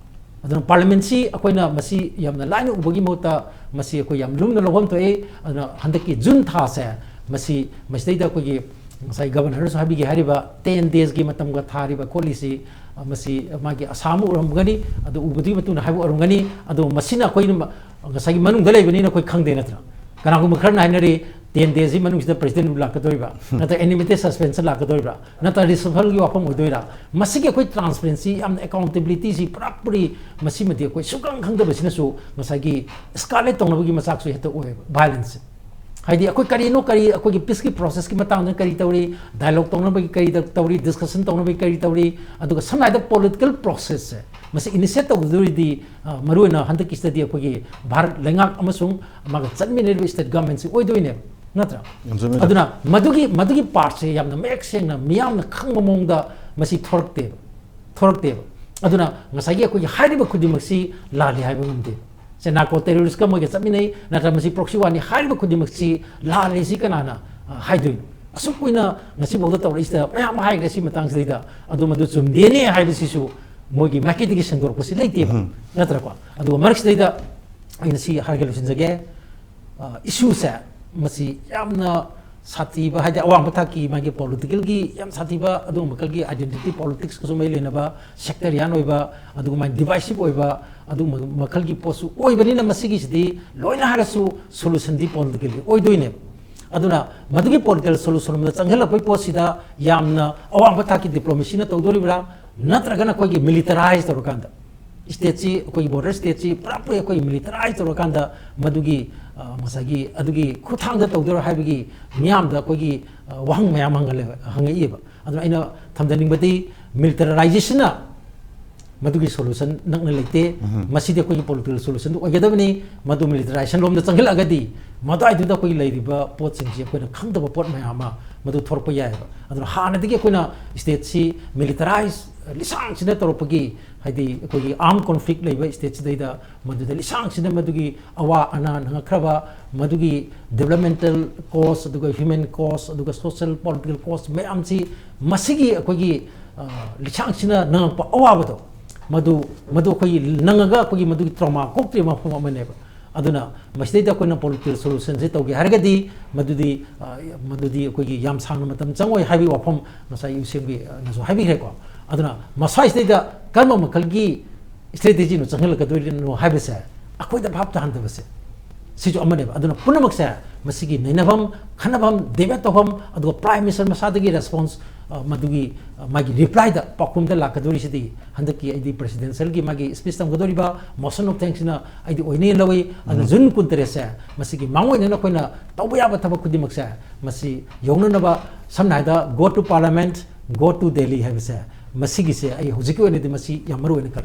ꯑꯗꯨꯅ parliament ꯁꯤ ꯑꯩꯈꯣꯏꯅ ꯃꯁꯤ ꯌꯥꯝꯅ ꯂꯥꯏꯅ ꯎꯕꯒꯤ ꯃꯍꯨꯠꯇ ꯃꯁꯤ ꯑꯩꯈꯣꯏ ꯌꯥꯝ ꯂꯨꯝꯅ ꯂꯧꯐꯝ ꯊꯣꯛꯏ꯫ ꯑꯗꯨꯅ ꯍꯟꯗꯛꯀꯤ June ꯊꯥꯁꯦ, ꯃꯁꯤ, ꯃꯁꯤꯗꯩꯗ ꯑꯩꯈꯣꯏꯒꯤ ꯉꯁꯥꯏ Governor ꯅꯁꯨ ꯍꯥꯏꯕꯤꯒꯦ ꯍꯥꯏꯔꯤꯕ ten days ꯀꯤ ꯃꯇꯝꯒ ꯊꯥꯔꯤꯕ ꯈꯣꯠꯂꯤꯁꯤ, ꯑ, ꯃꯁꯤ ꯃꯥꯒꯤ ꯑꯁꯥ ꯑꯃ ꯎꯔꯝꯒꯅꯤ, ꯑꯗꯨ ꯎꯕꯗꯨꯒꯤ ꯃꯇꯨꯡꯗ ꯍꯥꯏꯕ ꯑꯣꯏꯔꯝꯒꯅꯤ꯫ ꯑꯗꯣ ꯃꯁꯤꯅ ꯑꯩꯈꯣꯏꯅ ꯃ-, ꯉꯁꯥꯏꯒꯤ ꯃꯅꯨꯡꯗ ꯂꯩꯕꯅꯤꯅ ꯑꯩꯈꯣꯏ ꯈꯪꯗꯦ ꯅꯠꯇ꯭ꯔꯥ? ꯀꯅꯥꯒꯨꯝꯕ ꯈꯔꯅ ꯍꯥꯏꯅꯔꯤ, ten days ꯁꯤ ꯃꯅꯨꯡꯁꯤꯗ president ꯂꯥꯛꯀꯗꯣꯔꯤꯕ꯭ꯔꯥ, ꯅꯠꯇ꯭ꯔꯒ intermittent suspension ꯂꯥꯛꯀꯗꯣꯔꯤꯕ꯭ꯔꯥ, ꯅꯠꯇ꯭ꯔꯒ reshuffle ꯒꯤ ꯋꯥꯐꯝ ꯑꯣꯏꯗꯣꯏꯔꯥ? ꯃꯁꯤꯒꯤ ꯑꯩꯈꯣꯏ transparency, ꯌꯥꯝꯅ accountability ꯁꯤ ꯄꯨꯔꯥ ꯄꯨꯔꯤ ꯃꯁꯤꯃꯗꯤ ꯑꯩꯈꯣꯏ ꯁꯨꯛꯈꯪ ꯈꯪꯗꯕꯁꯤꯅꯁꯨ ꯉꯁꯥꯏꯒꯤ escalate ꯇꯧꯅꯕꯒꯤ ꯃꯆꯥꯛꯁꯨ ꯍꯦꯛꯇ ꯑꯣꯏꯌꯦꯕ, violence ꯁꯦ꯫ ꯍꯥꯏꯗꯤ ꯑꯩꯈꯣꯏ ꯀꯔꯤꯅꯣ, ꯀꯔꯤ ꯑꯩꯈꯣꯏꯒꯤ peace ꯀꯤ process ꯀꯤ ꯃꯇꯥꯡꯗ ꯀꯔꯤ ꯇꯧꯔꯤ, dialogue ꯇꯧꯅꯕꯒꯤ ꯀꯔꯤ ꯇꯧ-, ꯇꯧꯔꯤ, discussion ꯇꯧꯅꯕꯒꯤ ꯀꯔꯤ ꯇꯧꯔꯤ, ꯑꯗꯨꯒ ꯁꯝꯅ ꯍꯥꯏꯔꯕꯗ political process ꯁꯦ ꯃꯁꯤ initiate ꯇꯧꯗꯣꯔꯤꯗꯤ, ꯑ, ꯃꯔꯨꯑꯣꯏꯅ ꯍꯟꯗꯛꯀꯤꯁꯤꯗꯗꯤ ꯑꯩꯈꯣꯏꯒꯤ ꯚꯥꯔꯠ ꯂꯩꯉꯥꯛ ꯑꯃꯁꯨꯡ ꯃꯥꯒ ꯆꯠꯃꯤꯟꯅꯔꯤꯕ state government ꯁꯤ ꯑꯣꯏꯗꯣꯏꯅꯦꯕ, ꯅꯠꯇ꯭ꯔꯥ? ꯆꯨꯝꯃꯦ, ꯆꯨꯝꯃꯦ꯫ ꯑꯗꯨꯅ ꯃꯗꯨꯒꯤ, ꯃꯗꯨꯒꯤ part ꯁꯦ ꯌꯥꯝꯅ ꯃꯌꯦꯛ ꯁꯦꯡꯅ ꯃꯤꯌꯥꯝꯅ ꯈꯪꯕ ꯃꯑꯣꯡꯗ ꯃꯁꯤ ꯊꯣꯔꯛꯇꯦꯕ, ꯊꯣꯔꯛꯇꯦꯕ꯫ ꯑꯗꯨꯅ ꯉꯁꯥꯏꯒꯤ ꯑꯩꯈꯣꯏꯒꯤ ꯍꯥꯏꯔꯤꯕ ꯈꯨꯗꯤꯡꯃꯛꯁꯤ ꯂꯥꯜꯂꯤ ꯍꯥꯏꯕ ꯉꯝꯗꯦ꯫ ꯁꯦ narco terrorist ꯀ ꯃꯣꯏꯒ ꯆꯠꯃꯤꯟꯅꯩ, ꯅꯠꯇ꯭ꯔꯒ ꯃꯁꯤ proxy war ꯅꯤ ꯍꯥꯏꯔꯤꯕ ꯈꯨꯗꯤꯡꯃꯛꯁꯤ ꯂꯥꯜꯂꯤ, ꯁꯤ ꯀꯅꯥꯅ, ꯑ, ꯍꯥꯏꯗꯣꯏꯅꯣ? ꯑꯁꯨꯛ ꯀꯨꯏꯅ ꯉꯁꯤꯐꯥꯎꯗ ꯇꯧꯔꯛꯏꯁꯤꯗ ꯃꯌꯥꯝ ꯍꯥꯏꯈ꯭ꯔꯦ ꯁꯤ ꯃꯇꯥꯡꯁꯤꯗꯩꯗ, ꯑꯗꯨ ꯃꯗꯨ ꯆꯨꯝꯗꯦꯅꯦ ꯍꯥꯏꯕꯁꯤꯁꯨ ꯃꯣꯏꯒꯤ ꯃꯥꯏꯀꯩꯗꯒꯤ ꯁꯦꯡꯗꯣꯔꯛꯄꯁꯤ ꯂꯩꯇꯦꯕ, ꯎꯝ꯫ ꯅꯠꯇ꯭ꯔꯀꯣ? ꯑꯗꯨꯒ ꯃꯔꯛꯁꯤꯗꯩꯗ ꯑꯩꯅ ꯁꯤ ꯍꯥꯏꯔꯒ ꯂꯣꯏꯁꯤꯟꯖꯒꯦ꯫ ꯑ, issue ꯁꯦ ꯃꯁꯤ ꯌꯥꯝꯅ ꯁꯥꯊꯤꯕ, ꯍꯥꯏꯗꯤ ꯑꯋꯥꯡꯕ ꯊꯥꯛꯀꯤ ꯃꯥꯒꯤ political ꯒꯤ ꯌꯥꯝ ꯁꯥꯊꯤꯕ ꯑꯗꯨꯒꯨꯝꯕ ꯃꯈꯜꯒꯤ identity politics ꯀꯁꯨ ꯃꯔꯤ ꯂꯩꯅꯕ, sectarian ꯑꯣꯏꯕ, ꯑꯗꯨꯒꯨꯝꯕ divisive ꯑꯣꯏꯕ, ꯑꯗꯨꯒꯨꯝꯕ ꯃꯈꯜꯒꯤ ꯄꯣꯠꯁꯨ ꯑꯣꯏꯕꯅꯤꯅ ꯃꯁꯤꯒꯤꯁꯤꯗꯤ ꯂꯣꯏꯅ ꯍꯥꯏꯔꯁꯨ solution ꯗꯤ political ꯒꯤ ꯑꯣꯏꯗꯣꯏꯅꯦꯕ꯫ ꯑꯗꯨꯅ ꯃꯗꯨꯒꯤ political solution ꯔꯣꯝꯗ ꯆꯪꯁꯤꯜꯂꯛꯄꯒꯤ ꯄꯣꯠꯁꯤꯗ ꯌꯥꯝꯅ ꯑꯋꯥꯡꯕ ꯊꯥꯛꯀꯤ diplomacy ꯅ ꯇꯧꯗꯣꯔꯤꯕ꯭ꯔꯥ, ꯅꯠꯇ꯭ꯔꯒꯅ ꯑꯩꯈꯣꯏꯒꯤ militarize ꯇꯧꯔꯀꯥꯟꯗ state ꯁꯤ, ꯑꯩꯈꯣꯏꯒꯤ border state ꯁꯤ ꯄꯨꯔꯥ ꯄꯨꯔꯤ ꯑꯩꯈꯣꯏꯒꯤ militarize ꯇꯧꯔꯀꯥꯟꯗ ꯃꯗꯨꯒꯤ, ꯑ, ꯉꯁꯥꯏꯒꯤ ꯑꯗꯨꯒꯤ ꯈꯨꯠꯊꯥꯡꯗ ꯇꯧꯗꯣꯏꯔꯥ ꯍꯥꯏꯕꯒꯤ ꯃꯤꯌꯥꯝꯗ ꯑꯩꯈꯣꯏꯒꯤ, ꯑ, ꯋꯥꯍꯪ ꯃꯌꯥꯝ ꯍꯪꯒꯜꯂꯦ-, ꯍꯪꯉꯛꯏꯕ꯫ ꯑꯗꯨꯅ ꯑꯩꯅ ꯊꯝꯖꯅꯤꯡꯕꯗꯤ militarization ꯅ ꯃꯗꯨꯒꯤ solution ꯅꯛꯅ ꯂꯩꯇꯦ꯫ ꯎꯝ꯫ ꯃꯁꯤꯗꯤ ꯑꯩꯈꯣꯏꯒꯤ political solution ꯗꯨ ꯑꯣꯏꯒꯗꯕꯅꯤ꯫ ꯃꯗꯨ militarization ꯂꯣꯝꯗ ꯆꯪꯁꯤꯜꯂꯛꯑꯒꯗꯤ ꯃꯗꯨꯋꯥꯏꯗꯨꯗ ꯑꯩꯈꯣꯏꯒꯤ ꯂꯩꯔꯤꯕ ꯄꯣꯠꯁꯤꯡꯁꯤ ꯑꯩꯈꯣꯏꯅ ꯈꯪꯗꯕ ꯄꯣꯠ ꯃꯌꯥꯝ ꯑꯃ ꯃꯗꯨ ꯊꯣꯔꯛꯄ ꯌꯥꯏꯑꯕ꯫ ꯑꯗꯨꯅ ꯍꯥꯟꯅꯗꯒꯤ ꯑꯩꯈꯣꯏꯅ state ꯁꯤ militarize ꯂꯤꯁꯥꯡꯁꯤꯟꯅ ꯇꯧꯔꯛꯄꯒꯤ, ꯍꯥꯏꯗꯤ ꯑꯩꯈꯣꯏꯒꯤ armed conflict ꯂꯩꯕ stateꯁꯤꯗꯩꯗ, ꯃꯗꯨꯗ ꯂꯤꯁꯥꯡꯁꯤꯟꯅ ꯃꯗꯨꯒꯤ ꯑꯋꯥ ꯑꯅꯥ ꯅꯪꯉꯛꯈ꯭ꯔꯕ, ꯃꯗꯨꯒꯤ developmental cost ꯑꯗꯨꯒ human cost ꯑꯗꯨꯒ social political cost ꯃꯌꯥꯝꯁꯤ, ꯃꯁꯤꯒꯤ ꯑꯩꯈꯣꯏꯒꯤ, ꯑ, ꯂꯤꯁꯥꯡꯁꯤꯟꯅ ꯅꯪꯉꯛꯄ ꯑꯋꯥꯕꯗꯣ, ꯃꯗꯨ, ꯃꯗꯨ ꯑꯩꯈꯣꯏꯒꯤ ꯅꯪꯉꯒ ꯑꯩꯈꯣꯏꯒꯤ ꯃꯗꯨꯒꯤ trauma ꯀꯣꯛꯇ꯭ꯔꯤꯕ ꯃꯐꯝ ꯑꯃꯅꯦꯕ꯫ ꯑꯗꯨꯅ ꯃꯁꯤꯗꯩꯗ ꯑꯩꯈꯣꯏꯅ political solutionꯁꯦ ꯇꯧꯒꯦ ꯍꯥꯏꯔꯒꯗꯤ ꯃꯗꯨꯗꯤ, ꯑ, ꯃꯗꯨꯗꯤ ꯑꯩꯈꯣꯏꯒꯤ ꯌꯥꯝ ꯁꯥꯡꯅ ꯃꯇꯝ ꯆꯪꯉꯣꯏ ꯍꯥꯏꯕꯒꯤ ꯋꯥꯐꯝ ꯉꯁꯥꯏ ꯌꯨꯁꯦꯝꯒꯤꯅꯁꯨ ꯍꯥꯏꯕꯤꯈ꯭ꯔꯦꯀꯣ꯫ ꯑꯗꯨꯅ ꯃꯁ꯭ꯋꯥꯏꯁꯤꯗꯩꯗ ꯀꯔꯝꯕ ꯃꯈꯜꯒꯤ strategyꯅꯣ ꯆꯪꯍꯜꯂꯛꯀꯗꯣꯏꯅꯣ ꯍꯥꯏꯕꯁꯦ ꯑꯩꯈꯣꯏꯗ ꯚꯥꯞ ꯇꯥꯍꯟꯗꯕꯁꯦ ꯁꯤꯁꯨ ꯑꯃꯅꯦꯕ꯫ ꯑꯗꯨꯅ ꯄꯨꯝꯅꯃꯛꯁꯦ ꯃꯁꯤꯒꯤ ꯅꯩꯅꯐꯝ, ꯈꯟꯅꯐꯝ, debate ꯇꯧꯐꯝ, ꯑꯗꯨꯒ Prime Minister ꯃꯁꯥꯗꯒꯤ response, ꯑ, ꯃꯗꯨꯒꯤ, ꯑ, ꯃꯥꯒꯤ replyꯗ ꯄꯥꯎꯈꯨꯝꯗ ꯂꯥꯛꯀꯗꯣꯔꯤꯁꯤꯗꯤ ꯍꯟꯗꯛꯀꯤ ꯑꯩꯗꯤ presidentialꯒꯤ ꯃꯥꯒꯤ speech ꯇꯝꯒꯗꯧꯔꯤꯕ motion of thanksꯁꯤꯅ ꯑꯩꯗꯤ ꯑꯣꯏꯅꯤ ꯂꯧꯏ꯫ ꯑꯗꯨꯅ ꯎꯝ꯫ June ꯀꯨꯟꯇꯔꯦꯠꯁꯦ ꯃꯁꯤꯒꯤ ꯃꯥꯡꯑꯣꯏꯅꯅ ꯑꯩꯈꯣꯏꯅ ꯇꯧꯕ ꯌꯥꯕ ꯊꯕꯛ ꯈꯨꯗꯤꯡꯃꯛꯁꯦ ꯃꯁꯤ ꯌꯧꯅꯅꯕ, ꯁꯝꯅ ꯍꯥꯏꯔꯕꯗ go to Parliament, go to Delhi ꯍꯥꯏꯕꯁꯦ, ꯃꯁꯤꯒꯤꯁꯦ ꯑꯩ ꯍꯧꯖꯤꯛꯀꯤ ꯑꯣꯏꯅꯗꯤ ꯃꯁꯤ ꯌꯥꯝ ꯃꯔꯨ ꯑꯣꯏꯅ ꯈꯜꯂꯤ꯫